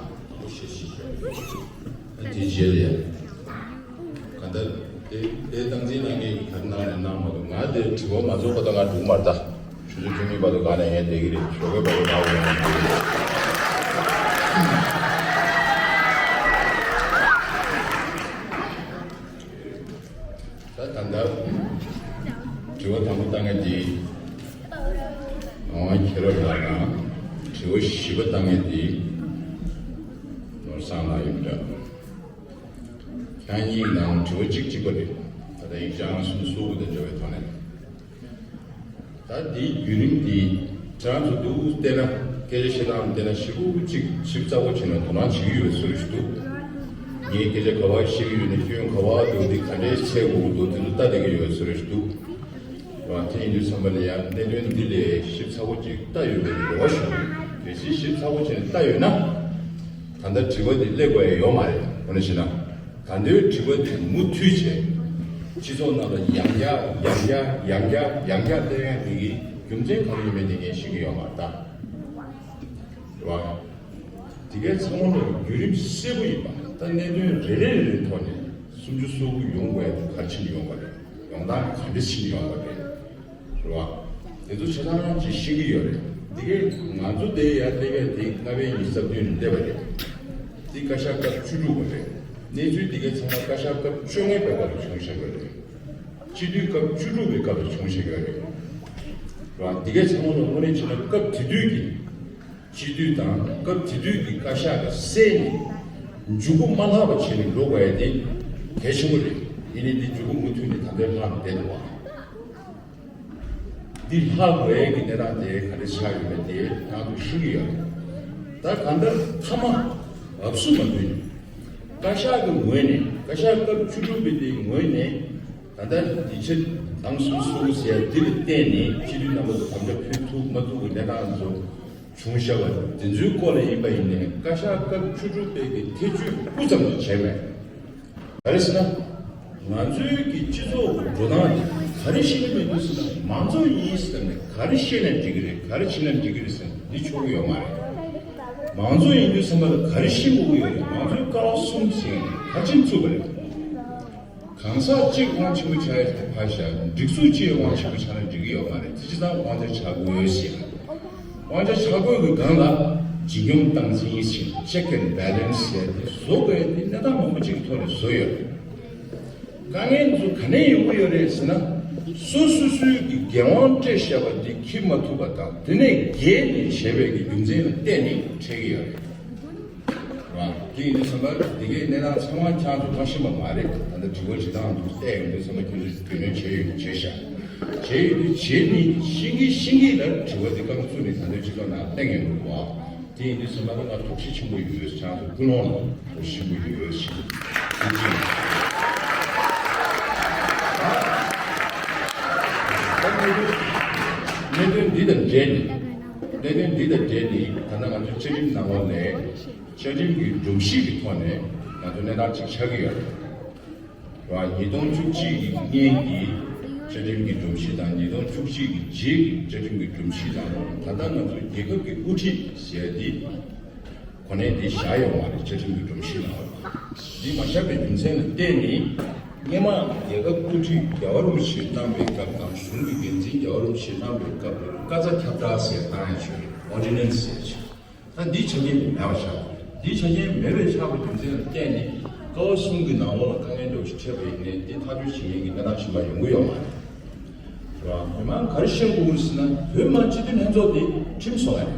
དེ་རྗེས་ལ་ཡ། ག་ད་དེ་དེ་སྟངས་འཛིན་གནང་མཁན་གྱི་ག་རེ་གནང་ནས་གནང་མ་འདུག་ང་དེ་དྲི་བ་མ་རྫོགས་པ་དང་ང་འགྲོ་གི་མ་རེད་ད། ཆུ་ཚོད་བཅུ་གཉིས་བར་དུ་ག་ནས་ཡང་བསྡད་ཀྱི་རེད། ཞོགས་ཀའི་བར་དུ་ང་འོང་ཡང་བསྡད་ཀྱི་རེད། ད་ད་ལྟ་དྲི་བ་དང་པོ་བཏང་མཁན་དེ། ཨང་ཁྱེད་རང་ལ་དང་དྲི་བ་བཞི་པ་བཏང་མཁན་དེ། ནོར་བཟང་ལགས་ཡིན་འདྲ། ཁྱེད་གཉིས་ནང་དྲི་བ་གཅིག་གཅིག་པ་རེད། ད་ལྟ་ཡིག་ཆ་ཨང་གསུམ་སོ་དགུ་དང་འབྲེལ་བའི་ཐོག་ནས། ད་འདིའི་བརྒྱུད་རིམ་འདི་ཁྱེད་རང་ཚོ་འདུག་བལྟས་ན་སྐད་ཆ་བཤད་སྟངས་བལྟས་ན་ཞེ་པོ་གཅིག་ཞིབ་ཚགས་པོ་བྱས་ནས་དོ་སྣང་བྱེད་ཀྱི་ཡོད་པའི་བཟོ་འདྲ་ཞིག་འདུག་ངས་སྐད་ཆ་ག་པར་བཤད་ཀྱི་ཡོད་ན་སྐྱོན་ག་པར་འདུག་འདི་ག་འདྲའི་ཚད་དགོས་ཀྱི་འདུག་དེ་ཚོ་ལྟ་བསྡད་ཀྱི་ཡོད་པའི་བཟོ་འདྲ་ཞིག་འདུག་རང་དེ་ཡིན་དུས་ཙམ་པ་ལ་ཡང་གནད་དོན་འདི་ལས་ཞིབ་ཚགས་པོ་ཅིག་ལྟ་ཡོད་པའི་རེ་བ་ཞུ། གལ་སྲིད་ཞིབ་ཚགས་པོ་བྱས་ནས་ལྟ་ཡོད་ན། ད་ལྟ་དྲི་བ་འདི་སླེབས་དགོས་ཡ་ཡོད་མ་རེད། འོ་ན་བྱས་ན། ད་ལྟའི་དྲི་བ་འདི་མུ་མཐུད་བྱས། སྤྱི་ཚོགས་ནང་ལ་ཡང་བསྐྱར་ཡང་བསྐྱར་ཡང་བསྐྱར་ཡང་བསྐྱར་སླེབས་ཡ་འདི་གི་རྒྱུ་མཚན་ག་རེ་ཡིན་མིན་འདི་ངས་ཤེས་ཀྱི་ཡོད་མ་རེད་ད། རེད་བ། དེ་གའི་ཚང་མ་ལ་བརྒྱུད་རིམ་གསལ་པོ་ཡིན་པ། ད་གནད་དོན་རེ་རེ་རེ་རེའི་ཐོག་ནས་སུམ་ཅུ་སོ་དགུ་ཡོང་དགོས་ཡ་དེ་ག་རེ་བྱས་ནས་ཡོང་བ་རེད། ཡོང་སྟངས་ག་འདྲ་བྱས་ནས་ཡོང་བ་རེད། རེད་བ། དེ་ཚོ་ཆ་ཚང་ཅིག་ཤེས་ཀྱི་ཡོད་རེད། དེ་གའི་ང་ཚོ་དེ་ཡར་སླེབས་ཡ་དེ་ལྔ་པའི་ཉི་ཤུ་རྩ་བདུན་ནས་སླེབས་པ་རེད། དེ་བཀའ་ཤག་སྐབས་བཅུ་དྲུག་པ་རེད། གནས་ཚུལ་དེ་གའི་ཚང་མ་བཀའ་ཤག་སྐབས་བཅོ་ལྔའི་བར་དུ་བྱུང་བཞག་ཡོད་རེད། སྤྱི་འཐུས་སྐབས་བཅུ་དྲུག་པའི་སྐབས་སུ་བྱུང་བཞག་ཡོད་རེད། རེད་བ། དེ་གའི་ཚང་མ་ལ་དངོས་གནས་བྱས་ན་སྐབས་དེ་དུས་ཀྱི། སྤྱི་འཐུས་དང་སྐབས་དེ་དུས་ཀྱི་བཀའ་ཤག་གི་སྲས་ནས་མཇུག་གུ་མ་ལྷག་པ་བྱས་ནས་འགྲོ་དགོས་ཡ་དེ་གལ་ཆེན་པོ་རེད། ཡིན་ནའི་འདི་མཇུག་གུ་མུ་མཐུད་ནས་ད་ལྟའི་ལྷག་ནས་བསྡད་འདུག་བ། འདི་ལྷག་དགོས་ཡ་གི་གནས་སྟངས་དེ་ག་འདྲ་ཆགས་ཡོད་མེད་དེ་ང་ཚོ་ཤེས་ཀྱི་ཡོད་རེད། ད་གང་ལྟར་མཐའ་མ་འབབ་སུ་མ་ཐོན་ནས་བཀའ་ཤག་གི་ངོས་ནས་བཀའ་ཤག་སྐབས་བཅུ་དྲུག་པའི་དེའི་ངོས་ནས། ད་ལྟ་དེ་ཕྱིར་ཏང་སུའུ་སུའུ་ཟེར་འདི་ལ་བརྟེན་ནས་སྤྱི་འཐུས་རྣམ་པ་ཚོ་དམ་བཅའ་ཕུལ་ཐུབ་མ་ཐུབ་ཀྱི་གནས་སྟངས་ཚོ་བྱུང་བཞག་པ་དེ་ཚོའི་སྐོར་ལ་ཡིན་པ་ཡིན་ནའི་བཀའ་ཤག་སྐབས་བཅུ་དྲུག་པའི་གི་ཐེ་བྱུས་སྤུ་ཙམ་ཞིག་བྱས་པས། ག་རེ་ཟེར་ན། ང་ཚོའི་གི་སྤྱི་ཚོགས་ཀྱི་འགྲོ་སྟངས་དེ་ག་རེ་ཤེས་ཀྱི་མི་འདུག་ཟེར་ན་མང་གཙོ་ཡིན་ཟེར་ནས་ག་རེ་བཤད་ན་འགྲིག་གི་རེད། ག་རེ་བྱས་ན་འགྲིག་གི་རེད་ཟེར་ན་འདི་ཆོག་གི་ཡོད་མ་རེད། མང་གཙོ་ཡིན་དུས་ཙམ་པ་ལ་ག་རེ་ཤེས་དགོས་ཀྱི་ཡོད་རེད། མང་གཙོའི་ཀ་བ་གསུམ་ཟེར་ནས་ག་རེ་བྱས་ནས་བཙུགས་པ་རེད། གང་ཟག་གཅིག་དབང་ཆེན་པོ་ཆགས་ཡ་དེ་ཕར་བཞག་སྒྲིག་འཛུགས་གཅིག་དབང་ཆེན་པོ་ཆགས་ན་འགྲིག་གི་ཡོད་མ་རེད། དེ་སྤྱིར་བཏང་དབང་ཆ་ཆག་དགོས་ཟེར། དབང་ཆ་ཆག་དགོས་ཀྱི་སྒང་ལ་ཇི་འགྱོམ་སྟངས་འཛིན་ཡིན་ཞིང་check and balance ཟེར་ཏེ་བཟོ་དགོས་ཏེ་གནས་སྟངས་མང་པོ་ཅིག་ཐོག་ནས་བཟོ་ཡོད་རེད། དཀའ་ངལ་ཚོ་ག་ནས་ཡོང་གི་ཡོད་རེད་ཟེར་ན། སོ་སོ་སོའི་གི་འགན་དབང་སྤྲད་བཞག་པ་དེ་འཁྱེར་མ་ཐུབ་པ་དང་དེ་ནས་འགལ་ནས་བྱས་པའི་གི་རྒྱུ་མཚན་ལ་བརྟེན་ནས་འཕྲད་ཀྱི་ཡོད་རེད། རང་དེ་ཡིན་དུས་ཙམ་པར་འདི་གའི་གནས་སྟངས་ཚང་མ་ཁྱེད་ཚོ་མ་ཤེས་པ་མ་རེད། ད་ལྟ་དྲི་བ་དྲི་སྟངས་འདུག་བལྟས་ཡོང་དུས་ཙམ་པ་ཁྱོད་ཚོས་རྒྱུས་ལོན་བྱས་ཡོད་ཀྱི་བྱས་ཤག་བྱས་ཡོད་དུས་བྱས་ནི་ཤེས་ཀྱི་ཤེས་ཀྱི་ལ་དྲི་བ་འདི་རྐང་བཙུགས་ནས་ད་ལྟའི་སྤྱི་ཚོགས་ནང་གླེང་ཡོང་འདུག་བ། དེ་ཡིན་དུས་ཙམ་པ་ལ་ང་ཐུགས་རྗེ་ཆེན་པོ་ཡོད། ཁྱེད་ཚོ་ཀུན་སློང་ལ་ཐུགས་རྗེ་ཆེན་པོ་ཡོད་ཞེས་ཐུགས་རྗེ་ཆེ། གནད་དོན་འདི་དང་འབྲེལ་ནས་གནད་དོན་འདི་དང་འབྲེལ་ནས་ད་ལྟ་ང་ཚོ་བཅའ་ཁྲིམས་ནང་ལོགས་ནས། བཅའ་ཁྲིམས་ཀྱི་སྒྲོམ་གཞི་གི་ཐོག་ནས་ང་ཚོ་གནས་སྟངས་གཅིག་ཆགས་ཀྱི་ཡོད་རེད། ཉིས་སྟོང་བཅུ་གཅིག་གི་སྔོན་གྱི་བཅའ་ཁྲིམས་ཀྱི་སྒྲོམ་གཞི་དང་ཉིས་སྟོང་བཅུ་གཅིག་གི་རྗེས་ཀྱི་བཅའ་ཁྲིམས་ཀྱི་སྒྲོམ་གཞི་དང་ད་ལྟ་ང་ཚོ་རྒྱལ་ཁབ་ཀྱི་དབུ་ཁྲིད་ཟེར་ཡ་དེ་གོ་གནས་དེ་བཞག་ཡོད་མ་རེད། བཅའ་ཁྲིམས་ཀྱི་སྒྲོམ་གཞི་ནང་ལ། འདི་མ་བཞག་པའི་རྒྱུ་མཚན་ལ་བརྟེན་ནས་སྔོན་མ་རྒྱལ་ཁབ་དབུ་ཁྲིད་རྒྱལ་བ་རིན་པོ་ཆེ་གནང་བའི་སྐབས་དང་གཞུང་གི་འགན་འཛིན་རྒྱལ་བ་རིན་པོ་ཆེ་གནང་བའི་སྐབས་ལ་བཀའ་རྩ་ཁྱབ་བསྒྲགས་ཟེར་བཏང་ཡ་ཆོད་རེད། ཨོར་ཌི་ནན་སི་ཟེར་ཆོད། ད་འདི་ཆ་རྐྱེན་དེ་མེད་པ་ཆགས་པ་རེད། འདི་ཆ་རྐྱེན་མེད་པའི་ཆགས་པའི་རྒྱུ་མཚན་ལ་བརྟེན་ནས་ཀ་བ་གསུམ་གྱི་ནང་ལོགས་ལ་དཀའ་ངལ་འདྲ་བོ་ཞིག་འཕྲད་པ་ཡིན་ནའི་འདི་ཐག་གཅོད་བྱེད་མཁན་གྱི་གནས་སྟངས་གཞན་པ་ཡོང་གི་ཡོད་མ་རེད། རེད་བ། མི་མང་ག་རེ་ཤེས་དགོས་ཀྱི་ཟེར་ན་བོད་མི་མང་སྤྱི་འཐུས་ལྷན་ཚོགས་དེ་ཁྲིམས་བཟོ་བ་རེད།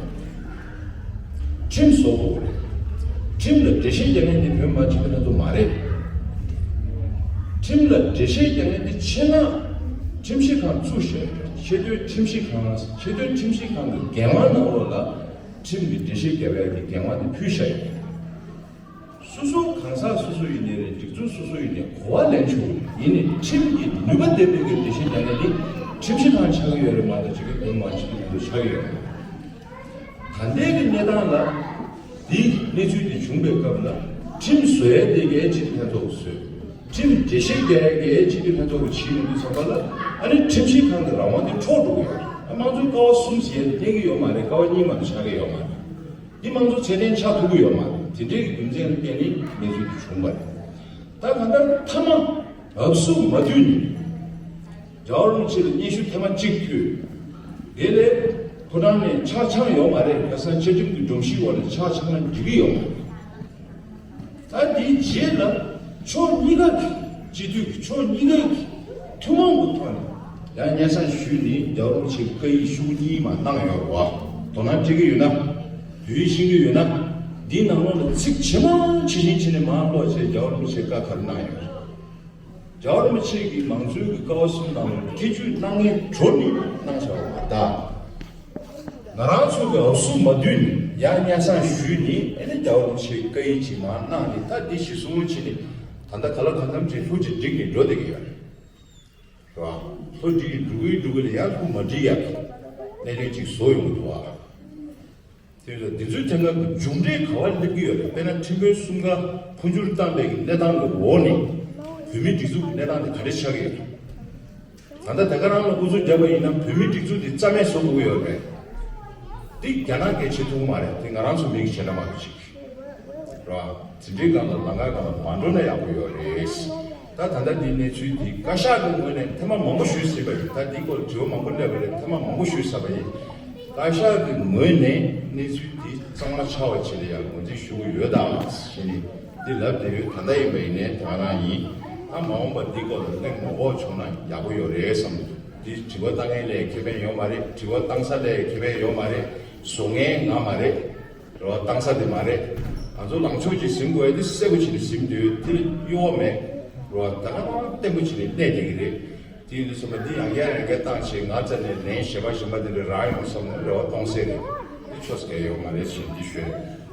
ཁྲིམས་བཟོ་དགོས་རེད། ཁྲིམས་ལ་འགྲེལ་བཤད་རྒྱག་མཁན་དེ་བོད་མི་མང་སྤྱི་འཐུས་ལྷན་ཚོགས་མ་རེད། ཁྲིམས་ལ་འགྲེལ་བཤད་རྒྱག་མཁན་དེ་ཆེད་མངགས་ཁྲིམས་ཞིབ་ཁང་བཙུགས་བཞག་ཡོད་རེད། ཆེས་མཐོའི་ཁྲིམས་ཞིབ་ཁང་ཆེས་མཐོའི་ཁྲིམས་ཞིབ་ཁང་གི་འགན་དབང་ནང་ལོགས་ལ། ཁྲིམས་ཀྱི་འགྲེལ་བཤད་རྒྱག་པའི་གི་འགན་དབང་དེ་ཕུལ་བཞག་ཡོད། སོ་སོ་གང་ཟག་སོ་སོ་ཡིན་ནའི་རེད། སྒྲིག་འཛུགས་སོ་སོ་ཡིན་ནའི་གོ་བ་ལེན་ཆོག་རེད། ཡིན་ནའི་ཁྲིམས་ཀྱི་ནུས་པ་ལྡན་པའི་གི་འགྲེལ་བཤད་རྒྱག་མཁན་དེ་ཁྲིམས་ཞིབ་ཁང་ཆགས་ཀྱི་ཡོད་རེད་མ་གཏོགས་ཅིག་གི་བོད་མི་མང་སྤྱི་འཐུས་ལྷན་ཚོགས་ཆགས་ཀྱི་ཡོད་མ་རེད། ད་ལྟའི་གི་གནས་སྟངས་ལ། དེའི་གནས་ཚུལ་དེ་བྱུང་བའི་སྐབས་ལ་ཁྲིམས་བཟོ་ཡས་དེ་གའི་སྤྱི་འཐུས་ལྷན་ཚོགས་ཀྱིས་བཟོས། ཁྲིམས་འགྲེལ་བཤད་རྒྱག་ཡས་ཀྱི་སྤྱི་འཐུས་ལྷན་ཚོགས་ཀྱིས་བྱས་ཡོང་དུས་ཙམ་པ་ལ། ཨ་ནི་ཁྲིམས་ཞིབ་ཁང་གི་རང་དབང་དེ་འཕྲོག་འགྲོ་གི་ཡོད་རེད། ཨ་དམངས་གཙོའི་ཀ་བ་གསུམ་ཟེར་ཡས་དེ་གནས་ཀྱི་ཡོད་མ་རེད། ཀ་བ་གཉིས་མ་གཏོགས་ཆགས་ཀྱི་ཡོད་མ་རེད། འདི་དམངས་གཙོ་ཚད་ལྡན་ཆགས་ཐུབ་ཀྱི་ཡོད་མ་རེད། དེ་འདྲའི་རྒྱུ་མཚན་ལ་བརྟེན་ནས་གནས་ཚུལ་དེ་བྱུང་བ་རེད། ད་གང་ལྟར་མཐའ་མ་ཨབ་སུ་མ་དུས་ནས། རྒྱལ་བ་རིན་པོ་ཆེ་ལ་སྙན་ཞུ་ཐེངས་མ་གཅིག་ཕུལ། དེ་ལས་ཕོ་བྲང་ནས་ཆ་ཚང་ཡོད་མ་རེད། ཁ་སང་བཅའ་ཁྲིམས་ཀྱི་སྒྲོམ་གཞིའི་འོག་ནས་ཆ་ཚང་ན་འགྲིག་གི་ཡོད་མ་རེད། ད་དེའི་རྗེས་ལ་ཕྱོགས་གཉིས་ཀ་གི་སྤྱི་འཐུས་ཀྱི་ཕྱོགས་གཉིས་ཀ་གི་ཐུན་མོང་གི་ཐོག་ནས་ཡང་སྙན་སེང་ཞུས་ནས་རྒྱལ་བ་རིན་པོ་ཆེའི་བཀའ་ཡིག་ཤོག་གུ་གཉིས་མར་གནང་ཡོད་རེད་བ། དོ་སྣང་སྤྲད་ཀྱི་ཡོད་ན། བོད་ཡིག་ཤེས་ཀྱི་ཡོད་ན། འདིའི་ནང་ལོགས་ལ་ཚིག་ཇི་མང་ཇི་བཞིན་བྱས་ནས་མར་ཀློག་བྱས། རྒྱལ་བ་རིན་པོ་ཆེས་བཀའ་ག་རེ་གནང་ཡོད། རྒྱལ་བ་རིན་པོ་ཆེ་གིས་མང་གཙོའི་གི་ཀ་བ་གསུམ་ནང་ལ་ཐེ་བྱུས་གནང་མཁན་གྲོས་ནི་གནང་བཞག་པ་མ་གཏོགས། ང་རང་ཚོ་གི་ཨབ་སུ་མ་དུས་ནས་ཡང་སྙན་སེང་ཞུས་ནས། ཨ་ནི་རྒྱལ་བ་རིན་པོ་ཆེའི་བཀའ་ཡིག་ཅིག་མར་གནང་ནས། ད་འདི་གཞི་བཟུང་བྱས་ནས་ད་ལྟ་ག་ལ་གང་འཚམ་ཅིག་ལྷུག་ཅིག་བསྒྲིགས་ནས་འགྲོ་བསྡད་ཀྱི་ཡོད་རེད། རེད་བ། ལྷུག་བསྒྲིགས་འགྲོ་གི་འགྲོ་གི་ལ་ཡང་ལྷུག་མ་བསྒྲིགས་ཡག་གི་གནད་དོན་ཅིག་བཟོ་ཡོང་གི་འདུག་བ། དེ་ལ་འདི་ཚོའི་ཐད་ཀར་གྱི་མཇུག་འབྲས་ག་པར་སླེབས་ཀྱི་ཡོད་རེད། དཔེར་ན་ཁྲིམས་དཔོན་གསུམ་ཀ་འཕོ་འགྱུར་བཏང་བའི་གནས་སྟངས་ཀྱི་འོག་ནས་བོད་མིའི་སྒྲིག་འཛུགས་ཀྱི་གནས་སྟངས་དེ་ག་འདྲ་ཆགས་ཀྱི་ཡོད་རེད། ད་ལྟ་དེ་ག་རང་ལ་ཨུ་ཚུགས་བརྒྱབ་པ་ཡིན་ན་བོད་མིའི་སྒྲིག་འཛུགས་དེ་རྩ་མེད་བཟོ་དགོས་ཀྱི་ཡོད་རེད། དེ་རྒྱ་ནག་གིས་བྱེད་ཐུབ་ཀྱི་མ་རེད། དེ་ང་རང་ཚོ་མི་གིས་བྱེད་ན་མ་གཏོགས་ཅིག་རེད་བ། དེ་འདྲའི་སྒང་ལ་ལམ་ཁ་སྒང་ལ་མ་འགྲོ་ན་ཡག་པོ་ཡོད་རེད། ད་ད་ལྟ་འདིའི་གནས་ཚུལ་འདི་བཀའ་ཤག་གི་ངོས་ནས་ཐེངས་མ་མང་པོ་ཞུས་ཟིན་པ་ཡིན། ད་འདིའི་སྐོར་དྲི་བ་མང་པོ་སླེབས་པ་རེད། ཐེངས་མ་མང་པོ་ཞུས་ཚར་བ་ཡིན། བཀའ་ཤག་གི་ངོས་ནས་གནས་ཚུལ་འདི་གཙང་མ་ཆགས་པ་བྱེད་ལ་ཡང་ངོས་འཛིན་ཞུ་གི་ཡོད་དམ་ཞེས་ནས་འདི་ལབ་བསྡད་ཡོད། ད་ལྟ་ཡིན་པ་ཡིན་ནའི་དེ་ག་རང་ཡིན། ད་མ་འོངས་པ་འདིའི་སྐོར་ལ་གླེང་མ་དགོས་བྱུང་ན་ཡག་པོ་ཡོད་རེད་བསམ། འདི་དྲི་བ་བཏང་མཁན་ལ་ཁེ་ཕན་ཡོད་མ་རེད། དྲི་བ་བཏང་ས་ལ་ཁེ་ཕན་ཡོད་མ་རེད། བཟོ་མཁན་ང་མ་རེད། རེད་བ། བཏང་ས་དེ་མ་རེད། ང་ཚོ་ལངས་ཕྱོགས་ཀྱི་ཟིན་དགོས་དེ་གསལ་པོ་བྱས་ནས་ཟིན་དུས་དེ་ལ་གཡོ་བ་མེད། རེད་བ། ད་ག་རང་བརྟན་པོ་བྱས་ནས་གནས་བསྡད་ཀྱི་རེད། དེ་ཡིན་དུས་ཙམ་པ་འདི་ཡང་བསྐྱར་ཡང་བསྐྱར་བཏང་བྱས། ང་རྩ་ནས་ལན་གཞན་པ་གཞན་པ་དེ་འདྲ་རག་ཡོང་བསམ་ན་རེ་བ་གཏོང་སྲིད་རེད། དེ་ཆོག་ས་གང་ཡང་ཡོད་མ་རེད་ཞེས་འདི་ཞུ་ཡ་ཡིན།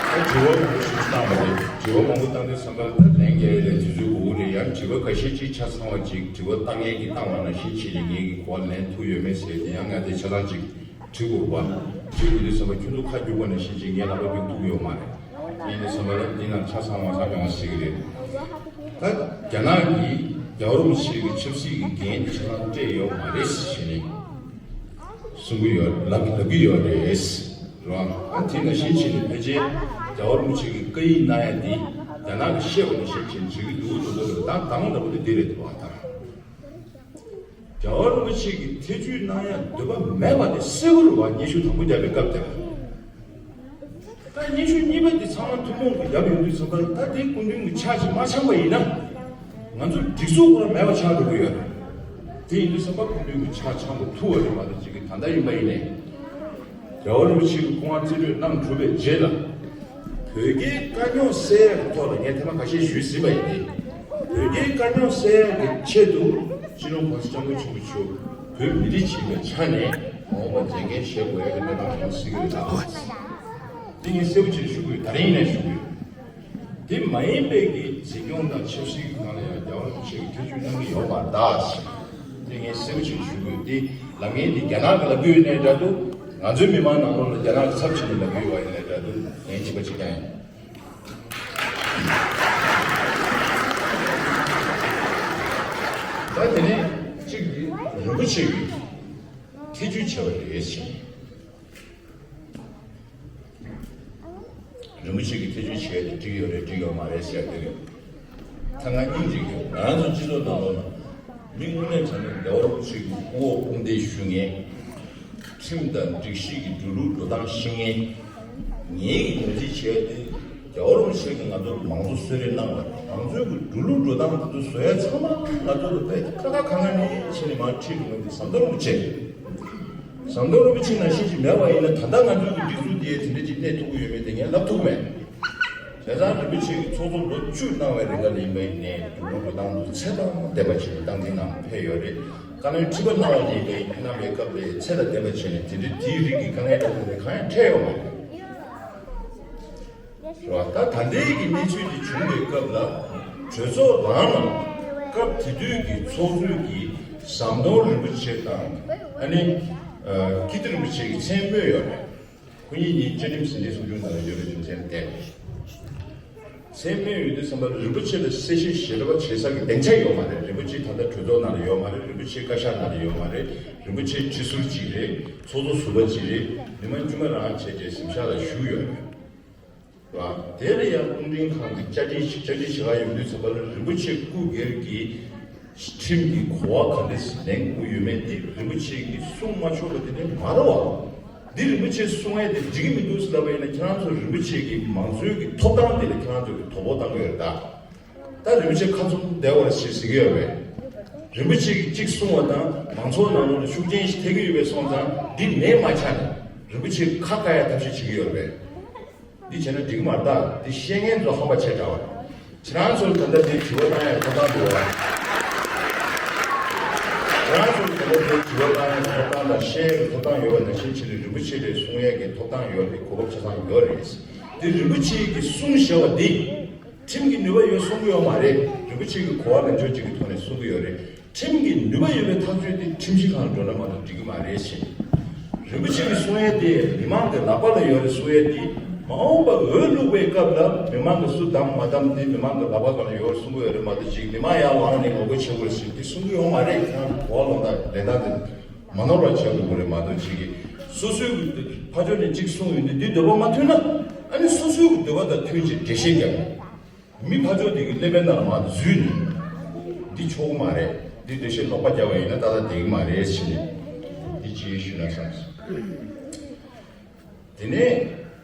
ད་དྲི་བ་མང་པོ་ཞིག་བཏང་བ་རེད། དྲི་བ་མང་པོ་བཏང་དུས་ཙམ་པ་ལ་ད་ལན་རྒྱག་ཡ་ལ་དུས་ཚོད་འགོར་གི་རེད། ཡང་དྲི་བ་འགའ་ཤས་ཅིག་ཆ་ཚང་བ་ཅིག་དྲི་བ་བཏང་མཁན་གྱིས་བཏང་བ་ནང་བཞིན་བྱས་ནས་ངེད་ཀྱིས་གོ་བ་ལེན་ཐུབ་ཡོད་མེད་ཟེར་དེ་ཡང་ང་དེ་ཆ་ཚང་ཅིག་དྲི་དགོས་པ། དྲི་དགོས་དུས་ཙམ་པ་ཁྱོད་ཚོ་ཁ་རྒྱུག་པ་ནང་བཞིན་ཅིག་ངའི་ལག་པ་རྒྱུག་ཐུབ་ཀྱི་ཡོད་མ་རེད། ཡིན་དུས་ཙམ་པ་ལ་འདི་ནང་ཆ་ཚང་བ་ཚང་ཡོང་བ་ཞིག་རེད། ད་རྒྱ་ནག་གིས་རྒྱལ་བ་རིན་པོ་ཆེ་གི་ཆབ་སྲིད་ཀྱི་འགན་དེ་ཆ་ཚང་སྤྲད་ཡོད་མ་རེད་ཟེར་ནས་གསུང་གི་ཡོད། ལབ་ལབ་ཀྱི་ཡོད་རེད། རེད་བ། ཨ་དེ་ནང་བཞིན་བྱས་ནས་ཕལ་ཆེར་རྒྱལ་བ་རིན་པོ་ཆེ་གི་བཀའ་ཡིག་གནང་ཡ་འདི་རྒྱ་ནག་གིས་བཤད་པ་ནང་བཞིན་བྱས་ནས་བྱེད་ཀྱི་འདུག་འདུག་འདུག་རེད། ད་དང་ལབ་པ་དེ་འདི་རེད་འདུག་བ། ད་རྒྱལ་བ་རིན་པོ་ཆེ་གིས་ཐེ་བྱུས་གནང་ཡ་འདོད་པ་མེད་པ་དེ་གསལ་པོ་རེད་བ། སྙན་ཞུ་དང་པོ་བརྒྱབ་པའི་སྐབས་དེ་ལ། ད་སྙན་ཞུ་གཉིས་པ་དེ་ཚང་མ་ཐུན་མོང་གི་བརྒྱབ་ཡོང་དུས་ཙམ་པ་ལ། ད་དེ་སྐུ་མདུན་གྱི་ཕྱག་ཅིག་མ་འཆང་པ་ཡིན་ན། ང་ཚོ་སྒྲིག་འཛུགས་སྐོར་མེད་པ་ཆགས་འགྲོ་གི་ཡོད་རེད། དེ་ཡིན་དུས་ཙམ་པ་སྐུ་མདུན་གྱི་ཕྱག་འཆང་དགོས་ཐུག་པ་རེད་མ་གཏོགས་ཅིག་གི། ད་ལྟ་ཡིན་པ་ཡིན་ནའི། རྒྱལ་བ་རིན་པོ་ཆེ་གི་སྐུ་དབང་རྩིས་སྤྲོད་གནང་གྲུབ་པའི་རྗེས་ལ། བོད་རྒྱའི་དཀའ་རྙོག་སེལ་ཡག་གི་ཐོག་ལ་ངས་ཐེངས་མ་ཁ་ཤས་ཞུས་ཟིན་པ་ཡིན་ཏེ། བོད་རྒྱའི་དཀའ་རྙོག་སེལ་ཡག་གི་ཆེད་དུ་སྤྱི་ནོར་༸གོང་ས་༸སྐྱབས་མགོན་ཆེན་པོ་མཆོག་བོད་མི་རིགས་ཡིན་པའི་ཆ་ནས་མ་འོངས་པར་མཛད་འགན་བཞེས་དགོས་ཡག་གི་གནས་སྟངས་ཡོང་སྲིད་ཀྱི་རེད་ད། དེ་ངས་གསལ་པོ་ཅིག་ཞུ་དགོས། ད་རིང་ནས་ཞུ་དགོས། དེ་མ་ཡིན་པའི་གི་འཛིན་སྐྱོང་དང་ཆབ་སྲིད་ཀྱི་སྒང་ལ་ཡང་རྒྱལ་བ་རིན་པོ་ཆེ་གིས་ཐེ་བྱུས་གནང་གི་ཡོད་མ་རེད་ད་ཟེར། དེ་ངས་གསལ་པོ་ཅིག་ཞུ་དགོས། དེ་ལབ་མཁན་དེ་རྒྱ་ནག་གིས་ལབ་ཀྱི་ཡོད་ནའི་འདྲ་འདུག་ང་ཚོའི་མི་མང་ནང་ལོགས་ལ་རྒྱ་ནག་གི་ཚབ་བྱས་ནས་ལབ་ཀྱི་ཡོད་པ་ཡིན་ནའི་འདྲ་འདུག་ལན་གཅིག་པ་གཅིག་རྐྱང་ཡིན། ད་དེ་ནས་གཅིག་གིས་རིན་པོ་ཆེ་གིས་ཐེ་བྱུས་བྱས་པ་རེད་ཟེར། རིན་པོ་ཆེ་གིས་ཐེ་བྱུས་བྱས་ཏེ་འགྲིག་ཡོད་རེད་འགྲིག་ཡོད་མ་རེད་ཟེར་དེ་རེད། ད་ང་སྙིང་རྗེ་གི། ང་རང་ཚོ་སྤྱི་ཚོགས་ནང་ལོགས་ལ་མི་དངོས་གནས་དྲང་གནས་རྒྱལ་བ་རིན་པོ་ཆེ་གི་སྐུ་འོག་དཔུང་སྡེ་ཞུ་མཁན། ཁྲིམས་དང་སྒྲིག་གཞི་གི་འགྲོ་ལུགས་འགྲོ་སྟངས་ཤེས་མཁན། ངེད་ཀྱི་ངོས་འཛིན་བྱས་ཏེ་རྒྱལ་བ་རིན་པོ་ཆེ་གིས་ང་ཚོར་མང་གཙོ་གསོལ་རས་གནང་བ་རེད། མང་གཙོའི་གི་འགྲོ་ལུགས་འགྲོ་སྟངས་དེ་ཚོ་བཟོ་ཡ་ཚང་མ་ང་ཚོ་ལ་དཔེ་ཁ་ཁ་གང་ག་ནས་བྱས་ནས་མར་ཁྲིད་འགྲོ་མཁན་དེ་ཟམ་གདོང་རིན་པོ་ཆེ་རེད། ཟམ་གདོང་རིན་པོ་ཆེ་ནང་བཞིན་ཅིག་མེད་པ་ཡིན་ན་ད་ལྟ་ང་ཚོའི་གི་སྒྲིག་འཛུགས་འདི་དེ་འདྲ་ཅིག་གནས་ཐུབ་ཀྱི་ཡོད་མེད་དེ་ངས་ལབ་ཐུབ་མེད། བྱས་ཙང་རིན་པོ་ཆེ་གི་ཚོགས་གཙོ་ལོ་བཅུ་གནང་བའི་རིང་ག་ལ་ཡིན་པ་ཡིན་ནའི་འགྲོ་ལུགས་འགྲོ་སྟངས་དེ་ཚད་དང་ལྡན་པ་ཞིག་ཏུ་སྟངས་འཛིན་གནང་བ་ཕེབས་ཡོད་རེད། བཀའ་བློན་ཁྲི་པ་གནང་བ་ལ་ཡིན་པ་ཡིན་ནའི་གནང་བའི་སྐབས་ལ་ཚད་དང་ལྡན་པ་བྱས་ནས་དེ་འདྲའི་དེའི་རིགས་ཀྱི་དཀའ་ངལ་འདྲ་པོ་དེ་གང་ཡང་འཕྲད་ཡོད་མ་རེད། རེད་བ། ད་ད་ལྟའི་གི་གནས་ཚུལ་འདི་བྱུང་བའི་སྐབས་ལ་གྲོས་ཚོགས་རང་ལ་སྐབས་དེ་དུས་ཀྱི་ཚོགས་གཙོས་ཀྱི་ཟམ་གདོང་རིན་པོ་ཆེ་དང་ཨ་ནི་ ཀིརྟི་རིན་པོ་ཆེ་གི་མཚན་སྨོས་ཡོད་རེད། ཁོ་གཉིས་གཉིས་བཅའ་ཁྲིམས་ཟིན་བྲིས་གསུང་ཆུང་ནང་ལ་ཡོད་པའི་རྒྱུ་མཚན་བརྟེན། མཚན་སྨོས་ཡོད་དུས་ཙམ་པ་རིན་པོ་ཆེ་ལ་གསལ་བཤད་ཞལ་པར་བྱེད་ས་གི་སྡིངས་ཆ་ཡོད་མ་རེད། རིན་པོ་ཆེ་ད་ལྟ་གྲོས་ཚོགས་ནང་ལ་ཡོད་མ་རེད། རིན་པོ་ཆེ་བཀའ་ཤག་ནང་ལ་ཡོད་མ་རེད། རིན་པོ་ཆེ་ཁྲི་ཟུར་གཅིག་རེད། ཚོགས་གཙོ་ཟུར་པ་གཅིག་རེད། མི་མང་དཀྱུས་མ་རང་བྱས་རྗེས་གཟིམ་ཤག་ལ་བཞུགས་ཡོད་རེད། དེ་ལ་ཡང་རླུང་འཕྲིན་ཁང་གི་བཅར་འདྲི་བཅར་འདྲི་བྱེད་ག་ཡོང་དུས་ཙམ་པ་ལ་རིན་པོ་ཆེ་སྐུ་སྒེར་གྱི་ཁྲིམས་ཀྱི་གོ་བ་ག་འདྲ་ལེན་དགོས་ཡོད་མེད་དེ་རིན་པོ་ཆེ་གིས་གསུང་མ་ཆོག་པ་དེ་ནི་མ་རེད་བ། འདི་རིན་པོ་ཆེ་གསུང་ཡས་དེ་འགྲིག་གི་མི་འདུག་ཟེར་ལབ་པ་ཡིན་ན། ཁྱེད་རང་ཚོ་རིན་པོ་ཆེ་གི་མང་གཙོའི་གི་ཐོབ་ཐང་དེ་ལ་ཁྱེད་རང་ཚོ་གི་དོ་ཕོག་བཏང་གི་ཡོད་རེད་ད། ད་རིན་པོ་ཆེ་ཁ་ཚུམ་བསྡད་པ་རེད་ཞེས་ཟེར་གི་ཡོད་པས། རིན་པོ་ཆེ་གིས་གཅིག་གསུང་བ་དང་མང་ཚོགས་ནང་ལོགས་ལ་ཤུགས་རྐྱེན་ཞིག་ཐེབས་ཀྱི་ཡོད་པའི་སོང་ཙང་འདི་མེད་མ་ཆགས་ནས་རིན་པོ་ཆེ་ཁ་བཀག་ཡ་ཐབས་ཤེས་བྱེད་ཀྱི་ཡོད་རེད་པས། འདི་བྱས་ན་འགྲིག་གི་མ་རེད་ད། འདི་བཤད་མཁན་ཚོ་ཧམ་པ་བྱས་འདྲ་བ། ཁྱེད་རང་ཚོར་ད་ལྟ་འདི་དྲི་བ་བཏང་ཡ་ཐོབ་ཐང་འདུག་བ། ཁྱེད་རང་ཚོར་ད་ལྟ་འདི་དྲི་བ་བཏང་ཡ་ཐོབ་ཐང་དང་བཤད་ཡ་གི་ཐོབ་ཐང་ཡོད་པ་ནང་བཞིན་ཕྱི་ལ་རིན་པོ་ཆེ་ལ་གསུང་ཡ་གི་ཐོབ་ཐང་ཡོད་རེད། གོ་སྐབས་ཆ་ཚང་ཡོད་རེད། འདི་རིན་པོ་ཆེ་གིས་གསུངས་བཞག་པ་འདི་ཁྲིམས་ཀྱི་ནུས་པ་ཡོད་གསུང་གི་ཡོད་མ་རེད། རིན་པོ་ཆེ་གི་གོ་བ་ལེན་ཕྱོགས་གཅིག་གི་ཐོག་ནས་གསུང་གི་ཡོད་རེད། ཁྲིམས་ཀྱི་ནུས་པ་ཡོད་པའི་ཐག་གཅོད་དེ་ཁྲིམས་ཞིབ་ཁང་ལ་འགྲོ་ན་མ་གཏོགས་འགྲིག་གི་མ་རེད་ཟེར། རིན་པོ་ཆེ་གི་གསུང་ཡས་དེ་མི་མང་གི་ལག་པ་ལ་ཡོད་རེད་གསུང་ཡས་དེ། མ་འོངས་པ་འོས་བླུག་པའི་སྐབས་ལ་མི་མང་གི་སུ་བདམས་མ་བདམས་དེ་མི་མང་གི་ལག་པ་སྒང་ལ་ཡོད་རེད་གསུང་གི་ཡོད་རེད་མ་གཏོགས་ཅིག་མི་མང་ཡར་ལངས་ནས་ངོ་རྒོལ་བྱེད་དགོས་རེད་ཟེར་དེ་གསུང་གི་ཡོད་མ་རེད། ཁྱེད་རང་གོ་བ་ལོན་དང་ལེན་སྟངས་དེ་མ་ནོར་བ་བྱེད་དགོས་རེད་མ་གཏོགས་ཅིག་སོ་སོའི་གི་ཕར་ཕྱོགས་ནས་ཅིག་གསུང་ཡོང་དུས་འདི་འདོད་པ་མ་མཐུན་ན་ཨ་ནི་སོ་སོའི་གི་འདོད་པ་དང་མཐུན་ཅིག་འགྲེལ་བཤད་རྒྱག་མི་ཕར་ཕྱོགས་དེ་གི་ཀླད་པའི་ནང་ལ་མར་འཛུལ་ནས་འདི་ཆོག་གི་མ་རེད། འདི་འགྲེལ་བཤད་ལོག་པ་རྒྱབ་པ་ཡིན་ན་ཏག་ཏག་བསྡད་ཀྱི་མ་རེད་ཟེར་ནས་འདི་ཅིག་ཞུས་ན་བསམ་སོང་། དེ་ནས་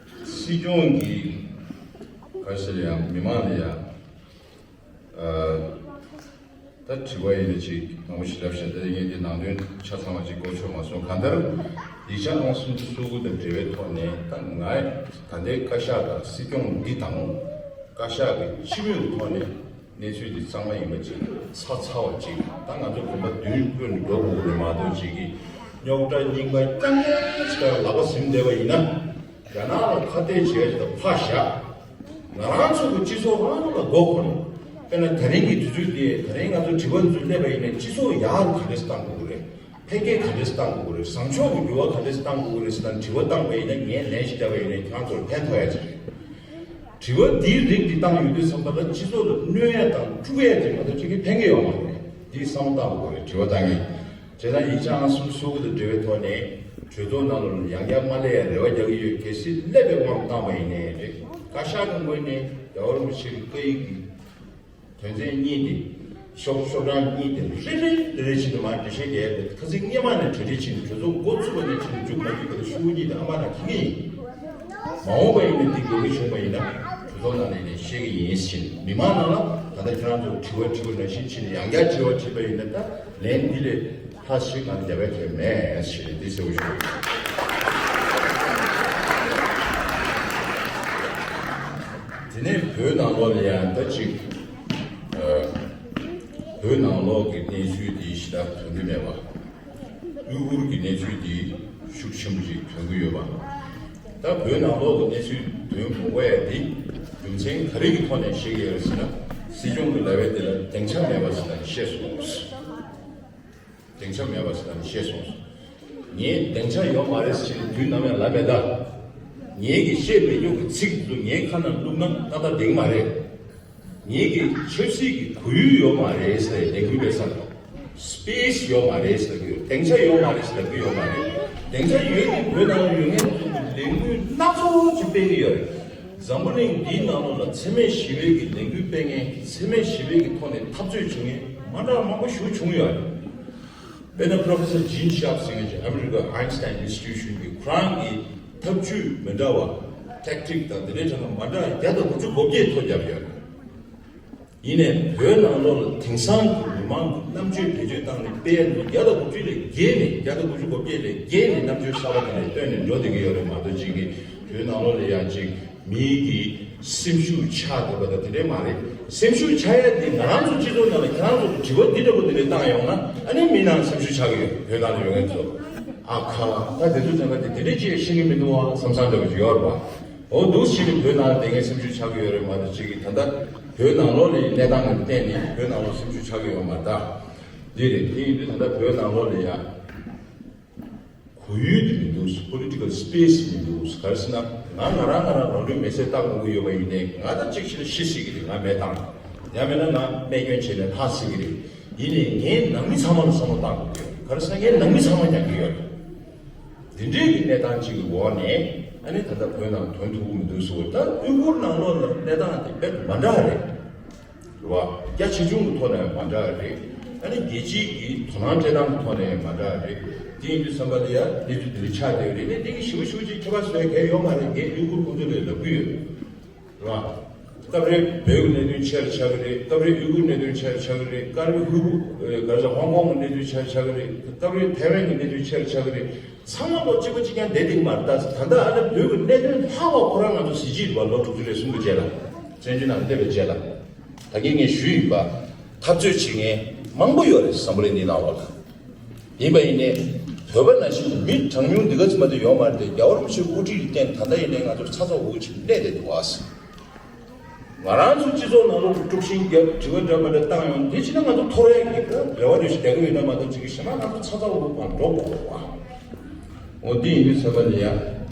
སྲིད་སྐྱོང་གིས་ག་རེ་ཟེར་ཡང་མི་མང་ལ་ཡང་ཨ་ད་དྲི་བ་ཡིན་ན་ཅིག་མང་པོ་ཞིག་ལབ་བཞག་ད་ངས་འདི་ནང་དོན་ཆ་ཚང་བ་ཅིག་གོ་ཆོད་མ་སོང་། གང་ལྟར་ཡིག་ཆ་ཨང་སུམ་ཅུ་སོ་དགུ་དང་འབྲེལ་བའི་ཐོག་ནས་ད་ང་ད་ལྟའི་བཀའ་ཤག་དང་སྲིད་སྐྱོང་འདི་དང་བཀའ་ཤག་གི་སྤྱི་མོས་ཀྱི་ཐོག་ནས་གནས་ཚུལ་འདི་གཙང་མ་ཡིན་པ་ཅིག་ཚ་ཚ་བ་ཅིག་ད་ང་ཚོ་བོད་པ་མདུན་བསྐྱོད་ནས་འགྲོ་དགོས་ཀྱི་རེད་མ་གཏོགས་ཅིག་གི་རྙོག་དྲ་རྙིང་པ་རྐྱང་རྐྱང་ཞིག་ལ་ལག་པ་ཟིན་བསྡད་པ་ཡིན་ན། རྒྱ་ནག་ལ་ཁ་གཏད་བྱས་ཅིག་ད་ཕར་བཞག་ང་རང་ཚོ་གི་སྤྱི་ཚོགས་རང་ལ་མགོ་འཁོར། དཔེར་ན་ད་རིང་གི་དུས་ཚོད་འདི་ད་རིང་ང་ཚོ་དྲི་བ་འདི་ཚོ་སླེབས་པ་ཡིན་ན་སྤྱི་ཚོགས་ཡག་རུ་ག་འདྲས་བཏང་དགོས་ཀྱི་རེད། འཕེལ་རྒྱས་ག་འདྲས་བཏང་དགོས་ཀྱི་རེད། བཟང་ཕྱོགས་ཀྱི་འགྱུར་བ་ག་འདྲས་བཏང་དགོས་ཀྱི་རེད་ཟེར་ན་དྲི་བ་བཏང་པ་ཡིན་ན་ངས་ལན་ཞིག་བརྒྱབ་པ་ཡིན་ན་ཁྱེད་རང་ཚོར་ཕན་ཐོགས་ཡ་ཅིག་རེད། དྲི་བ་འདིའི་རིགས་འདི་བཏང་ཡོང་དུས་ཙམ་པ་ལ་སྤྱི་ཚོགས་ལ་གནོད་ཡ་དང་དཀྲུག་ཡ་ཅིག་མ་གཏོགས་ཅིག་གིས་ཕན་གྱི་ཡོད་མ་རེད། འདི་བསམ་བློ་བཏང་དགོས་ཀྱི་རེད་དྲི་བ་བཏང་མཁན། བྱས་ཙང་ཡིག་ཆ་ཨང་སུམ་ཅུ་སོ་དགུ་དང་འབྲེལ་བའི་ཐོག་ནས་གྲོས་ཚོགས་ནང་ལ་ཡང་བསྐྱར་མ་སླེབས་ཡ་རེ་བ་རྒྱག་གི་ཡོད། གལ་སྲིད་སླེབས་པའི་དབང་བཏང་པ་ཡིན་ནའི་རེད། བཀའ་ཤག་གི་ངོས་ནས་རྒྱལ་བ་རིན་པོ་ཆེ་གི་བཀའ་ཡིག་གི་དོན་ཚན་གཉིས་དེ་ཤོག་ཤོག་གྲངས་གཉིས་དེ་རེ་རེ་རེ་རེ་བྱས་ནས་མར་འགྲེལ་བཤད་རྒྱག་ཡ་དེ་ཁ་སང་སྔོན་མ་ནས་གྲ་སྒྲིག་བྱས་ནས་གྲོས་ཚོགས་འགོ་བཙུགས་པ་ནས་བྱས་ནས་མཇུག་མ་མཇུག་བར་དུ་ཤོག་གུ་གཉིས་དེ་ཨ་མ་ལགས་ཁྱེད་ཀྱིས་ཡིན། མ་འོངས་པ་ཡིན་ན་འདི་དགོས་ཀྱི་བྱུང་བ་ཡིན་ན་གྲོས་ཚོགས་ནང་ནས་ནས་བཤད་ཀྱི་ཡིན་ཟེར་ནས་མི་མང་ནང་ལ་ད་ལྟ་ཁྱེད་རང་ཚོ་དྲི་བ་དྲི་བ་ནང་བཞིན་བྱས་ནས་ཡང་བསྐྱར་དྲི་བ་དྲིས་པ་ཡིན་ན་ད་ལན་འདི་ལས་ལྷག་ཞིག་ང་ཚོ་རྒྱབ་ཡ་གལ་མེད་ཞེས་འདི་གསལ་པོ་ཞུ་གི་ཡོད། དེ་ནས་བོད་ནང་ལོགས་ལ་ཡང་ད་ཅིག་ཨ་བོད་ནང་ལོགས་ཀྱི་གནས་ཚུལ་འདི་ཞེ་དྲག་དོན་གྱི་མེད་པ། ཨུ་གུར་གྱི་གནས་ཚུལ་འདི་ཤུགས་ཆེན་པོ་ཞིག་ཐོན་གྱི་ཡོད་པ། ད་བོད་ནང་ལོགས་ཀྱི་གནས་ཚུལ་དོན་གོ་དགོས་ཡ་འདི་རྒྱུ་མཚན་ག་རེ་གི་ཐོག་ནས་བཤད་ཀྱི་ཡོད་ཟེར་ན། སྲིད་སྐྱོང་གི་ལབ་ཡ་དེ་ལ་སྡིངས་ཆ་མེད་པ་ཟེར་ན་བཤད་སོང་། སྡིངས་ཆ་མེད་པ་ཟེར་ན་བཤད་སོང་། ངས་སྡིངས་ཆ་ཡོད་མ་རེད་ཟེར་དུས་ནམ་ཡང་ལབ་མེད་ད། ངས་ཀྱི་བཤད་མི་རྒྱུ་གི་ཚིག་འདི་ངའི་ཁ་ནང་བླུགས་ན་ཏག་ཏག་བསྡད་ཀྱི་མ་རེད། ངེད་ཀྱི་ཆབ་སྲིད་ཀྱི་གོ་ཡུལ་ཡོད་མ་རེད་ཟེར་ལས་འགུལ་སྤེལ་ས་དང་། སི་པེ་སི་ཡོད་མ་རེད་ཟེར་གི་ཡོད། སྡིངས་ཆ་ཡོད་མ་རེད་ཟེར་གི་ཡོད་མ་རེད། སྡིངས་ཆ་ཡོད་ནི་བོད་ནང་ཡོད་མཁན་ཚོ་གི་ལས་འགུལ་སྣ་ཚོགས་ཅིག་སྤེལ་གི་ཡོད་རེད། འཛམ་བུ་གླིང་འདིའི་ནང་ལོགས་ལ་འཚེ་མེད་ཞི་བའི་གི་ལས་འགུལ་སྤེལ་མཁན། འཚེ་མེད་ཞི་བའི་གི་ཐོག་ནས་འཐབ་རྩོད་བྱེད་མཁན་མ་འདྲ་མང་པོ་ཞེ་པོ་བྱུང་ཡོད་རེད། དཔེར་ན་Professor Jean Sharp ཟེར་མཁན་ཅིག་ཨ་མི་རི་ཀ་Einstein Institution གི་ཁོ་རང་གི་ཐབས་ཇུས་མི་འདྲ་བ། ཊེག་ཊིག་དང་དེ་འདྲའི་གྲས་ལ་མ་འདྲ་བརྒྱ་དང་དགུ་བཅུ་གོ་བརྒྱད་ཐོ་བརྒྱབ་ཡོད་རེད། ཡིན་ནའི་བོད་ནང་ལོགས་ལ་དེང་སང་གི་མི་མང་གི་རྣམ་དཔྱོད་བེད་སྤྱོད་བཏང་ནས་སྤེལ་ཡ་འདི་བརྒྱ་དང་དགུ་བཅུ་ལས་བརྒལ་ནས་བརྒྱ་དང་དགུ་བཅུ་གོ་བརྒྱད་ལས་བརྒལ་ནས་རྣམ་དཔྱོད་གསར་པ་དེ་འདྲ་བཏོན་ནས་འགྲོ་བསྡད་ཀྱི་ཡོད་རེད་མ་གཏོགས་ཅིག་གི་བོད་ནང་ལོགས་ལ་ཡང་ཅིག་མིའི་གི་སེམས་ཤུགས་ཆག་འདུག་པ་དང་དེ་འདྲས་མ་རེད། སེམས་ཤུགས་ཆག་ཡ་དེ་ང་རང་ཚོ་སྤྱི་ཚོགས་ནང་ལ་ཁྱེད་རང་ཚོ་གི་དྲི་བ་འདི་འདྲ་པོ་དེ་འདྲས་བཏང་ཡོང་ན་ཨ་ནི་མི་ནང་སེམས་ཤུགས་ཆག་གི་ཡོད། བོད་ནང་ལ་ཡོད་མཁན་ཚོ་ཨ་ཁ་ད་དེ་ཚོ་ཚང་མ་དེ་དེ་འདྲས་ཅིག་ཤེས་ཀྱི་མི་འདུག་བ་བསམ་བསམ་འདྲ་པོ་ཅིག་ཡོད་རེད་པ། འོ་འདུག་ཕྱིན་ནས་བོད་ནང་ལ་དེ་ངས་སེམས་ཤུགས་ཆག་གི་ཡོད་རེད་མ་གཏོགས་ཅིག་གི་ད་ལྟ་བོད་ནང་ལོགས་ལ་གནས་སྟངས་ལ་བརྟེན་ནས་བོད་ནང་ལོགས་སེམས་ཤུགས་ཆག་གི་ཡོད་མ་རེད་ད། འདི་རེད། དེ་ཡིན་དུས་ད་ལྟ་བོད་ནང་ལོགས་ལ་ཡ། བོད་ཡུལ་དེ་མི་འདུག Political space མི་འདུག་ག་རེ་ཟེར་ན། ང་ང་རང་ང་རང་རང་ལུས་མེ་སྲེག་བཏང་དགོས་ཀྱི་ཡོད་པ་ཡིན་ནའི། ང་ད་གཅིག་བྱས་ན་ཤི་སྲིད་ཀྱི་རེད། ང་མེ་བཏང་། ཡང་མིན་ན་ང་རྨས་སྐྱོན་བྱས་ནས་ལྷག་སྲིད་ཀྱི་རེད། ཡིན་ནའི་ངའི་ནང་མི་ཚང་མ་ལ་བསམ་བློ་བཏང་དགོས་ཀྱི་ཡོད་རེད། ག་རེ་ཟེར་ན་ངའི་ནང་མི་ཚང་མ་མྱང་གི་ཡོད་རེད། འདི་འདྲའི་གི་གནས་སྟངས་གཅིག་གི་འོག་ནས་ཨ་ནི་ད་ལྟ་བོད་ནང་དོན་ཐུག་གི་མི་འདུག་ཟེར་བ། ད་ཡུ་གུར་ནང་ལོགས་ལ་གནས་སྟངས་དེ་དཔེ་མ་འདྲ་བ་རེད། རེད་བ། རྒྱ་ཆེ་ཆུང་གི་ཐོག་ནས་མ་འདྲ་བ་རེད། ཨ་ནི་རྒྱལ་སྤྱིའི་གི་དོ་སྣང་སྤྲད་སྟངས་ཀྱི་ཐོག་ནས་མ་འདྲ་བ་རེད། དེ་ཡིན་དུས་ཙམ་པ་ལ་ཡ་གནས་ཚུལ་འདི་འདྲ་ཆགས་བསྡད་ཡོད་རེད། ནས་འདི་གི་ཞིབ་པོ་ཞིབ་པོ་ཅིག་ཁྱད་པར་བཟོ་ཡ་གལ་ཡོད་མ་རེད། ངས་ཡུ་གུར་ཁོང་ཚོ་ལ་ལབ་ཀྱི་ཡོད། རེད་བ། སྐབས་རེ་བོད་ཀྱི་གནད་དོན་ཆེ་རུ་ཆགས་ཀྱི་རེད། སྐབས་རེ་ཡུ་གུར་གནད་དོན་ཆེ་རུ་ཆགས་ཀྱི་རེད། སྐབས་རེ་ཧུ་གུ་ཨེ་ག་རེ་ཟེར། ཧོང་ཀོང་གི་གནད་དོན་ཆེ་རུ་ཆགས་ཀྱི་རེད། སྐབས་རེ་ཐའེ་ཝན་གྱི་གནད་དོན་ཆེ་རུ་ཆགས་ཀྱི་རེད། ཚང་མ་ལོ་གཅིག་པ་གཅིག་རྐྱང་བསྡད་འདུག་མ་རེད། ད་ད་ལྟ་ཨ་ནི་བོད་ཀྱི་གནད་དོན་ལྷག་པ་ཁོ་རང་ང་ཚོ་གཟི་བརྗིད་རེད་བ། ལོ་དྲུག་ཅུ་རེ་གསུམ་གྱི་རྗེས་ལ། བཙན་བྱོལ་ནང་སླེབས་པའི་རྗེས་ལ། ད་གིན་ངས་ཞུས་ཡིན་པ། འཐབ་རྩོད་བྱེད་མཁན་མང་པོ་ཡོད་རེད། འཛམ་བུ་གླིང་འདི་ནང་ལོགས་ལ། ཡིན་པ་ཡིན་ནའི་བོད་པ་ནང་བཞིན་མི་གྲངས་ཉུང་འདི་ག་ཙམ་མ་གཏོགས་ཡོད་མ་རེད་དེ། རྒྱལ་བ་རིན་པོ་ཆེའི་དབུ་ཁྲིད་ལ་བརྟེན་ད་ལྟ་ཡིན་ནའི་ང་ཚོར་ཚ་ཚ་འུར་འུར་ཅིག་གནས་བསྡད་འདུག་བ། ང་རང་ཚོ་སྤྱི་ཚོགས་ནང་ལོགས་དཀྲུག་ཤིང་བརྒྱབ། དྲི་བ་འདྲ་མི་འདྲ་བཏང་ཡོང་། དེ་བྱས་ན་ང་ཚོ་འཐོར་ཡག་གི་རེ་བ་འདྲ་ཞིག་རྒྱག་གི་ཡོད་ན་མ་གཏོགས། ཅིག་གི་གཞན་པ་ང་ཚོ་ཚ་ཚ་འུར་འུར་ཕར་འགྲོ་དགོས་པ། འོ་འདི་ཡིན་དུས་ཙམ་པ་ལ་ཡ་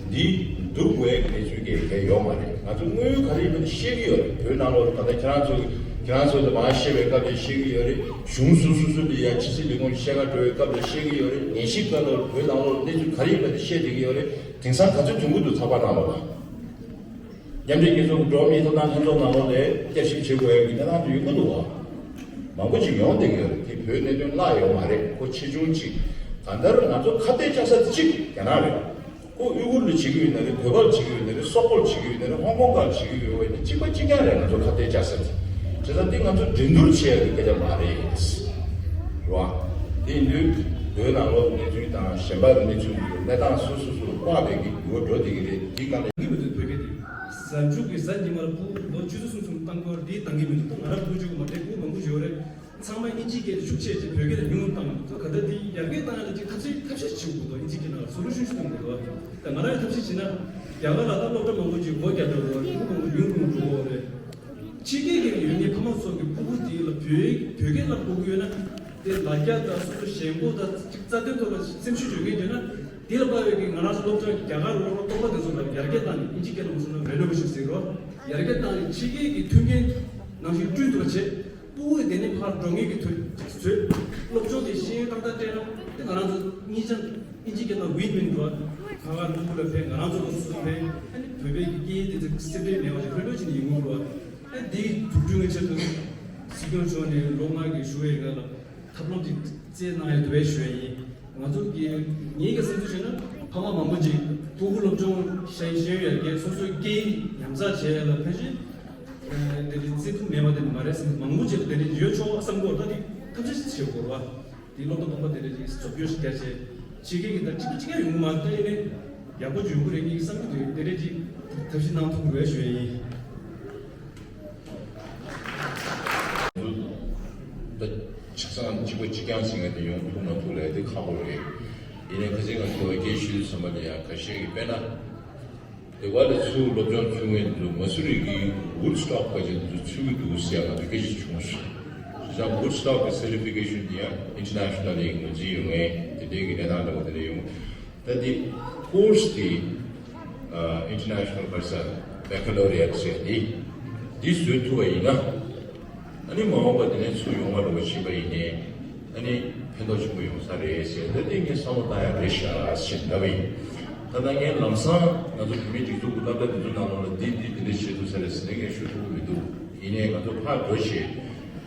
འདི་འདུག་དགོས་ཡག་གི་གནས་ཚུལ་གལ་གལ་ཡོད་མ་རེད། ང་ཚོ་དངོས་ཡོད་ག་རེ་ཡིན་པ་དེ་ཤེས་ཀྱི་ཡོད་རེད། བོད་ནང་ལོགས་ད་ལྟ་ཁྱེད་རང་ཚོ་ཁྱེད་རང་ཚོ་ལ་མར་བཤད་པའི་སྐབས་དེ་ཤེས་ཀྱི་ཡོད་རེད། གཞུང་སོ་སོ་སོ་ལ་ཡ་ཕྱི་སྲིད་ལས་ཁུངས་བཤད་ག་འགྲོ་བའི་སྐབས་དེ་ཤེས་ཀྱི་ཡོད་རེད། ཉན་ཞིབ་སྐབས་ལ་བོད་ནང་ལོགས་གནས་ཚུལ་ག་རེ་ཡིན་པ་དེ་བཤད་བསྡད་ཀྱི་ཡོད་རེད། དེང་སང་ག་ཚོད་ཐོན་གྱི་འདུག་ཚགས་པར་ནང་ལོགས་ལ། མཉམ་འབྲེལ་རྒྱལ་ཚོགས་ཀྱི་འགྲོ་བ་མིའི་ཐོབ་ཐང་ལྷན་ཚོགས་ནང་ལོགས་ལ་བསྐྱར་ཞིབ་བྱེད་དགོས་ཡག་གི་གནས་སྟངས་དེ་ཡོང་གི་འདུག་བ། མང་པོ་ཅིག་ཡོང་བསྡད་ཀྱི་ཡོད་རེད། དེ་བོད་གནད་དོན་བརླག་ཡོད་མ་རེད། ཁོ་ཆེ་ཆུང་གཅིག་གང་ལྟར་ང་ཚོ་ཁ་གཏད་བཅག་ས་དེ་གཅིག་རྒྱ་ནག་རེད། ཁོ་ཡུ་གུར་ལ་བྱེད་ཀྱི་ཡོད་ན་རེད། བོད་པ་ལ་བྱེད་ཀྱི་ཡོད་ན་རེད། སོག་པོ་ལ་བྱེད་ཀྱི་ཡོད་ན་རེད། ཧོང་ཀོང་ག་ལ་བྱེད་ཀྱི་ཡོད་པ་ཡིན་ན་གཅིག་པ་གཅིག་རྐྱང་རེད། ང་ཚོ་ཁ་གཏད་བཅག་ས་དེ། བྱས་ཙང་དེ་ང་ཚོ་འགྲན་བསྡུར་བྱེད་ཡག་གི་སྐད་ཆ་མ་རེད། རེད་བ། དེ་ཡིན་དུས་བོད་ནང་ལོགས་གནས་ཚུལ་དང་གཞན་པ་གི་གནས་ཚུལ་འདི་གནས་སྟངས་སོ་སོ་སོ་ལ་དཔག་པའི་གི་འགྱུར་བ་འགྲོ་བསྡད་ཀྱི་རེད། དེའི་སྒང་ལ། འདི་མི་འདུག་བོད་སྐད་དེ། གཟའ་མཇུག་གི་གཟའ་ཉི་མར་ཕྲུ་གུ་ལོ་བཅུ་ཚོད་གསུམ་གསུམ་བཏང་སྐོར་འདི་བཏང་གི་མི་འདུག་ད་ང་རང་ཕྲུ་གུ་གཅིག་པུ་མ་རེད། ཕྲུ་གུ་མང་པོ་ཞིག་ཡོད་རེད། ཚང་མ་དབྱིན་ཇིའི་སྐད་དེ་ཤུགས་ཆེ་ཆེ་བོད་སྐད་དེ་ཉུང་ཉུང་བཏང་གི་འདུག་ག་ད་འདི་ཡར་རྒྱས་བཏང་ཡག་ལ་ཅིག་ཐབས་ཤེས་ཐབས་ཤེས་བྱེད་དགོས་འདུག་དབྱིན་ཇིའི་སྐད་ནང་ལ་སོ་ལུ་ཤུན་ཤུན་གཏོང་དགོས་འདུག་ད་ང་རང་ཡང་ཐབས་ཤེས་བྱེད་ན། རྒྱ་གར་ལ་ད་སློབ་གྲྭ་མང་པོ་ཅིག་སྒོ་རྒྱག་འགྲོ་གི་རེད། ཕྲུ་གུ་མང་པོ་ཉུང་ཉུང་འགྲོ་གི་རེད། ཕྱི་རྒྱལ་གྱི་ཡོད་མཁན་ཕ་མ་ཚོ་གི་ཕྲུ་གུ་དེ་ལ་བོད་བོད་སྐད་བསླབ་དགོས་ཀྱི་ཡོད་ན། དེ་ལ་རྒྱ་དང་སོ་སོ་ཞེན་ཁོག་དང་ཅིག་རྩ་དོན་ཐོག་ལ་སེམས་ཤུགས་ཡོད་མཁན་ཡོད་ན། དེ་ལ་དཔག་པའི་གི་ང་རང་ཚོ་སློབ་གྲྭ་རྒྱ་གར་སློབ་གྲྭ་གཏོགས་པ་དེ་ཚོ་ལ་ཡར་རྒྱས་བཏང་ནས་དབྱིན་ཇི་སྐད་ལ་མ་སོང་ན་རེ་ལོ་ཞིག་ཟེར་རོ། ཡར་རྒྱས་བཏང་ནས་ཕྱི་རྒྱལ་གྱི་མཐུན་རྐྱེན་ནང་བཞིན་བསྐྲུན་ཐུབ་པ་བྱེད། ཕྲུ་གུ་དེ་ནས་ཕར་འགྲོ་མཁན་གྱི་དུས་ཚོད། སློབ་སྦྱོང་དེ་ཤེས་ཡོན་ཏག་ཏག་སྤྲད་ན་དེ་ང་རང་ཚོ་གཉིས་ཆ་དབྱིན་ཇི་སྐད་ནང་ཝིན་ཝིན་འགྲོ། ཕ་མ་ཕྲུ་གུ་ལ་ཕན། ང་རང་ཚོ་ལ་སོ་སོ་ཕན། ཨ་ནི་བོད་པའི་གི་སྐད་ཡིག་དེ་ཚོ་སེམས་ཁྲལ་མེད་པ་ཞིག་ལྷོད་ལྷོད་བྱས་ནས་ཡོང་གི་རེད་བ། ཨ་འདིའི་འཛུགས་སྐྲུན་གྱི་ཆེད་དུ་སྲིད་སྐྱོང་མཆོག་ནས་ལོ་ལྔ་གི་ཞུ་བའི་སྒང་ལ་ཐབས་ལམ་ཅིག་བཙལ་གནང་ཡོད་དུ་བས་ཞུ་ཡ་ཡིན། ང་ཚོ་གི་ངེད་ཀྱི་བསམ་ཚུལ་བྱས་ན་ཕ་མ་མང་པོ་ཅིག་ཕྲུ་གུ་སློབ་སྦྱོང་ཤེས་ཤེས་ཡོན་ཡར་རྒྱས་སོ་སོའི་སྐད་ཡིག་ཉམས་ཚགས་བྱེད་ཡ་ལ་ཕན་ཆེ། དེ་འདྲའི་བརྩི་མཐོང་མེད་པ་དེ་མ་རེད་བསམ། མང་པོ་ཅིག་ལ་དེ་འདྲའི་ཡོད་ཆོག་བསམ་གྱི་ཡོད། ད་དེ་ཐབས་ཤེས་བྱེད་དགོས་རེད་བ། དེ་སློབ་གྲྭ་དང་པོ་དེ་འདྲ་ཅིག་འཛུགས་སྐྲུན་ཞིག་རྒྱ་ཆེ། ཕྱི་རྒྱལ་གྱི་ད་གཅིག་པ་གཅིག་ཡང་ཡོང་གི་མ་རེད། ད་ཡིན་ནའི་ཡག་པོ་ཅིག་ཡོང་གི་རེད་ངས་བསམ་གྱི་འདུག་དེ་འདྲ་ཅིག་ཐབས་ཤེས་གནང་ཐུབ་དགོས་ཞུ་ཡ་ཡིན། ད་ཆ་ཚང་གཅིག་པ་གཅིག་རྐྱང་ཟེར་མཁན་དེ་ཡོང་ཐུབ་མ་ཐུབ་ལས་དེ་ཁག་པོ་རེད། ཡིན་ནའི་ཁ་སང་ང་ཚོ་སྐད་ཆ་ཞུས་ཙམ་པ་ལ་ཡང་ཁ་ཤས་ཀྱིས་དཔེར་ན། དེ་ག་ལ་ཚུར་སློབ་སྦྱོང་ཚུགས་མཁན་ཚོ་མ་སུ་རི་གི་Woodstock་བ་ཅན་ཚོ་ཚུད་ཀྱི་འདུག་ཟེར་ཡ་ང་ཚོ་སྐད་ཆ་བྱུང་སོང་། བྱས་ཙང་Woodstock་གི་certification་དེ་ཡང་international་ལ་ངོས་འཛིན་ཡོད་མཁན་དེ་འདྲའི་གི་གནས་སྟངས་འདྲ་བོ་དེ་འདྲ་ཡོང་། ད་དེ་course་དེ་ཨ་international་བར་ས་baccalaureate་ཟེར་དེ་འདི་བཟོ་ཐུབ་པ་ཡིན་ན། ཨ་ནི་མ་འོངས་པ་དེ་ནས་ཚུར་ཡོང་བ་རོགས་བྱེད་པ་ཡིན་ནའི་ཨ་ནི་ཕན་ཐོགས་ཆེན་པོ་ཡོང་ས་རེད་ཟེར། ད་དེ་ངས་བསམ་བློ་བཏང་ཡ་རེད་ཤག་ཟེར་ལབ་པ་ཡིན། ད་ལྟ་ངས་ལམ་སང་ང་ཚོ་བོད་མིའི་སྒྲིག་འཛུགས་ཀྱི་སློབ་གྲྭ་འདི་ཚོ་ནང་ལོགས་ལ་འདི་འདི་འདི་འདྲ་བྱེད་ཐུབ་ས་རེད་ཟེར་ནས་ངས་ཞུ་ཐུབ་ཀྱི་མི་འདུག་ཡིན་ནའི་ང་ཚོ་ཕར་འགྲོ་བྱས་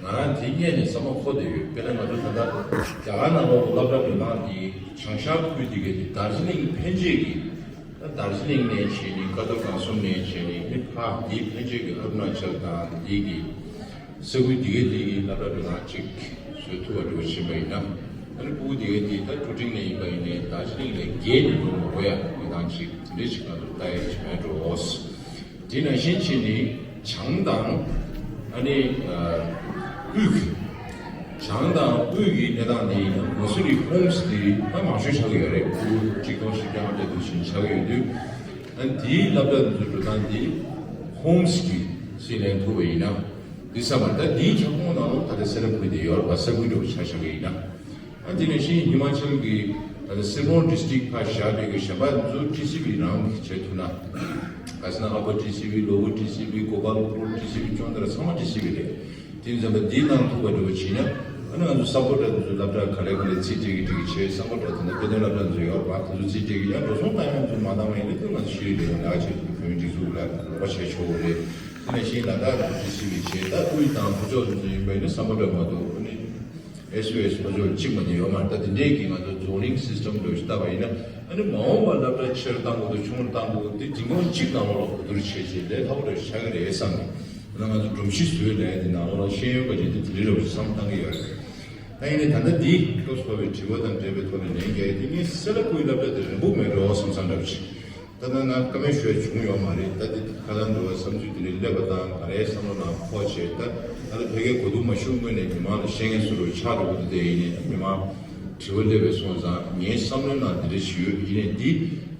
ང་རང་དེ་སྔས་ནས་བསམ་བློ་འཁོར་བསྡད་ཡོད། དཔེར་ན་ང་ཚོ་ད་ལྟ་རྒྱ་གར་ནང་ལོགས་ཀྱི་སློབ་གྲྭ་འགྲོ་སྟངས་འདི་བྱང་ཤར་ཁུལ་འདི་གའི་འདི་དར་ཇི་ལིང་ཕན་ཆད་ཀྱི། ད་དར་ཇི་ལིང་ནས་བྱས་ནས་ཀ་རྡོར་སྒང་གསུམ་ནས་བྱས་ནས་ནི་ཕར་འདི་ཕན་ཆད་ཀྱི་ཨ་རུ་ན་ཅལ་དང་འདི་གི་ས་ཁུལ་འདི་གའི་འདི་གི་སློབ་གྲྭ་འགྲོ་སྟངས་གཅིག་བཟོ་ཐུབ་པ་འགྲོ་བཞིན་པ་ཡིན་ན། ཨ་ནི་ཕྲུ་གུ་འདི་གའི་འདི་ད་ཀྲུ་ཀྲིང་ནས་ཡིན་པ་ཡིན་ནའི་དར་ཇི་ལིང་ནས་བརྒལ་ནས་འགྲོ་མ་དགོས་ཡ་གི་སྟངས་གཅིག་དེ་འདྲ་ཞིག་ང་ཚོ་ལྟ་ཡ་ཞིག་མེད་འགྲོ། དེ་ནང་བཞིན་བྱས་ནས་བྱང་དང་ཨ་ནི་དབུས་བྱང་དང་དབུས་ཀྱི་གནས་སྟངས་འདི་ཡིན་ན་མ་སུ་རི་ཧོམ་སི་འདི་ད་མང་ཤོས་ཆགས་ཀྱི་ཡོད་རེད། ཕྲུ་གུ་གཅིག་སྟོང་བཞི་བརྒྱ་ལྔ་བརྒྱ་དེ་བཞིན་ཆགས་ཀྱི་ཡོད་དུས། ཨ་ནི་དེའི་སློབ་གྲྭ་འདི་ཚོ་འགྲོ་སྟངས་འདི་ཧོམ་སི་གི་སྲིད་ལན་ཐུབ་པ་ཡིན་ན་འདི་ཚང་མ་ད་འདིའི་ཁྱབ་ཁོངས་ནང་ལ་ད་ལྟ་སེ་ར་ཕུ་དེ་ཡོད་རེད་པ། ས་ཁུལ་འགྲོ་ཆ་ཆགས་ཀྱི་ཡིན་ན། ཨ་དེ་ནས་ཤིན་ཧི་མ་ཅལ་གྱི་ ད་ལྟ་སི་རོང་ཌི་སི་ཊིག་ཁག་བཞག་པའི་གི་གཞན་པ་ཚོ་ཊི་སི་ཝི་རང་གིས་བྱེད་ཐུབ་ན། ག་ཟེར་ན་ཨ་པར་ཊི་སི་ཝི། ལོ་ཝར་ཊི་སི་ཝི། གོ་པལ་པུར་ཊི་སི་ཝི། ཅུང་ད་ར་ཚང་མ་ཊི་སི་ཝི་རེད། དེ་ཡིན་ཙང་ད་འདི་གནང་ཐུབ་པ་འདྲ་བོ་བྱས་ན། ཨ་ནི་ང་ཚོ་སམ་བྷོ་ཊ་དེ་ཚོ་སློབ་གྲྭ་ག་ལེ་ག་ལེ་རྩིས་སྤྲད་ཀྱི་སྤྲད་ཀྱི་བྱས། སམ་བྷོ་ཊ་དེ་འདྲ་དཔེ་སྟོན་སློབ་གྲྭ་ཚོ་ཡོད་རེད་པ། དེ་ཚོ་རྩིས་སྤྲད་ཀྱི་ཡང་འགྲོ་སོང་བཏང་ཡང་ཚོ་མ་བཏང་བ་ཡིན་ན། དེ་ང་ཚོ་ཤེས་ཀྱི་རེད། ལས་ཀ་བྱེད་དུས་བོད་མི་སྒྲིག་འཛུགས་ལ་རོགས་པ་བྱས་ཆོག་གི་རེད། དེ་ནང་བཞིན་ལ་དྭགས་ལ་ཊི་སི་ཝི་བྱས། ད་དབུས་དང་ལྷོ་ཕྱོགས་དེ་ཚོ་ཡིན་པ་ཡིན་ན་སམ་བྷོ་ཊ་མ་གཏོགས་ཨ་ནི། ཨེས་ཡུ་ཨེས་ལྷོ་ཕྱོགས་གཅིག་མ་གཏོགས་ཡོད་མ་རེད། ད་དེ་འདྲས་ཀྱི་ང་ཚོ་ཛོ་ནིང་སི་སི་ཊམ་འདྲ་ཞིག་བཏབ་པ་ཡིན་ན། ཨ་ནི་མ་འོངས་པར་སློབ་གྲྭ་ཆེ་རུ་གཏང་དགོས་འདུག་ཆུང་རུ་གཏང་དགོས་འདུག་དེ་འཛིན་སྐྱོང་གཅིག་གཏང་བ་ལ་གོ་བསྡུར་བྱས་བྱས་ལས་སླ་པོ་འདྲ་ཞིག་ཆགས་ཀྱི་རེད་བསམ་ནས། ད་ང་ཚོ་སྒྲོམ་གཞི་བཟོས་ལས་དེ་ནང་ལོགས་ལ་ཤེས་ཡོན་ག་རེ་དེ་དེ་འདྲའི་འདྲ་བོ་ཞིག་བསམ་བཏང་གི་ཡོད་རེད། ད་ཡིན་ནའི་ད་ལྟ་འདི་སྐབས་སུ་བབས་པའི་དྲི་བ་དང་འབྲེལ་བའི་ཐོག་ནས་ལན་རྒྱག་ཡ་དེ། ངས་སེ་ལ་ཀུའི་སློབ་གྲྭ་དེ་རིང་པོ་མེད་འགྲོ་བསམ་བསམ་འདྲ་བོ་ཞིག་ད་ལྟ་ང་བཀའ་མོལ་ཞུ་ཡ་བྱུང་ཡོད་མ་རེད། ད་དེ་ཁ་སང་འགྲོ་བ་བསམ་ཚུལ་དེ་འདྲ་སླེབས་པ་དང་། ང་རའི་བསམ་བློ་ནང་འཁོར་བྱས། ད་ད་ལྟ་ཕ་གིའི་གོ་བསྡུར་མ་ཞུགས་སྔོན་ནས་མི་མང་ལ་བཤད་མཁན་བཟོ་འདྲ་ཆགས་འགྲོ་གི་འདུག་དེ་ཡིན་ནའི་མི་མང་དྲི་བ་སླེབས་པ་སོང་ཙང་། ངའི་བསམ་བློའི་ནང་དེ་འདྲ་ཞིག་ཡོད། ཡིན་ནའི་འདི་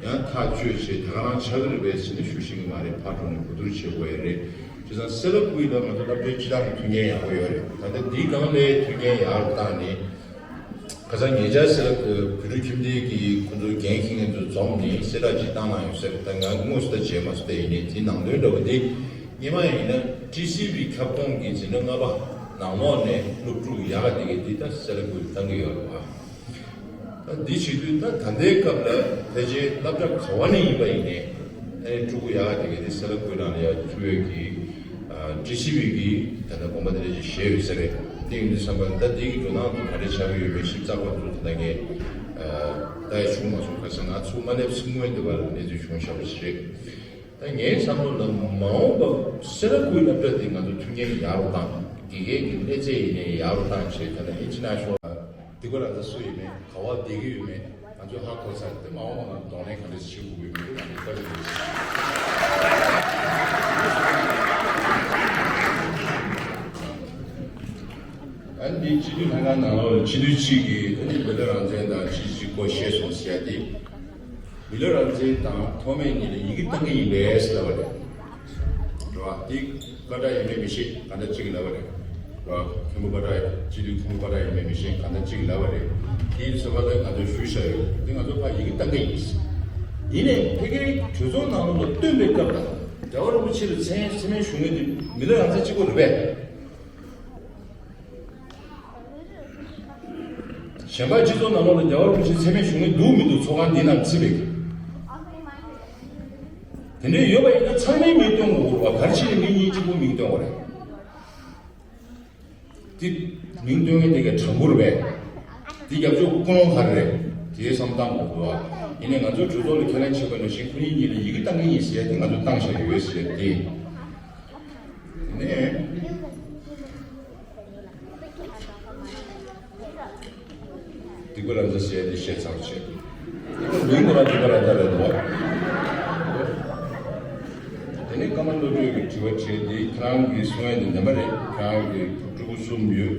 ཡང་ཐག་གཅོད་བྱས་དེ་ག་རང་ཆགས་ཀྱི་རེད་པས་ཟེར་ནས་ཞུ་ཤེས་ཀྱི་མ་རེད། ཕར་འགྲོ་ནས་གོ་བསྡུར་བྱེད་དགོས་ཡ་རེད། བྱས་ཙང་སེ་ལ་ཀུའི་ལ་ང་ཚོ་སློབ་གྲྭའི་སྤྱི་བཏང་གི་མཐུན་རྐྱེན་ཡག་པོ་ཡོད་རེད། ད་ལྟ་འདིའི་སྒང་ལའི་མཐུན་རྐྱེན་ཡག་རུ་བཏང་ནས། ཁ་སང་ཉེ་ཆར་སེ་ལ་བོད་ཕྲུག་ཁྱིམ་སྡེ་གི་ཁོ་ཚོ་འགན་འཁྱེར་མཁན་ཚོ་འཛོམས་ནས་གསལ་བསྒྲགས་ཅིག་བཏང་གནང་ཡོད་ཟེར། ད་ང་དངོས་སུ་ད་མཇལ་མ་སོང་། དེ་ཡིན་ནའི་དེའི་ནང་དོན་འདྲ་བོ་འདི། སྔོན་མ་ཡིན་ན་ཊི་སི་ཝི་ཁྱབ་ཁོངས་ཀྱི་འཛིན་གྲྭ་ལྔ་པ་ནང་ལོགས་ནས་སློབ་ཕྲུག་ཡག་ག་དེ་གའི་འདི་ད་སེ་ལ་ཀུའི་བཏང་གི་ཡོད་རེད་པ། ད་འདི་བྱེད་དུས་ད་ད་ལྟའི་སྐབས་ལ་ཕལ་ཆེར་སློབ་གྲྭ་ག་བ་ནས་ཡིན་པ་ཡིན་ནའི། ཨ་ནི་ཕྲུ་གུ་ཡག་ག་དེ་གའི་དེ་སེ་ལ་ཀུའི་ནང་ལ་ཡར་བཅུག་ཡས་ཀྱི་ཊི་སི་ཝི་གིས་ད་ལྟ་དགོངས་པ་དེ་འདྲ་ཞིག་བཞེས་ཡོད་ས་རེད། དེ་ཡིན་དུས་ཙམ་པ་ད་འདི་གི་འགྲོ་སྟངས་ཚོ་ག་རེ་ཆགས་ཀྱི་ཡོད་མེད་ཞིབ་ཚགས་པ་ཚོ་ད་ལྟ་ངས་ད་ཡ་ཞུ་མ་སོང་། ཁ་སང་ང་ཚུར་མ་སླེབས་སྔོན་དེ་བར་གནས་ཚུལ་བྱུང་བཞག་པ་ཞིག་རེད། ད་ངའི་བསམ་བློ་ལ་མ་འོངས་པ་སེ་ར་ཁུལ་སློབ་གྲྭ་འདི་ང་ཚོ་མཐུན་རྐྱེན་ཡག་རུ་བཏང་། དགེ་རྒན་གྱི་གནས་ཚད་ཡིན་ནའི་ཡག་རུ་བཏང་བྱས། ད་ལྟ་ཨིན་ཊར་ནེ་ཤ་ནལ་སྡིག་པ་རང་ཚ་སུ་ཡིན་མེད། ག་བ་བསྡད་ཀྱི་ཡོད་མེད་ང་ཚོས་ཧ་གོ་ཚར་ཏེ། མ་འོངས་པ་ང་ཚོ་གདོང་ལེན་ག་འདྲ་བྱེད་དགོས་ཀྱི་ཡོད་མེད་ང་ཚོས་བལྟ་གི་ཡོད། ཨ་ནི་སྤྱི་འཐུས་ལྷན་ཁང་ནང་ལོགས་ལ་སྤྱི་འཐུས་གཅིག་གིས་ཨ་ནི་མི་ལུས་རང་བཙན་དང་ཅི་ཅི་སྐོར་བཤད་སོང་ཟེར་ཡ་དེ། མི་ལུས་རང་བཙན་དང་ཐོགས་མེད་གཉིས་ལ་ཡི་གེ་བཏང་གི་ཡིན་པས་ཟེར་ལབ་པ་རེད། རེད་བ། དེ་སྐད་གྲགས་ཡོད་མེད་མི་ཤེས། གང་འདྲ་གཅིག་ལབ་པ་རེད། རེད་བ། མཁན་པོ་སྐད་གྲགས་སྤྱི་འཐུས་མཁན་པོ་སྐད་གྲགས་ཡོད་མེད་མི་ཤེས། གང་འདྲ་གཅིག་ལབ་པ་རེད། དེའི་ཚོད་དཔག་ལ་ང་ཚོས་ཞུས་བཞག་ཡོད། དེ་ང་ཚོ་ཕར་ཡི་གེ་བཏང་གི་ཡིན། ཡིན་ནའི་ཕ་གིའི་གྲོས་ཚོགས་ནང་ལོགས་ལ་བཏོན་པའི་སྐབས་དང་རྒྱལ་བ་རིན་པོ་ཆེ་ལ་མཚན་མཚན་སྨད་ཞུ་མཁན་དེ་མི་ལུས་རང་བཙན་གཅིག་པོ་རེད་པས། གཞན་པ་སྤྱི་ཚོགས་ནང་ལོགས་ལ་རྒྱལ་བ་རིན་པོ་ཆེ་མཚན་སྨད་ཞུ་མཁན་འདུག་མི་འདུག་ཚོགས་ཁང་འདི་ནང་ཚིག་པའི། དེ་འདྲའི་ཡོད་པ་ཡིན་ན་ཚང་མའི་མིང་སྟོན་དགོས་རེད་བ། ག་རེ་བྱས་ནས་ངེད་གཉིས་གཅིག་པུ་མིང་སྟོན་དགོས་རེད། དེ་མིང་སྟོན་མཁན་དེ་གའི་དྲང་པོ་རེད་པས། དེ་རྒྱབ་ཕྱོགས་ཀུན་སློང་ག་རེ་རེད། དེའི་བསམ་བཏང་དགོས་རེད་བ། ཡིན་ནའི་ང་ཚོའི་གྲོས་ཚོགས་ལ་ཁས་ལེན་བྱས་པ་ནང་བཞིན་ཁོ་གཉིས་གཉིས་ལ་ཡི་གེ་བཏང་གི་ཡིན་ཟེར་ཡ་དེ་ང་ཚོ་བཏང་བཞག་ཡོད་ཟེར་ཡ་དེ། དེ་ནས། སྡིག་པ་རང་ཚ་ཟེར་ཏེ་བཤད་ཚར་བྱས། མིང་ཁོ་རང་སྡིག་པ་རང་ཚ་རེད་འདུག་བ། དེ་ནས་ཀརྨ་བློ་གྲོས་ཀྱིས་དྲི་བ་དྲིས་ཏེ། ཁྱེད་རང་གིས་གསུང་ཡ་དེ་བདེན་པ་རེད། ཁྱེད་རང་གི་ཕྲུ་གུ་གསུམ་ཡོད།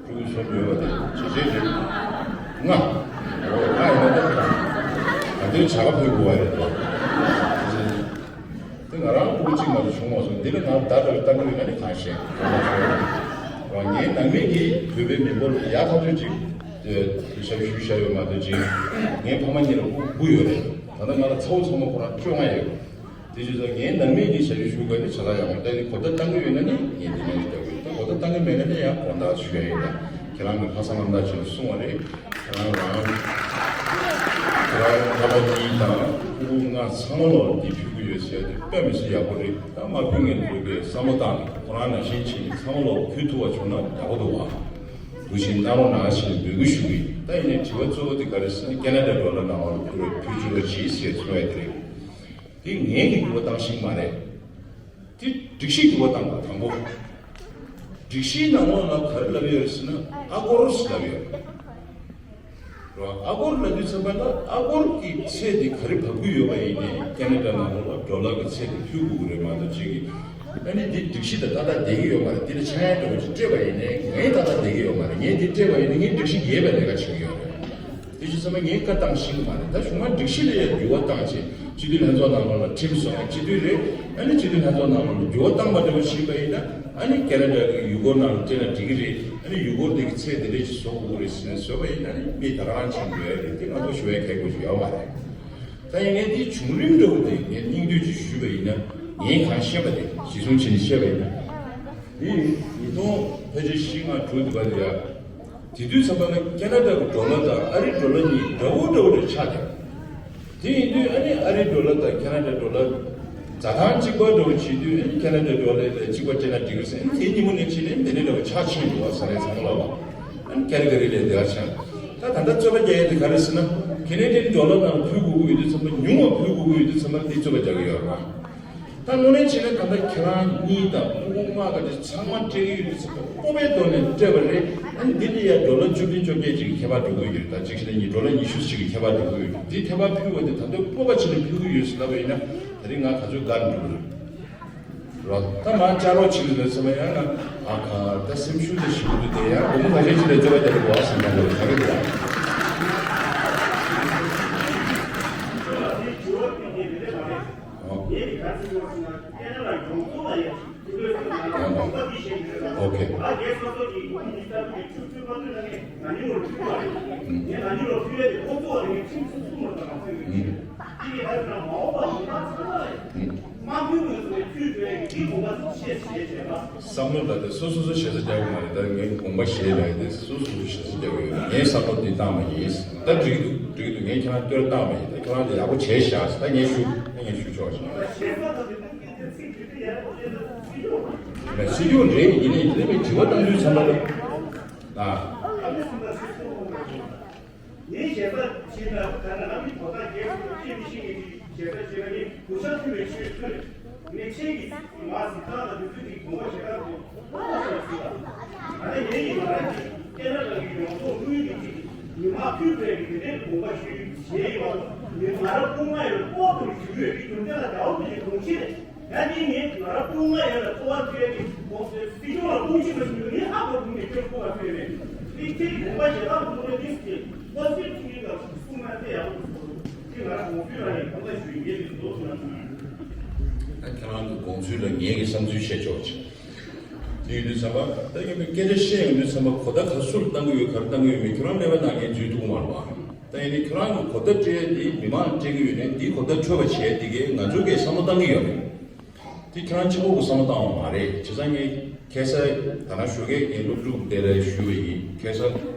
ཕྲུ་གུ་གསུམ་ཡོད་པ་དེ་བྱས་རྗེས་རེད། ལྔ། འོ་ལྔ་ཡིན་ན་ད་ད་དུང་བྱ་དགའ་ཕུལ་དགོས་པ་རེད་འདུག་བ། དེ་ང་རང་ཕྲུ་གུ་གཅིག་མ་གཏོགས་བྱུང་མ་སོང་། འདི་ལ་ང་ད་ལྟ་ལྟ་གི་ཡོད་ན་ནི་གང་ཤེས། ངའི་ནང་མི་གིས་བོད་པའི་མི་འབོར་ཡག་ཐག་ཆོད་ཅིག་ཞབས་ཞུ་བྱས་ཡོད་མ་གཏོགས་ཅིག་ངའི་ཕ་མ་གཉིས་ལ་སྤུ་སྤུ་ཡོད་རེད། ད་ལྟ་ང་ལ་ཚ་བོ་ཚ་མོ་ཁོ་རང་བཅོ་ལྔ་ཡོད། དེ་བྱས་ཙང་ངའི་ནང་མི་གིས་ཞབས་ཞུ་ཞུ་དགོས་ནི་ཇ་ལག་ཡག་མོ་ལྟ་ནི། གོ་བརྡ་བཏང་གི་ཡོད་ན་ནི་ངས་འདི་ནས་ནི་ལྟ་གི་ཡོད། ད་གོ་བརྡ་བཏང་གི་མེད་ན་ནི་ཡང་དགོངས་དག་ཞུ་ཡ་ཡིན། ད་ཁྱེད་རང་གི་ལྷག་བསམ་རྣམ་དག་ཅིག་ལ་གསུང་བ་རེད། ཁྱེད་རང་རང་ཁྱེད་རང་ཕ་མ་གཉིས་དང་ཕྲུ་གུ་ལྔ་ཚང་མ་ལོག་འདི་ཕུལ་གྱི་ཡོད་ཟེར་ཡ་དེ་དཔེ་མི་སྲིད་ཡག་པོ་རེད། ད་མ་ཕུལ་མཁན་ཚོ་གིས་བསམ་བློ་བཏང་ནས་ཁོ་རང་ནང་བཞིན་བྱས་ནས་ཚང་མ་ལོག་ཕུལ་ཐུབ་པ་བྱུང་ན་ཡག་པོ་འདུག་བ། འདུག་བཞིན་གནང་རོགས་གནང་ཞེས་འབོད་སྐུལ་ཞུ་གི་ཡིན། ད་ཡིན་ནའི་དྲི་བ་གཙོ་བོ་དེ་ག་རེ་ཟེར་ན། ཁེ་ན་ཌ་ཌོ་ལར་ནང་ལོགས་ཕུལ་རོགས་ཕུལ་བཅུག་རོགས་གྱིས་ཟེར་གསུང་ཡ་དེ་རེད། དེ་ངས་ཀྱིས་འགྱུར་བ་བཏང་ཤེས་ཀྱི་མ་རེད། དེ་སྒྲིག་གཞི་འགྱུར་བ་བཏང་དགོས། དང་པོ། སྒྲིག་གཞིའི་ནང་ལོགས་ལ་ག་རེ་ལབ་ཡོད་རེད་ཟེར་ན་ཨ་སྒོར་ཟེར་ལབ་ཡོད་རེད། རེད་བ། ཨ་སྒོར་ལབ་དུས་ཙམ་པ་ལ་ཨ་སྒོར་གྱི་ཚད་དེ་ག་རེ་བབས་ཀྱི་ཡོད་པ་ཡིན་ནའི་ཁེ་ན་ཌ་ནང་ལོགས་ལ་ཌོ་ལར་གྱི་ཚད་དེ་ཕུལ་དགོས་ཀྱི་རེད་མ་གཏོགས་ཅིག་གིས། ཨ་ནི་འདི་སྒྲིག་གཞི་དང་ཏག་ཏག་བསྡད་ཀྱི་ཡོད་མ་རེད། འདི་ལ་ཆག་ཡང་འདྲ་བོ་ཅིག་སྤྲད་པ་ཡིན་ནའི་ངས་ཏག་ཏག་བསྡད་ཀྱི་ཡོད་མ་རེད། ངས་འདི་སྤྲད་པ་ཡིན་ནའི་ངས་སྒྲིག་གཞི་འགལ་བའི་ལས་ཀ་བྱེད་ཀྱི་ཡོད་རེད། དེ་བྱས་ཙང་ངས་བཀའ་བཏང་ཤེས་ཀྱི་མ་རེད། ད་གཞུག་མ་སྒྲིག་གཞི་ལ་ཡང་འགྱུར་བ་བཏང་བྱས་སྤྱི་འཐུས་ལྷན་ཚོགས་ནང་ལོགས་ལ་ཁྲིམས་བཟོ་ཡང་སྤྱི་འཐུས་རེད། ཨ་ནི་སྤྱི་འཐུས་ལྷན་ཚོགས་ནང་ལ་འགྱུར་བ་བཏང་མ་ཐུབ་པ་ཞིག་ཡིན་པ་ཡིན་ན། ཨ་ནི་ཁེ་ན་ཌ་གི་ཡུལ་སྐོར་ནང་སྤྲད་ན་འགྲིག་གི་རེད། ཨ་ནི་ཡུལ་སྐོར་དེ་གི་ཚད་དེ་འདྲ་ཞིག་བཟོ་དགོས་རེད་ཟེར་ནས་བཟོས་པ་ཡིན་ན། ཨ་ནི་མི་ད་ག་རང་ཕྱིན་འགྲོ་ཡ་རེད། དེ་ང་ཚོ་ཞུ་ཡ་གལ་དགོས་ཞིག་ཡོད་མ་རེད། ད་ཡིན་ནའི་དེའི་བྱུང་རིམ་འདྲ་བོ་དེ་ངས་སྙིང་བསྡུས་ཅིག་ཞུས་པ་ཡིན་ན། ངས་གང་ཤེས་པ་དེ་གཞི་བཟུང་བྱས་ནས་བཤད་པ་ཡིན་ན། དེ་ཉིས་སྟོང་ཕལ་ཆེར་བཞི་ལྔ་དྲུག་དེ་བར་དུ་ཡ། དེ་དུས་ཙམ་པ་ལ་ཁེ་ན་ཌ་གི་ཌོ་ལར་དང་ཨ་རིའི་ཌོ་ལར་གཉིས་འདྲ་བོ་འདྲ་བོ་རེ་ཆགས་ཀྱང་། དེ་ཡིན་དུས་ཨ་ནི་ཨ་རིའི་ཌོ་ལར་དང་ཁེ་ན་ཌ་ཌོ་ལར་འཛའ་ཐང་གཅིག་པ་འདྲ་བོ་བྱེད་དུས། ཨ་ནི་ཁེ་ན་ཌ་ཌོ་ལར་ལ་གཅིག་པ་སྤྲད་ན་འགྲིག་གི་རེད་ཟེར། ཨ་ནི་དེའི་ཉིན་མོ་ནས་ཕྱིན་ནས་དེ་འདྲ་འདྲ་བོ་ཆགས་ཕྱིན་འདུག་བ། ས་གནས་ཚང་མ་ལ་བ། ཨ་ནི་ཁེ་ལི་ག་རི་ལ་དེ་ག་ཆགས། ད་ད་ལྟ་རྩོད་པ་རྒྱག་ཡས་དེ་ག་རེ་ཟེར་ན། ཁེ་ན་ཌི་ཡན་ཌོ་ལར་ནང་ཕུལ་དགོས་ཀྱི་ཡོད་དུས་ཙམ་པ། ཉུང་བ་ཕུལ་དགོས་ཀྱི་ཡོད་དུས་ཙམ་པ། འདི་རྩོད་པ་རྒྱག་གི་ཡོད་རེད་བ། ད་དངོས་གནས་བྱས་ན་ད་ལྟ་ཁྱེད་རང་གཉིས་དང་དངུལ་ཕོངས་མངགས་ག་དེ་ཚང་མ་སྤྲད་ཀྱི་ཡོད་དུས་ཙམ་པ། སྤོབས་པའི་ཐོག་ནས་སྤྲད་པ་རེད། ཨ་ནི་འདི་ལ་ཡ་ཌོ་ལར་བཅུ་བདུན་བཅོ་བརྒྱད་ཅིག་གི་ཁྱད་པར་འགྲོ་གི་ཡོད་རེད། ད་གཅིག་བྱས་ན་གཉིས། ཌོ་ལར་ཉི་ཤུ་ཅིག་གི་ཁྱད་པར་འགྲོ་གི་ཡོད་རེད། འདི་ཁྱད་པར་ཕུལ་བ་དེ་ད་དུང་སྤོབས་པ་བྱས་ནས་ཕུལ་གྱི་ཡོད་ཟེར་ལབ་པ་ཡིན་ན། ད་རིང་ང་ག་ཚོད་དགའ་འགྲོ་གི་རེད། རོ། ད་མ་བཅར་རོགས་བྱེད་ཀྱི་རེད་ཟེར་བ་ཡང་ན། ཨ་ཁ། ད་སེམས་ཤུགས་དེ་ཞིག་འདུག་དེ་ཡང་སྒོར་མོ་ཁ་ཤས་ཅིག་ལ་རྩོད་པ་རྒྱག་གི་འདུག་ཨ་ཟེར་ན་འགྲོ་གི་རེད། ཨོ། ཨོ་ཁེ། ཨུམ། ཨུམ། བསམ་བློ་ལ་དེ་སོ་སོ་སོ་ཞེ་ས་རྒྱག་གི་མ་རེད། ད་ངས་དགོངས་པ་བཞེས་ལ་དེ་སོ་སོ་སོ་ཞེ་ས་རྒྱག་གི་ཡོད། ངའི་བསམ་བློ་འདི་བཏང་བ་ཡིན། ད་འགྲིག་འདུག་འགྲིག་འདུག་ངས་ཁྱེད་རང་བསྟོད་བཏང་བ་ཡིན། ད་ཁྱེད་རང་དེ་ཡག་པོ་བྱས་བཞག་ད་ངས་ཞུ། ད་ངས་ཞུ་ཆོག་ཞིག་མ་སྲིད་སྐྱོང་རེད། ཡིན་ནའི་དེ་ནས་དྲི་བ་བཏང་དུས་ཙམ་པ་ལ། ཨ། ངས་ཞེ་ས་བྱས་ན་ག་ན་རང་གི་གོ་ཐག་རྒྱས་སུ་ཁྱེད་མི་ཤེས་ངེས་ཀྱི་ཞེ་ས་བྱས་ན། ངས་གུ་ཤ་ཐུལ་བའི་ཆོས་ཚུལ་རེད། ངས་ཁྱེད་ཀྱི་མ་གཟིགས་སྟངས་དང་དུས་ཚོད་ཀྱི་དགོངས་པ་བཞེས་སྟངས་དེ་ལྷག་པ་ཞིག་ལ་ཟིན་ལ། ད་ནི་ངས་ཡིན་ང་རང་གིས་ཁེ་ན་ཌ་གི་ཡོངས་རྫོགས་དངུལ་གྱི་ཅིག་མི་མང་ཕུལ་དགོས་ཀྱི་དེ་འདྲའི་དགོངས་པ་ཞུས་བཞེས་ཡོད་པ། མི་ང་རང་སྐུ་ངལ་ཡོད་ལྐོག་ཏུ་ཞུ་ཡོད་ཀྱི་རྒྱུ་མཚན་ལ་ཟླ་བ་བདུན་གྱི་གོང་ཞིག་རེད། ཡང་ནི་ངས་ང་རང་སྐུ་ངལ་ཡོད་ལ་གཙོ་བོར་བྱས་ཏེ་གོང་སྲིད་སྲིད་སྐྱོང་ལ་དབུ་ཁྲིད་པ་ཞིག་ངས་ཧ་གོ་ཐུབ་ནས་ཁྱོད་སྐུ་ངལ་ཕེབས་མེད། དེ་ཁྱེད་ཀྱི་དགོངས་པ་བཞེས་སྟངས་ཐུགས་རེ་ནི་ཟེར་ཏེ་ཁོ་སྲིད་ཁྲིམས་ཡིག་དང་གསུང་ན་དེ་ཡག་པོ་འདུག་དེ་ང་རང་དགོངས་ཚུལ་རང་ཡིན། ཁོང་ཚོ་ཞུ་ཡིན་ངེས་ཀྱི་འདུག་ཟེར་ན། ད་ཁྱེད་རང་གི་དགོངས་ཚུལ་ལ་ངེད་ཀྱི་བསམ་ཚུལ་བཤད་ཆོག་ཅིག་དེ་ཡིན་དུས་ཙམ་པ་ད་ཡིན་པའི་སྐད་ཆ་བཤད་ཡོང་དུས་ཙམ་པ་གོ་བརྡ་ག་སུར་བཏང་གི་ཡོད། ག་རེ་བཏང་གི་ཡོད་མེད་ཁྱེད་རང་ཀླད་པའི་ནང་ངས་འཛུལ་ཐུབ་ཀྱི་མ་རེད་པ། ད་ཡིན་ནའི་ཁྱེད་རང་གི་གོ་བརྡ་སྤྲད་དེ་མི་མང་ལ་སྤྲད་ཀྱི་ཡོད་ནའི་དེའི་གོ་བརྡ་འཕྲོད་པ་བྱས་དེ་གས་ང་ཚོ་གས་བསམ་བློ་བཏང་གི་ཡོད་རེད། དེ་ཁྱེད་རང་གཅིག་པོ་གི་བསམ་བློ་བཏང་བ་མ་རེད། བྱས་ཙང་ངས་ཁ་སང་ད་ནང་ཞོགས་ཀས་ངས་སློབ་ཕྲུག་དེ་ལ་ཞུས་པ་ཡིན། ཁ་སང་སྤྱི་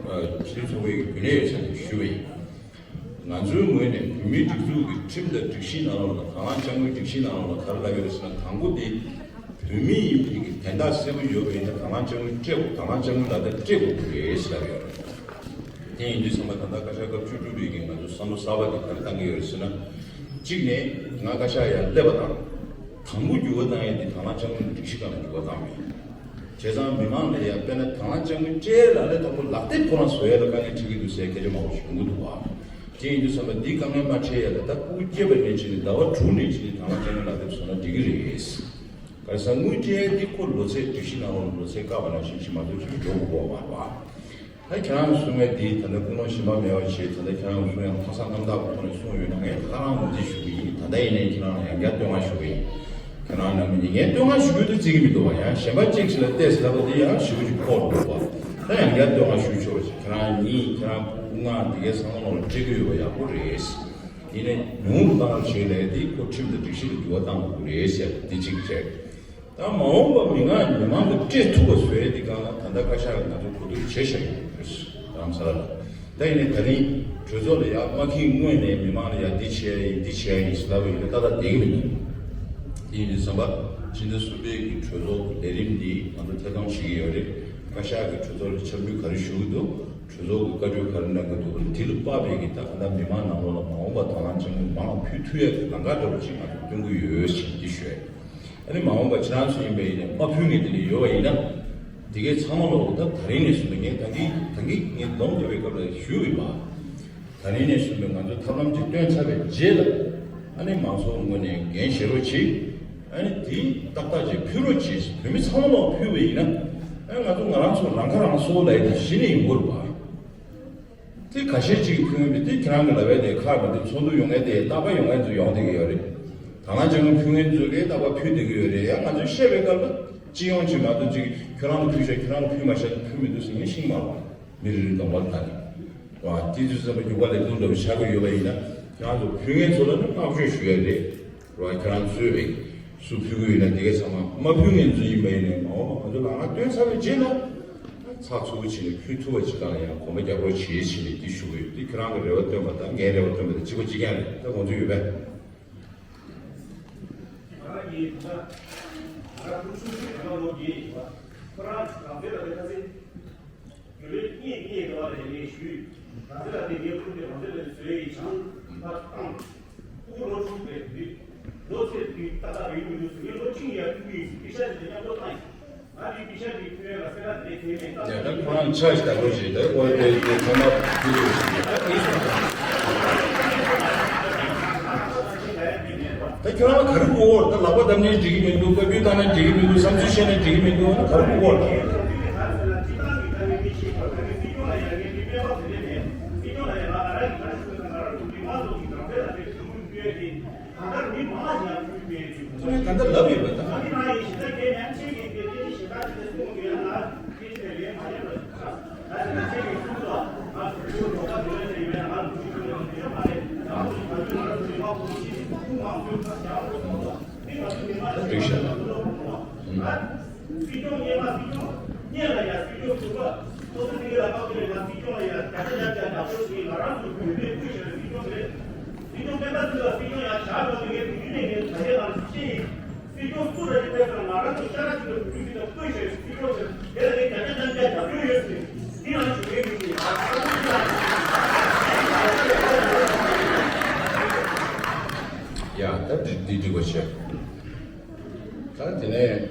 འཐུས་ཚོགས་པའི་རྒྱུན་ལས་ཡོད་ས་ནས་ཞུས་པ་ཡིན། ང་ཚོའི་ངོས་ནས་བོད་མིའི་སྒྲིག་འཛུགས་ཀྱི་ཁྲིམས་དང་སྒྲིག་གཞིའི་ནང་ལོགས་ལ། དང་བླངས་དཔྱ་དངུལ་སྒྲིག་གཞིའི་ནང་ལོགས་ལ་ག་རེ་ལབ་ཡོད་རེད་ཟེར་ན། དང་པོ་དེ་བོད་མི་ཡིན་པའི་གི་དན་རྟགས་གསལ་པོ་ཡོད་པ་ཡིན་ན་དང་བླངས་དཔྱ་དངུལ་སྤྲད་དགོས། དང་བླངས་དཔྱ་དངུལ་ལག་བསྟར་སྤྲད་དགོས་ཀྱི་རེད་ཟེར་ལབ་ཡོད་རེད། དེ་ཡིན་དུས་ཙམ་པ་ད་ལྟ་བཀའ་ཤག་སྐབས་བཅུ་དྲུག་པའི་གི་ང་ཚོ་བསམ་བློ་གསར་པ་དེ་ག་རེ་བཏང་གི་ཡོད་རེད་ཟེར་ན། གཅིག་ནས་ང་བཀའ་ཤག་ཡར་སླེབས་པ་དང་དང་པོ་འགྱུར་བ་བཏང་ཡས་དེ་དང་བླངས་དཔྱ་དངུལ་སྒྲིག་གཞི་སྒང་ལ་འགྱུར་བ་བཏང་བ་ཡིན། བྱས་ཙང་མི་མང་ལ་ཡ་དཔེར་ན་དང་བླངས་དཔྱ་དངུལ་སྤྲད་ལ་ལས་དང་པོ་ལག་དེབ་ཁོ་རང་བཟོ་ཡས་ལ་དཀའ་ངལ་འཕྲད་ཀྱི་འདུག་ཟེར་སྐད་ཆ་མང་པོ་ཞིག་ཡོང་གི་འདུག་བ། དེ་ཡིན་དུས་ཙམ་པ་འདིའི་དཀའ་ངལ་མ་འཕྲད་ཡས་ལ་ད་སྐུ་སྐྱེ་བ་ནས་བྱས་ནས་ཟླ་བ་དྲུག་ནས་བྱས་ནས་དང་བླངས་དཔྱ་དངུལ་ལག་དེབ་བཟོ་ན་འགྲིག་གི་རེད། ག་རེ་ཟེར་ན་དངུལ་སྤྲད་དེ་ཁོ་ལོ་ཚད་སྒྲིག་གཞི་ནང་ལོགས་ལོ་ཚད་བཀག་པ་ནང་བཞིན་ཞིག་མ་གཏོགས་ཅིག་འགྲོ་དགོས་པ་མ་རེད་བ། ད་ཁྱེད་རང་གསུང་ཡས་འདི་ད་ལྟ་ཀུན་སློང་གཞན་པ་མེད་པ་བྱས། ད་ལྟ་ཁྱེད་རང་གསུང་ཡས་ཐོག་སང་རྣམ་དག་པོ་ཐོག་ནས་གསུངས་ཡོད་ན་ངས་ཧ་ལམ་ངོས་འཛིན་ཞུ་གི་ཡིན། ད་ལྟ་ཡིན་ནའི་ཁྱེད་རང་ལ་ཡང་བསྐྱར་བསྟོད་བསྔགས་ཞུ་གི་ཡིན། ཁྱེད་རང་རྣམ་པ་གཉིས་ངས་བསྟོད་བསྔགས་ཞུ་རྒྱུ་དེ་བརྩི་གི་མི་འདུག་བ། ཡང་གཞན་པ་གཅིག་ཞིག་ལ་བལྟས་ཟེར་ལབ་པ་དེ་ཡང་ཞེ་པོ་ཅིག་ཁོག་འགྲོ་བ། ད་ཡང་བསྐྱར་བསྟོད་བསྔགས་ཞུ་ཆོག་ཅིག་ཁྱེད་རང་གཉིས་ཁྱེད་རང་སྐུ་ངག་འདི་གའི་ཚང་མ་ལ་སྤྲད་གི་ཡོད་པ་ཡག་པོ་རེད། ཡིན་ནའི་ཉུང་རུ་བཏང་བ་བྱས་ནས་དེ་ཁོ་ཁྲིམས་དང་སྒྲིག་གཞི་ལ་འགྱུར་བ་བཏང་དགོས་ཀྱི་རེད་ཟེར་འདི་གཅིག་བྱས། ད་མ་འོངས་པ་མི་མང་མི་མང་གིས་སྤྲད་ཐུབ་པ་བཟོ་ཡས་དེ་སྒང་ལ་ད་ལྟ་བཀའ་ཤག་གིས་ང་ཚོ་གོ་བསྡུར་བྱས་བཞག་ཡོད་རེད། རྡ་རམ་ས་ལ་ལ། ད་ཡིན་ནའི་ད་རིང་གྲོས་ཚོགས་ལ་ཡར་མ་འཁྱེར་སྔོན་ནས་མི་མང་ལ་ཡར་འདི་བྱས་ཡིན་འདི་བྱས་ཡིན་ཟེར་ལབ་པ་ཡིན་ན་ཏག་ཏག་བསྡད་ཀྱི་མི་འདུག་དེ་ཡིན་དུས་ཙམ་པ་ཕྱི་ཟླ་གསུམ་པའི་གི་གྲོས་ཚོགས་ཀྱི་ལས་རིམ་འདི་ང་ཚོ་ཐད་གཏོང་བྱེད་ཀྱི་ཡོད་རེད། བཀའ་ཤག་གིས་གྲོས་ཚོགས་ལ་ཆ་འཇོག་ག་རེ་ཞུ་གི་འདུག་གྲོས་ཚོགས་ཀྱིས་བཀའ་འཁྲོལ་ག་རེ་གནང་གི་འདུག་དེ་ལ་དཔག་པའི་གི་ད་ག་ད་མི་མང་ནང་ལོགས་ལ་མ་འོངས་པ་དང་བླངས་དཔྱ་དངུལ་མང་ཕུལ་ཐུབ་ཡས་ཀྱི་ལམ་ཁ་འདྲ་པོ་ཅིག་ང་ཚོ་སྟོན་གྱི་ཡོད་ཅེས་འདི་ཞུ་ཡས། ཨ་ནི་མ་འོངས་པ་ཁྱེད་རང་ཚོ་ཡིན་པ་ཡིན་ན་མ་ཕུལ་མཁན་དེ་འདྲ་ཡོད་པ་ཡིན་ན། དེ་གའི་ཚང་མ་ལོག་ད་ད་རིང་ནས་བཟུང་ནས་ངས་ད་གིན་ད་གིན་ངས་ལོ་འདས་པའི་སྐབས་ལ་ཞུས་ཡོད་པ། ད་རིང་ནས་བཟུང་ནས་ང་ཚོས་ཐབས་ལམ་ཅིག་བཏོན་ཚར་བའི་རྗེས་ལ། ཨ་ནི་མང་ཚོགས་ངོས་ནས་འགན་བཞེས་རོགས་གྱིས། ཨ་ནི་དེ་ཏག་ཏག་ཅིག་ཕུལ་རོགས་གྱིས། བོད་མི་ཚང་མ་ལོག་ཕུལ་བ་ཡིན་ན། ཨ་ནི་ང་ཚོ་ང་རང་ཚོ་རང་ཁ་རང་གསོ་ལབ་ཡས་དེ་གཞི་ནས་ཡོང་གི་རེད་པ། དེ་ཁ་ཤས་ཅིག་གིས་ཕུལ་མི་དེ་ཁྱེད་རང་གི་ལབ་ཡས་དེ་ཁག་མི་འདུག་ཚོགས་འདུ་ཡོང་མཁན་དེ་རྟག་པར་ཡོང་མཁན་ཚོ་ཡོང་བསྡད་ཀྱི་ཡོད་རེད། དང་བླངས་ཅན་ལ་ཕུལ་མཁན་ཚོ་གིས་རྟག་པར་ཕུལ་བསྡད་ཀྱི་ཡོད་རེད། ཡང་ང་ཚོས་བཤད་པའི་སྐབས་ལ་སྤྱི་ཡོངས་ཀྱི་མ་གཏོགས་ཅིག་ཁྱོད་རང་ལ་ཕུལ་ཤག་ཁྱོད་རང་ལ་ཕུལ་མ་ཤག་ཕུལ་མི་འདུག་ཟེར་མཁན་ཤིང་མ་རེད། མི་རེ་རེ་གདོང་པར་ལྟ་ནས། བ། དེ་དུས་ཙམ་པ་རྒྱུག་པ་ལས་ཐུང་འདྲ་བོ་ཆགས་ཀྱི་ཡོད་པ་ཡིན་ན། ཁྱེད་རང་ཚོ་ཕུལ་མཁན་ཚོ་ལ་ནི་བསྔགས་བརྗོད་ཞུ་ཡ་རེད། རོ། ཁྱེད་རང་ཚོས་རེད། སུ་ཕུལ་གི་ཡོད་ན་དེ་གའི་ཚང་མ་མ་ཕུལ་མཁན་ཚོ་ཡིན་པ་ཡིན་ནའི་མ་འོངས་པ་ང་ཚོ་ལ་ང་སྟོན་ཚར་བའི་རྗེས་ལ། ཚགས་ཚུད་པོ་བྱས་ནས་ཕུལ་ཐུབ་པ་ཅིག་དང་ཡང་གོམ་པ་རྒྱག་རོགས་བྱེད་བྱས་ནས་འདི་ཞུ་གི་ཡོད། འདི་ཁྱེད་རང་གི་རེ་བ་བཏོན་པ་དང་ངའི་རེ་བ་བཏོན་པ་དང་གཅིག་པ་གཅིག་རྐྱང་རེད། ད་དགོངས་ཚུལ་ཡོད་པས། ང་རང་གིས་ད་ང་རང་ཕུལ་ཆུང་ཆུང་རེ་བ་ལོ་བརྒྱད་ཡིན་པ། ཁོ་རང་རང་བཙན་ལ་ལས་ཁ་སེ། རྒྱུ་ལས་གཉིས་གཉིས་འགྲོ་བ་ལས་ངས་ཞུས། རང་བཙན་ལ་དེ་ངས་ཕུལ་ཏེ་རང་བཙན་ལ་བཟོས་ཡིན་ཆང་ཕར་བཏང་། ཕྲུ་གུ་ལོ་དྲུག་རེད་འདུག་ལོ་ཚད་དུས་ཏག་ཏག་རེད་མི་འདུག་ངས་ལོ་ཆུང་ཡར་ཕྲུ་གུ་ཡིན་ཟེར་པེ་ཤག་དེ་མཉམ་དུ་བཏང་ཡིན། ང་དེ་པེ་ཤག་དེ་ཕུལ་ཡ་ལ་སེ་ར་དེ་དེ་མེད་ད། ཡ་ད་ཁོ་རང་ཆ་ཞིག་ད་ལོ་ཞིག་ད་ཨོ་དེ་དེ་ཚང་མ་ཕུལ་ལོ་ཞིག་ད་དེ་སོང་། ད་ཁྱོད་རང་ག་རེ་དགོས་ད། ལག་པ་བརྡབ་ནས་འགྲིག་གི་མི་འདུག་བཀའ་བཀྱོན་བཏང་ནས་འགྲིག་གི་མི་འདུག་བསམ་ཚུལ་བཤད་ནས་འགྲིག་གི་མི་འདུག་ད་ག་རེ་དགོས་ད། ད་ལྟ་ལབ་ཡོད་པ་ད། འགྲིག་ཤག་ལ། ཨུམ། སྲིད་སྐྱོང་སྔོན་མ་སྲིད་སྐྱོང་སྔོན་ལ་ཡང་སྲིད་སྐྱོང་ཟུར་པ་ཐོག་སྲིད་དེ་ག་ལ་དཔག་པའི་ནང་སྲིད་སྐྱོང་ལ་ཡང་བརྒྱ་ཆ་བརྒྱ་བརྒྱ་ནག་པོ་ཞིག་ང་རང་ཚོ་བོད་པའི་སྐུ་ཞབས་སྲིད་སྐྱོང་རེད། སྲིད་སྐྱོང་སྤེན་པ་ཚེ་རིང་ལ་སྲིད་སྐྱོང་ཡང་བཞག་དགོས་ནས་ངས་དུས་ནས་ངས་ད་ལྟའི་ནང་ཞིག་ཡིན། སྲིད་སྐྱོང་སུ་རེད་ཅེས་ཐད་ཀར་ང་རང་ཚོ་ཤ་ཁྲག་གཅིག་པའི་བོད་རིགས་ཚོ་སྐུ་ཞབས་སྲིད་སྐྱོང་ཞབས་དེ་ལ་ངས་བརྒྱ་ཆ་བརྒྱ་བརྒྱ་རྒྱབ་སྐྱོར་ཡོད་ཟེར། འདི་ང་ཞུ་གི་ཡིན། ཡ་ད་འདི་འདི་འགྲིག་པ་བྱས། ད་དེ་ནས་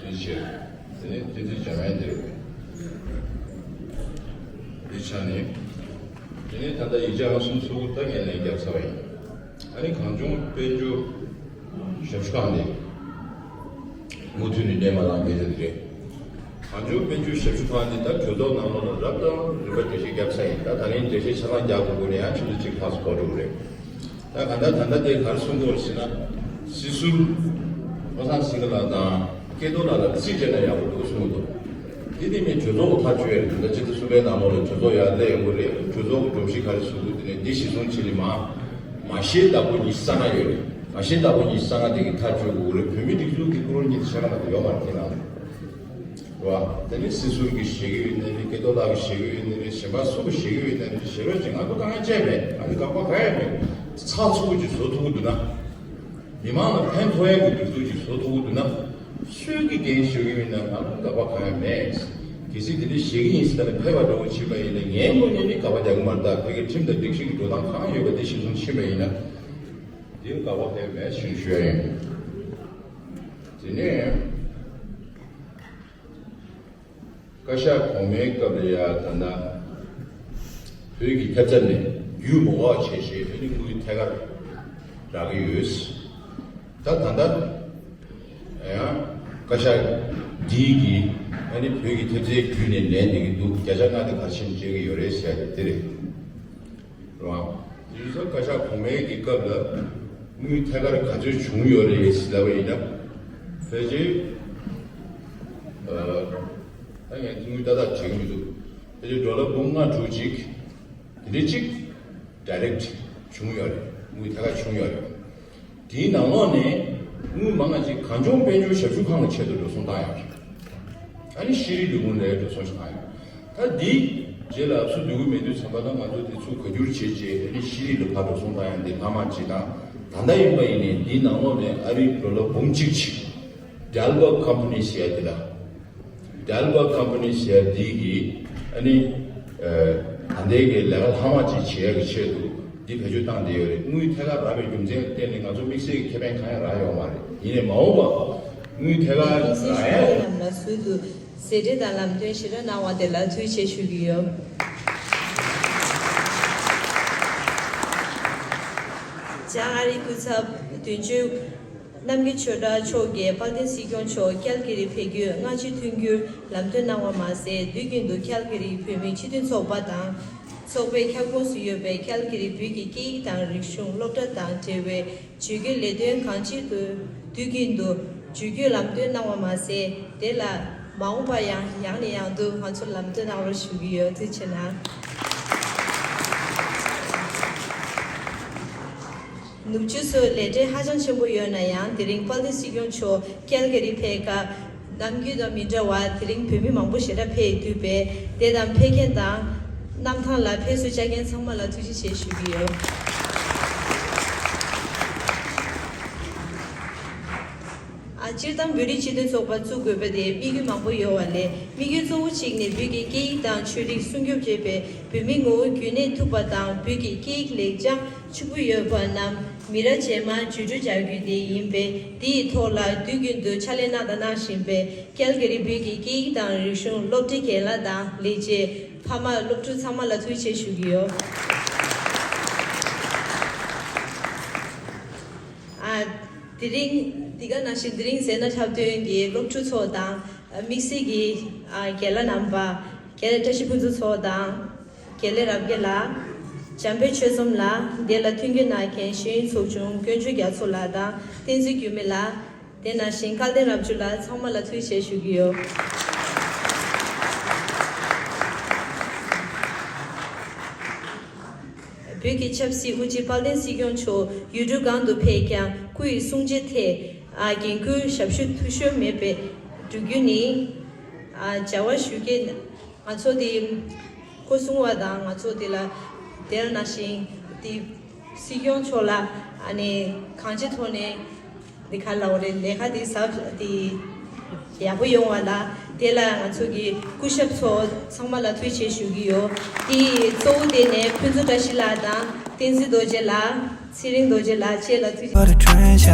དེ་བྱས། དེ་ནས་དེ་དུས་འཇམ་དབྱངས་འདིར་འདི་ཆ་ནས། དེ་ནས་ད་ལྟ་ཡིག་ཆ་ལྔ་གསུམ་ཚུར་ད་ངས་ལན་བརྒྱབ་ཚར་བ་ཡིན། ཨ་ནི་གངས་ལྗོངས་དཔལ་འབྱོར་ཞབས་ཞུ་ཁང་ནས་མུ་མཐུད་ནས་གནས་མ་ལངས་མཁན་དེ་རེད། གངས་ལྗོངས་དཔལ་འབྱོར་ཞབས་ཞུ་ཁང་འདི་ད་གྲོས་ཚོགས་ནང་ལོགས་ལ་རབ་དང་རིམ་པ་འགྲེལ་བཤད་བརྒྱབ་ཚར་ཡིན། ད་ད་རིང་འགྲེལ་བཤད་ཆ་ཚང་རྒྱག་དགོས་དགོས་ནས་ཡང་ཆུ་ཚོད་གཅིག་ལྷག་ཙམ་འགོར་འགྲོ་གི་རེད། ད་ག་ད་ད་ལྟ་དེ་ག་རེ་གསུང་གི་ཡོད་ཟེར་ན། སྲིད་ཟུར་བློ་བཟང་སེང་གེ་ལགས་དང་སྐལ་རྡོར་ལགས་ལ་རྩིས་སྤྲད་ན་ཡག་པོ་འདུག་གསུང་གི་འདུག་འདི་ནི་ངས་གྲོས་ཚོགས་ཐག་གཅོད་ཡ་རེད། ད་ལྟ་སྤྱི་ཟླ་གསུམ་པའི་ནང་ལོགས་ལ་གྲོས་ཚོགས་ཡར་སླེབས་ཡོང་གི་རེད། གྲོས་ཚོགས་ཀྱི་སྒྲོམ་གཞི་ག་རེ་བཟོ་དགོས་དེ་ནས་འདི་གཞི་བཟུང་བྱས་ནས་མ་མ་ཤེས་བདག་པོ་ཉི་ཤུ་རྩ་ལྔ་ཡོད་རེད། མ་ཤེས་བདག་པོ་ཉི་ཤུ་རྩ་ལྔ་དེ་གི་ཐག་གཅོད་དགོས་རེད། བོད་མི་སྒྲིག་འཛུགས་ཀྱི་ཀུ་རོལ་གཉིས་དེ་ཆ་ག་ན་དུ་ཡོད་མ་རེད། དེ་ནང་རེད་བ། དེ་ནི་སྲིད་ཟུར་གྱིས་བཞེས་ཀྱི་ཡོད་ནའི་རེད། སྐལ་རྡོར་ལགས་ཀྱིས་བཞེས་ཀྱི་ཡོད་ནའི་རེད། གཞན་པ་སུ་གིས་བཞེས་ཀྱི་ཡོད་ནའི་རེད། བཞེས་རོགས་བྱེད། ང་ཚོ་དཀའ་ངལ་ཅི་ཡང་མེད། ང་ཚོ་དགག་པ་གང་ཡང་མེད། ཚགས་ཚུད་པོ་ཅིག་བཟོ་ཐུབ་ཀྱི་འདུག་ན། མི་མང་ལ་ཕན་ཐོགས་ཡག་གི་སྒྲིག་འཛུགས་ཅིག་བཟོ་ཐུབ་ཀྱི་འདུག་ན། སུས་ཀྱིས་འགན་བཞེས་ཀྱི་ཡོད་ན་ང་ཚོ་དགག་པ་གང་ཡང་མེད། གལ་སྲིད་དེ་འདྲ་བཞེས་ཀྱི་ཡིན་ཟེར་ན་ཕེབས་པ་འདྲ་བོ་ཕྱིན་པ་ཡིན་ན་ངའི་ངོས་ནས་ནི་དགག་པ་རྒྱག་གི་མ་རེད། ད་ཕ་གིའི་ཁྲིམས་དང་སྒྲིག་གཞི་གི་འགྲོ་སྟངས་གང་ཡོད་པ་དེ་གཞིར་བཟུང་ཕྱིན་པ་ཡིན་ན། འདིར་དགག་པ་ཕེབས་མེད་ཞེས་ཞུ་ཡ་ཡིན། དེ་ནས་བཀའ་ཤག་གོང་མའི་སྐབས་ལ་ཡ་ད་ལྟ་བོད་ཀྱི་ཐེབས་རྩ་ནས་རྒྱུས་མ་འགོག་བྱས་བྱས་ཨ་ནི་དངུལ་ཐད་ཀར་རག་གི་ཡོད། ད་ད་ལྟ་ཡང་བཀའ་ཤག་འདིའི་གི་ཨ་ནི་བོད་ཀྱི་ཐེབས་རྩའི་བརྒྱུད་ནས་ལན་འདེབས་ཀྱི་འདུག་བརྒྱ་ཆ་ལྔ་དེ་ག་རེ་བྱས་ནས་སྤྲད་ཀྱི་ཡོད་རེད་ཟེར་ཡ་དེ་རེད། རེད་བ། དེ་ཚོ་བཀའ་ཤག་གོང་མའི་གི་སྐབས་ལ་དངུལ་ཐད་ཀར་ག་ཚོད་བྱུང་ཡོད་རེད་ཟེར་ལབ་པ་ཡིན་ན། ཕལ་ཆེར། ཨ། ད་ངས་དངུལ་ཏག་ཏག་དྲན་གྱི་མི་འདུག་ཕལ་ཆེར་ཌོ་ལར་འབུམ་ལྔ་དྲུག་ཅིག་དེ་འདྲ་ཅིག་ཌའི་རེག་བྱུང་ཡོད་རེད། དངུལ་ཐད་ཀར་བྱུང་ཡོད་རེད། དེའི་ནང་ལོགས་ནས་དངུལ་མང་བ་ཅིག་གངས་ལྗོངས་དཔལ་འབྱོར་ཞབས་ཞུ་ཁང་གི་ཆེད་དུ་འགྲོ་སོང་བཏང་ཡོད་རེད། ཨ་ནི་ཤེས་རིག་ལས་ཁུངས་ལ་འགྲོ་སོང་ཞིག་བཏང་ཡོད། ད་འདིའི་རྗེས་ལ་ཨབ་སུ་སྡོད་ཀྱི་མེད་དུས་ཙམ་པ་ད་ང་ཚོ་དེ་ཚུར་བཀའ་བསྒྱུར་བྱས་རྗེས་ཨ་ནི་ཤེས་རིག་ལ་ཕར་འགྲོ་སོང་བཏང་ཡ་འདི་ལྷག་མ་ཅིག་དང་། ད་ལྟ་ཡིན་པ་ཡིན་ནའི་འདིའི་ནང་ལོགས་ནས་ཨ་རིའི་ཌོ་ལར་འབུམ་གཅིག་ཅིག་ཌེལ་བྷར་ཀམ་པ་ནི་ཟེར་ཡ་དེ་ལ། ཌེལ་བྷར་ཀམ་པ་ནི་ཟེར་ཡ་འདི་གིས་ཨ་ནི། ཨ། ད་ལྟའི་གི་ལས་ཀ་ལྷག་མ་ཅིག་བྱེད་ཡ་གི་ཆེད་དུ་འདི་བེད་སྤྱོད་བཏང་བསྡད་ཡོད་རེད། དངུལ་ཐད་ཀར་རག་པའི་རྒྱུ་མཚན་ལ་བརྟེན་ནས་ང་ཚོ་དམིགས་བསལ་གྱི་ཁེ་ཕན་གང་ཡང་རག་ཡོད་མ་རེད། ཡིན་ནའི་མ་འོངས་པ་དངུལ་ཐད་ཀར་དམིགས་བསལ་རག་ཞུ་ཡ། བཀའ་གནང་ལ་ཟུར་དུ་ཟས་བྲེལ་དང་ལམ་སྟོན་ཞེ་དྲག་གནང་བ་དེ་ལ་ཐུགས་རྗེ་ཆེ་ཞུ་གི་ཡོད། བྱང་ཨ་རིའི་སྐུ་ཚབ་དོན་གཅོད་རྣམ་རྒྱལ་ཆོས་གྲགས་མཆོག་གིས་དཔལ་ལྡན་སྲིད་སྐྱོང་མཆོག་ཀལ་ཀེ་རི་ཕེབས་རྒྱུའི་སྔ་ཕྱི་མཐུན་འགྱུར་ལམ་སྟོན་གནང་བ་མ་ཟད། དུས་རྒྱུན་དུ་ཀལ་ཀེ་རིའི་བོད་མིའི་སྤྱི་མཐུན་ཚོགས་པ་དང་ ཚོགས་པའི་ཁྱབ་ཁོངས་སུ་ཡོད་པའི་ཁལ་གྷི་རི་བོད་ཀྱི་སྐད་ཡིག་དང་རིག་གཞུང་སློབ་གྲྭ་དང་འབྲེལ་བའི་བརྗོད་བཀོད་ལས་དོན་གང་ཅིའི་དུས་དུས་རྒྱུན་དུ་བརྗོད་བཀོད་ལམ་སྟོན་གནང་བ་མ་ཟད། དེ་ལ་མ་འོངས་པར་ཡང་ཡང་ནས་ཡང་དུ་ང་ཚོར་ལམ་སྟོན་གནང་རོགས་ཞུ་གི་ཡོད། ཐུགས་རྗེ་ཆེ་གནང་། ནུབ་ཕྱོགས་སུ་ལས་བྲེལ་ཧ་ཅང་ཆེན་པོ་ཡོད་ན་ཡང་། དེ་རིང་དཔལ་ལྡན་སྲིད་སྐྱོང་མཆོག་ཀལ་གྷི་རི་ཕེབས་སྐབས། ནམ་རྒྱུན་དང་མི་འདྲ་བར་དེ་རིང་བོད་མི་མང་པོ་ཞེ་དྲག་ཕེབས་ཡོད་པས། དེ་དང་ཕེབས་མཁན་དང་གནམ་ཐང་ལ་ཕེབས་བསུ་བཅར་མཁན་ཚང་མ་ལ་ཐུགས་རྗེ་ཆེ་ཞུ་གི་ཡོད། ཨ། སྤྱིར་བཏང་བོད་རིགས་སྤྱི་མཐུན་ཚོགས་པ་བཙུགས་དགོས་པ་དེ་དམིགས་ཡུལ་མང་པོ་ཡོད་པ་ལས། དམིགས་ཡུལ་གཙོ་བོ་གཅིག་ནི་བོད་ཀྱི་སྐད་ཡིག་དང་ཆོས་རིག་སྲུང་སྐྱོབ་བྱེད་པའི་བོད་མིའི་ངོ་བོ་རྒྱུན་གནས་ཐུབ་པ་དང་། བོད་ཀྱི་སྐད་ཡིག་ལེགས་བྱང་ཕྱུག་པོ་ཡོད་པ་རྣམས་མི་རབས་རྗེས་མར་བརྒྱུད་སྤྲོད་བྱ་རྒྱུ་དེ་ཡིན་པས། དེའི་ཐོག་ལ་དུས་རྒྱུན་དུ་ཕྱག་ལས་གནང་དང་གནང་བཞིན་པའི་ཀལ་གྷི་རི་བོད་ཀྱི་སྐད་ཡིག་དང་རིག་གཞུང་སློབ་གྲྭའི་རྒན་ལགས་དང་ལས་བྱེད། ཕ་མ། སློབ་ཕྲུག་ཚང་མ་ལ་ཐུགས་རྗེ་ཆེ་ཞུ་གི་ཡོད། ཨ། དེ་རིང་། འདི་ག་ནང་བཞིན་དེ་རིང་མཛད་སྒོ་འཁྲབ་སྟོན་གྱི་སློབ་ཕྲུག་ཚོ་དང་། ཨ། དམིགས་བསལ་གྱི། ཨ། རྒན་ལགས་རྣམ་པ། རྒན་ལགས་བཀྲ་ཤིས་ཕུན་ཚོགས་མཚོ་དང་། རྒན་ལགས་རབ་རྒྱས་ལགས། འཇམ་དཔལ་ཆོས་འཛོམས་ལགས། དེ་ལ་མཐུན་རྐྱེན་གནང་མཁན་ཤེས་ཡོན་ཚོགས་ཆུང་དཀོན་མཆོག་རྒྱ་མཚོ་ལགས་དང་བསྟན་འཛིན་འགྱུར་མེད་ལགས། དེ་ནང་བཞིན་སྐལ་ལྡན་རབ་བྱུང་ལགས། ཚང་མ་ལ་ཐུགས་རྗེ་ཆེ་ཞུ་གི་ཡོད། བོད་ཀྱི་ཆབ་སྲིད་དབུ་ཁྲིད་དཔལ་ལྡན་སྲིད་སྐྱོང་མཆོག་ཡུལ་གྲུ་གང་དུ་ཕེབས་ཀྱང་སྐུ་ཡི་གསུང་བྱེད་ཐད། ཨ། འགན་ཁུར་ཞབས་ཞུ་འཐུས་ཤོར་མེད་པའི་བསྒྲུབ་རྒྱུ་ནི། ཨ། བྱ་བ་ཞུ་མཁན་ང་ཚོ་དེ་སྐུ་སྲུང་བ་དང་། ང་ཚོ་དེ་ལ་དེ་ནང་བཞིན་དེ་སྲིད་སྐྱོང་མཆོག་ལ། ཨ་ནི་གང་ཅིའི་ཐོག་ནས་དེ་ག་ལབ་དགོས་རེད། ལས་ཀ་དེ་ཟབ་དེ་ཡག་པོ་ཡོང་བ་ལ། དེ་ལ་ང་ཚོ་གི་སྐུ་ཞབས་ཚོ་ཚང་མ་ལ་ཐུགས་རྗེ་ཆེ་ཞུ་གི་ཡོད། དེ་གཙོ་བོ་དེ་ནས་ཕུན་ཚོགས་བཀྲ་ཤིས་ལགས་དང་། བསྟན་འཛིན་རྡོ་རྗེ་ལགས། ཚེ་རིང་རྡོ་རྗེ་ལགས་བཅས་ལ་ཐུགས་རྗེ།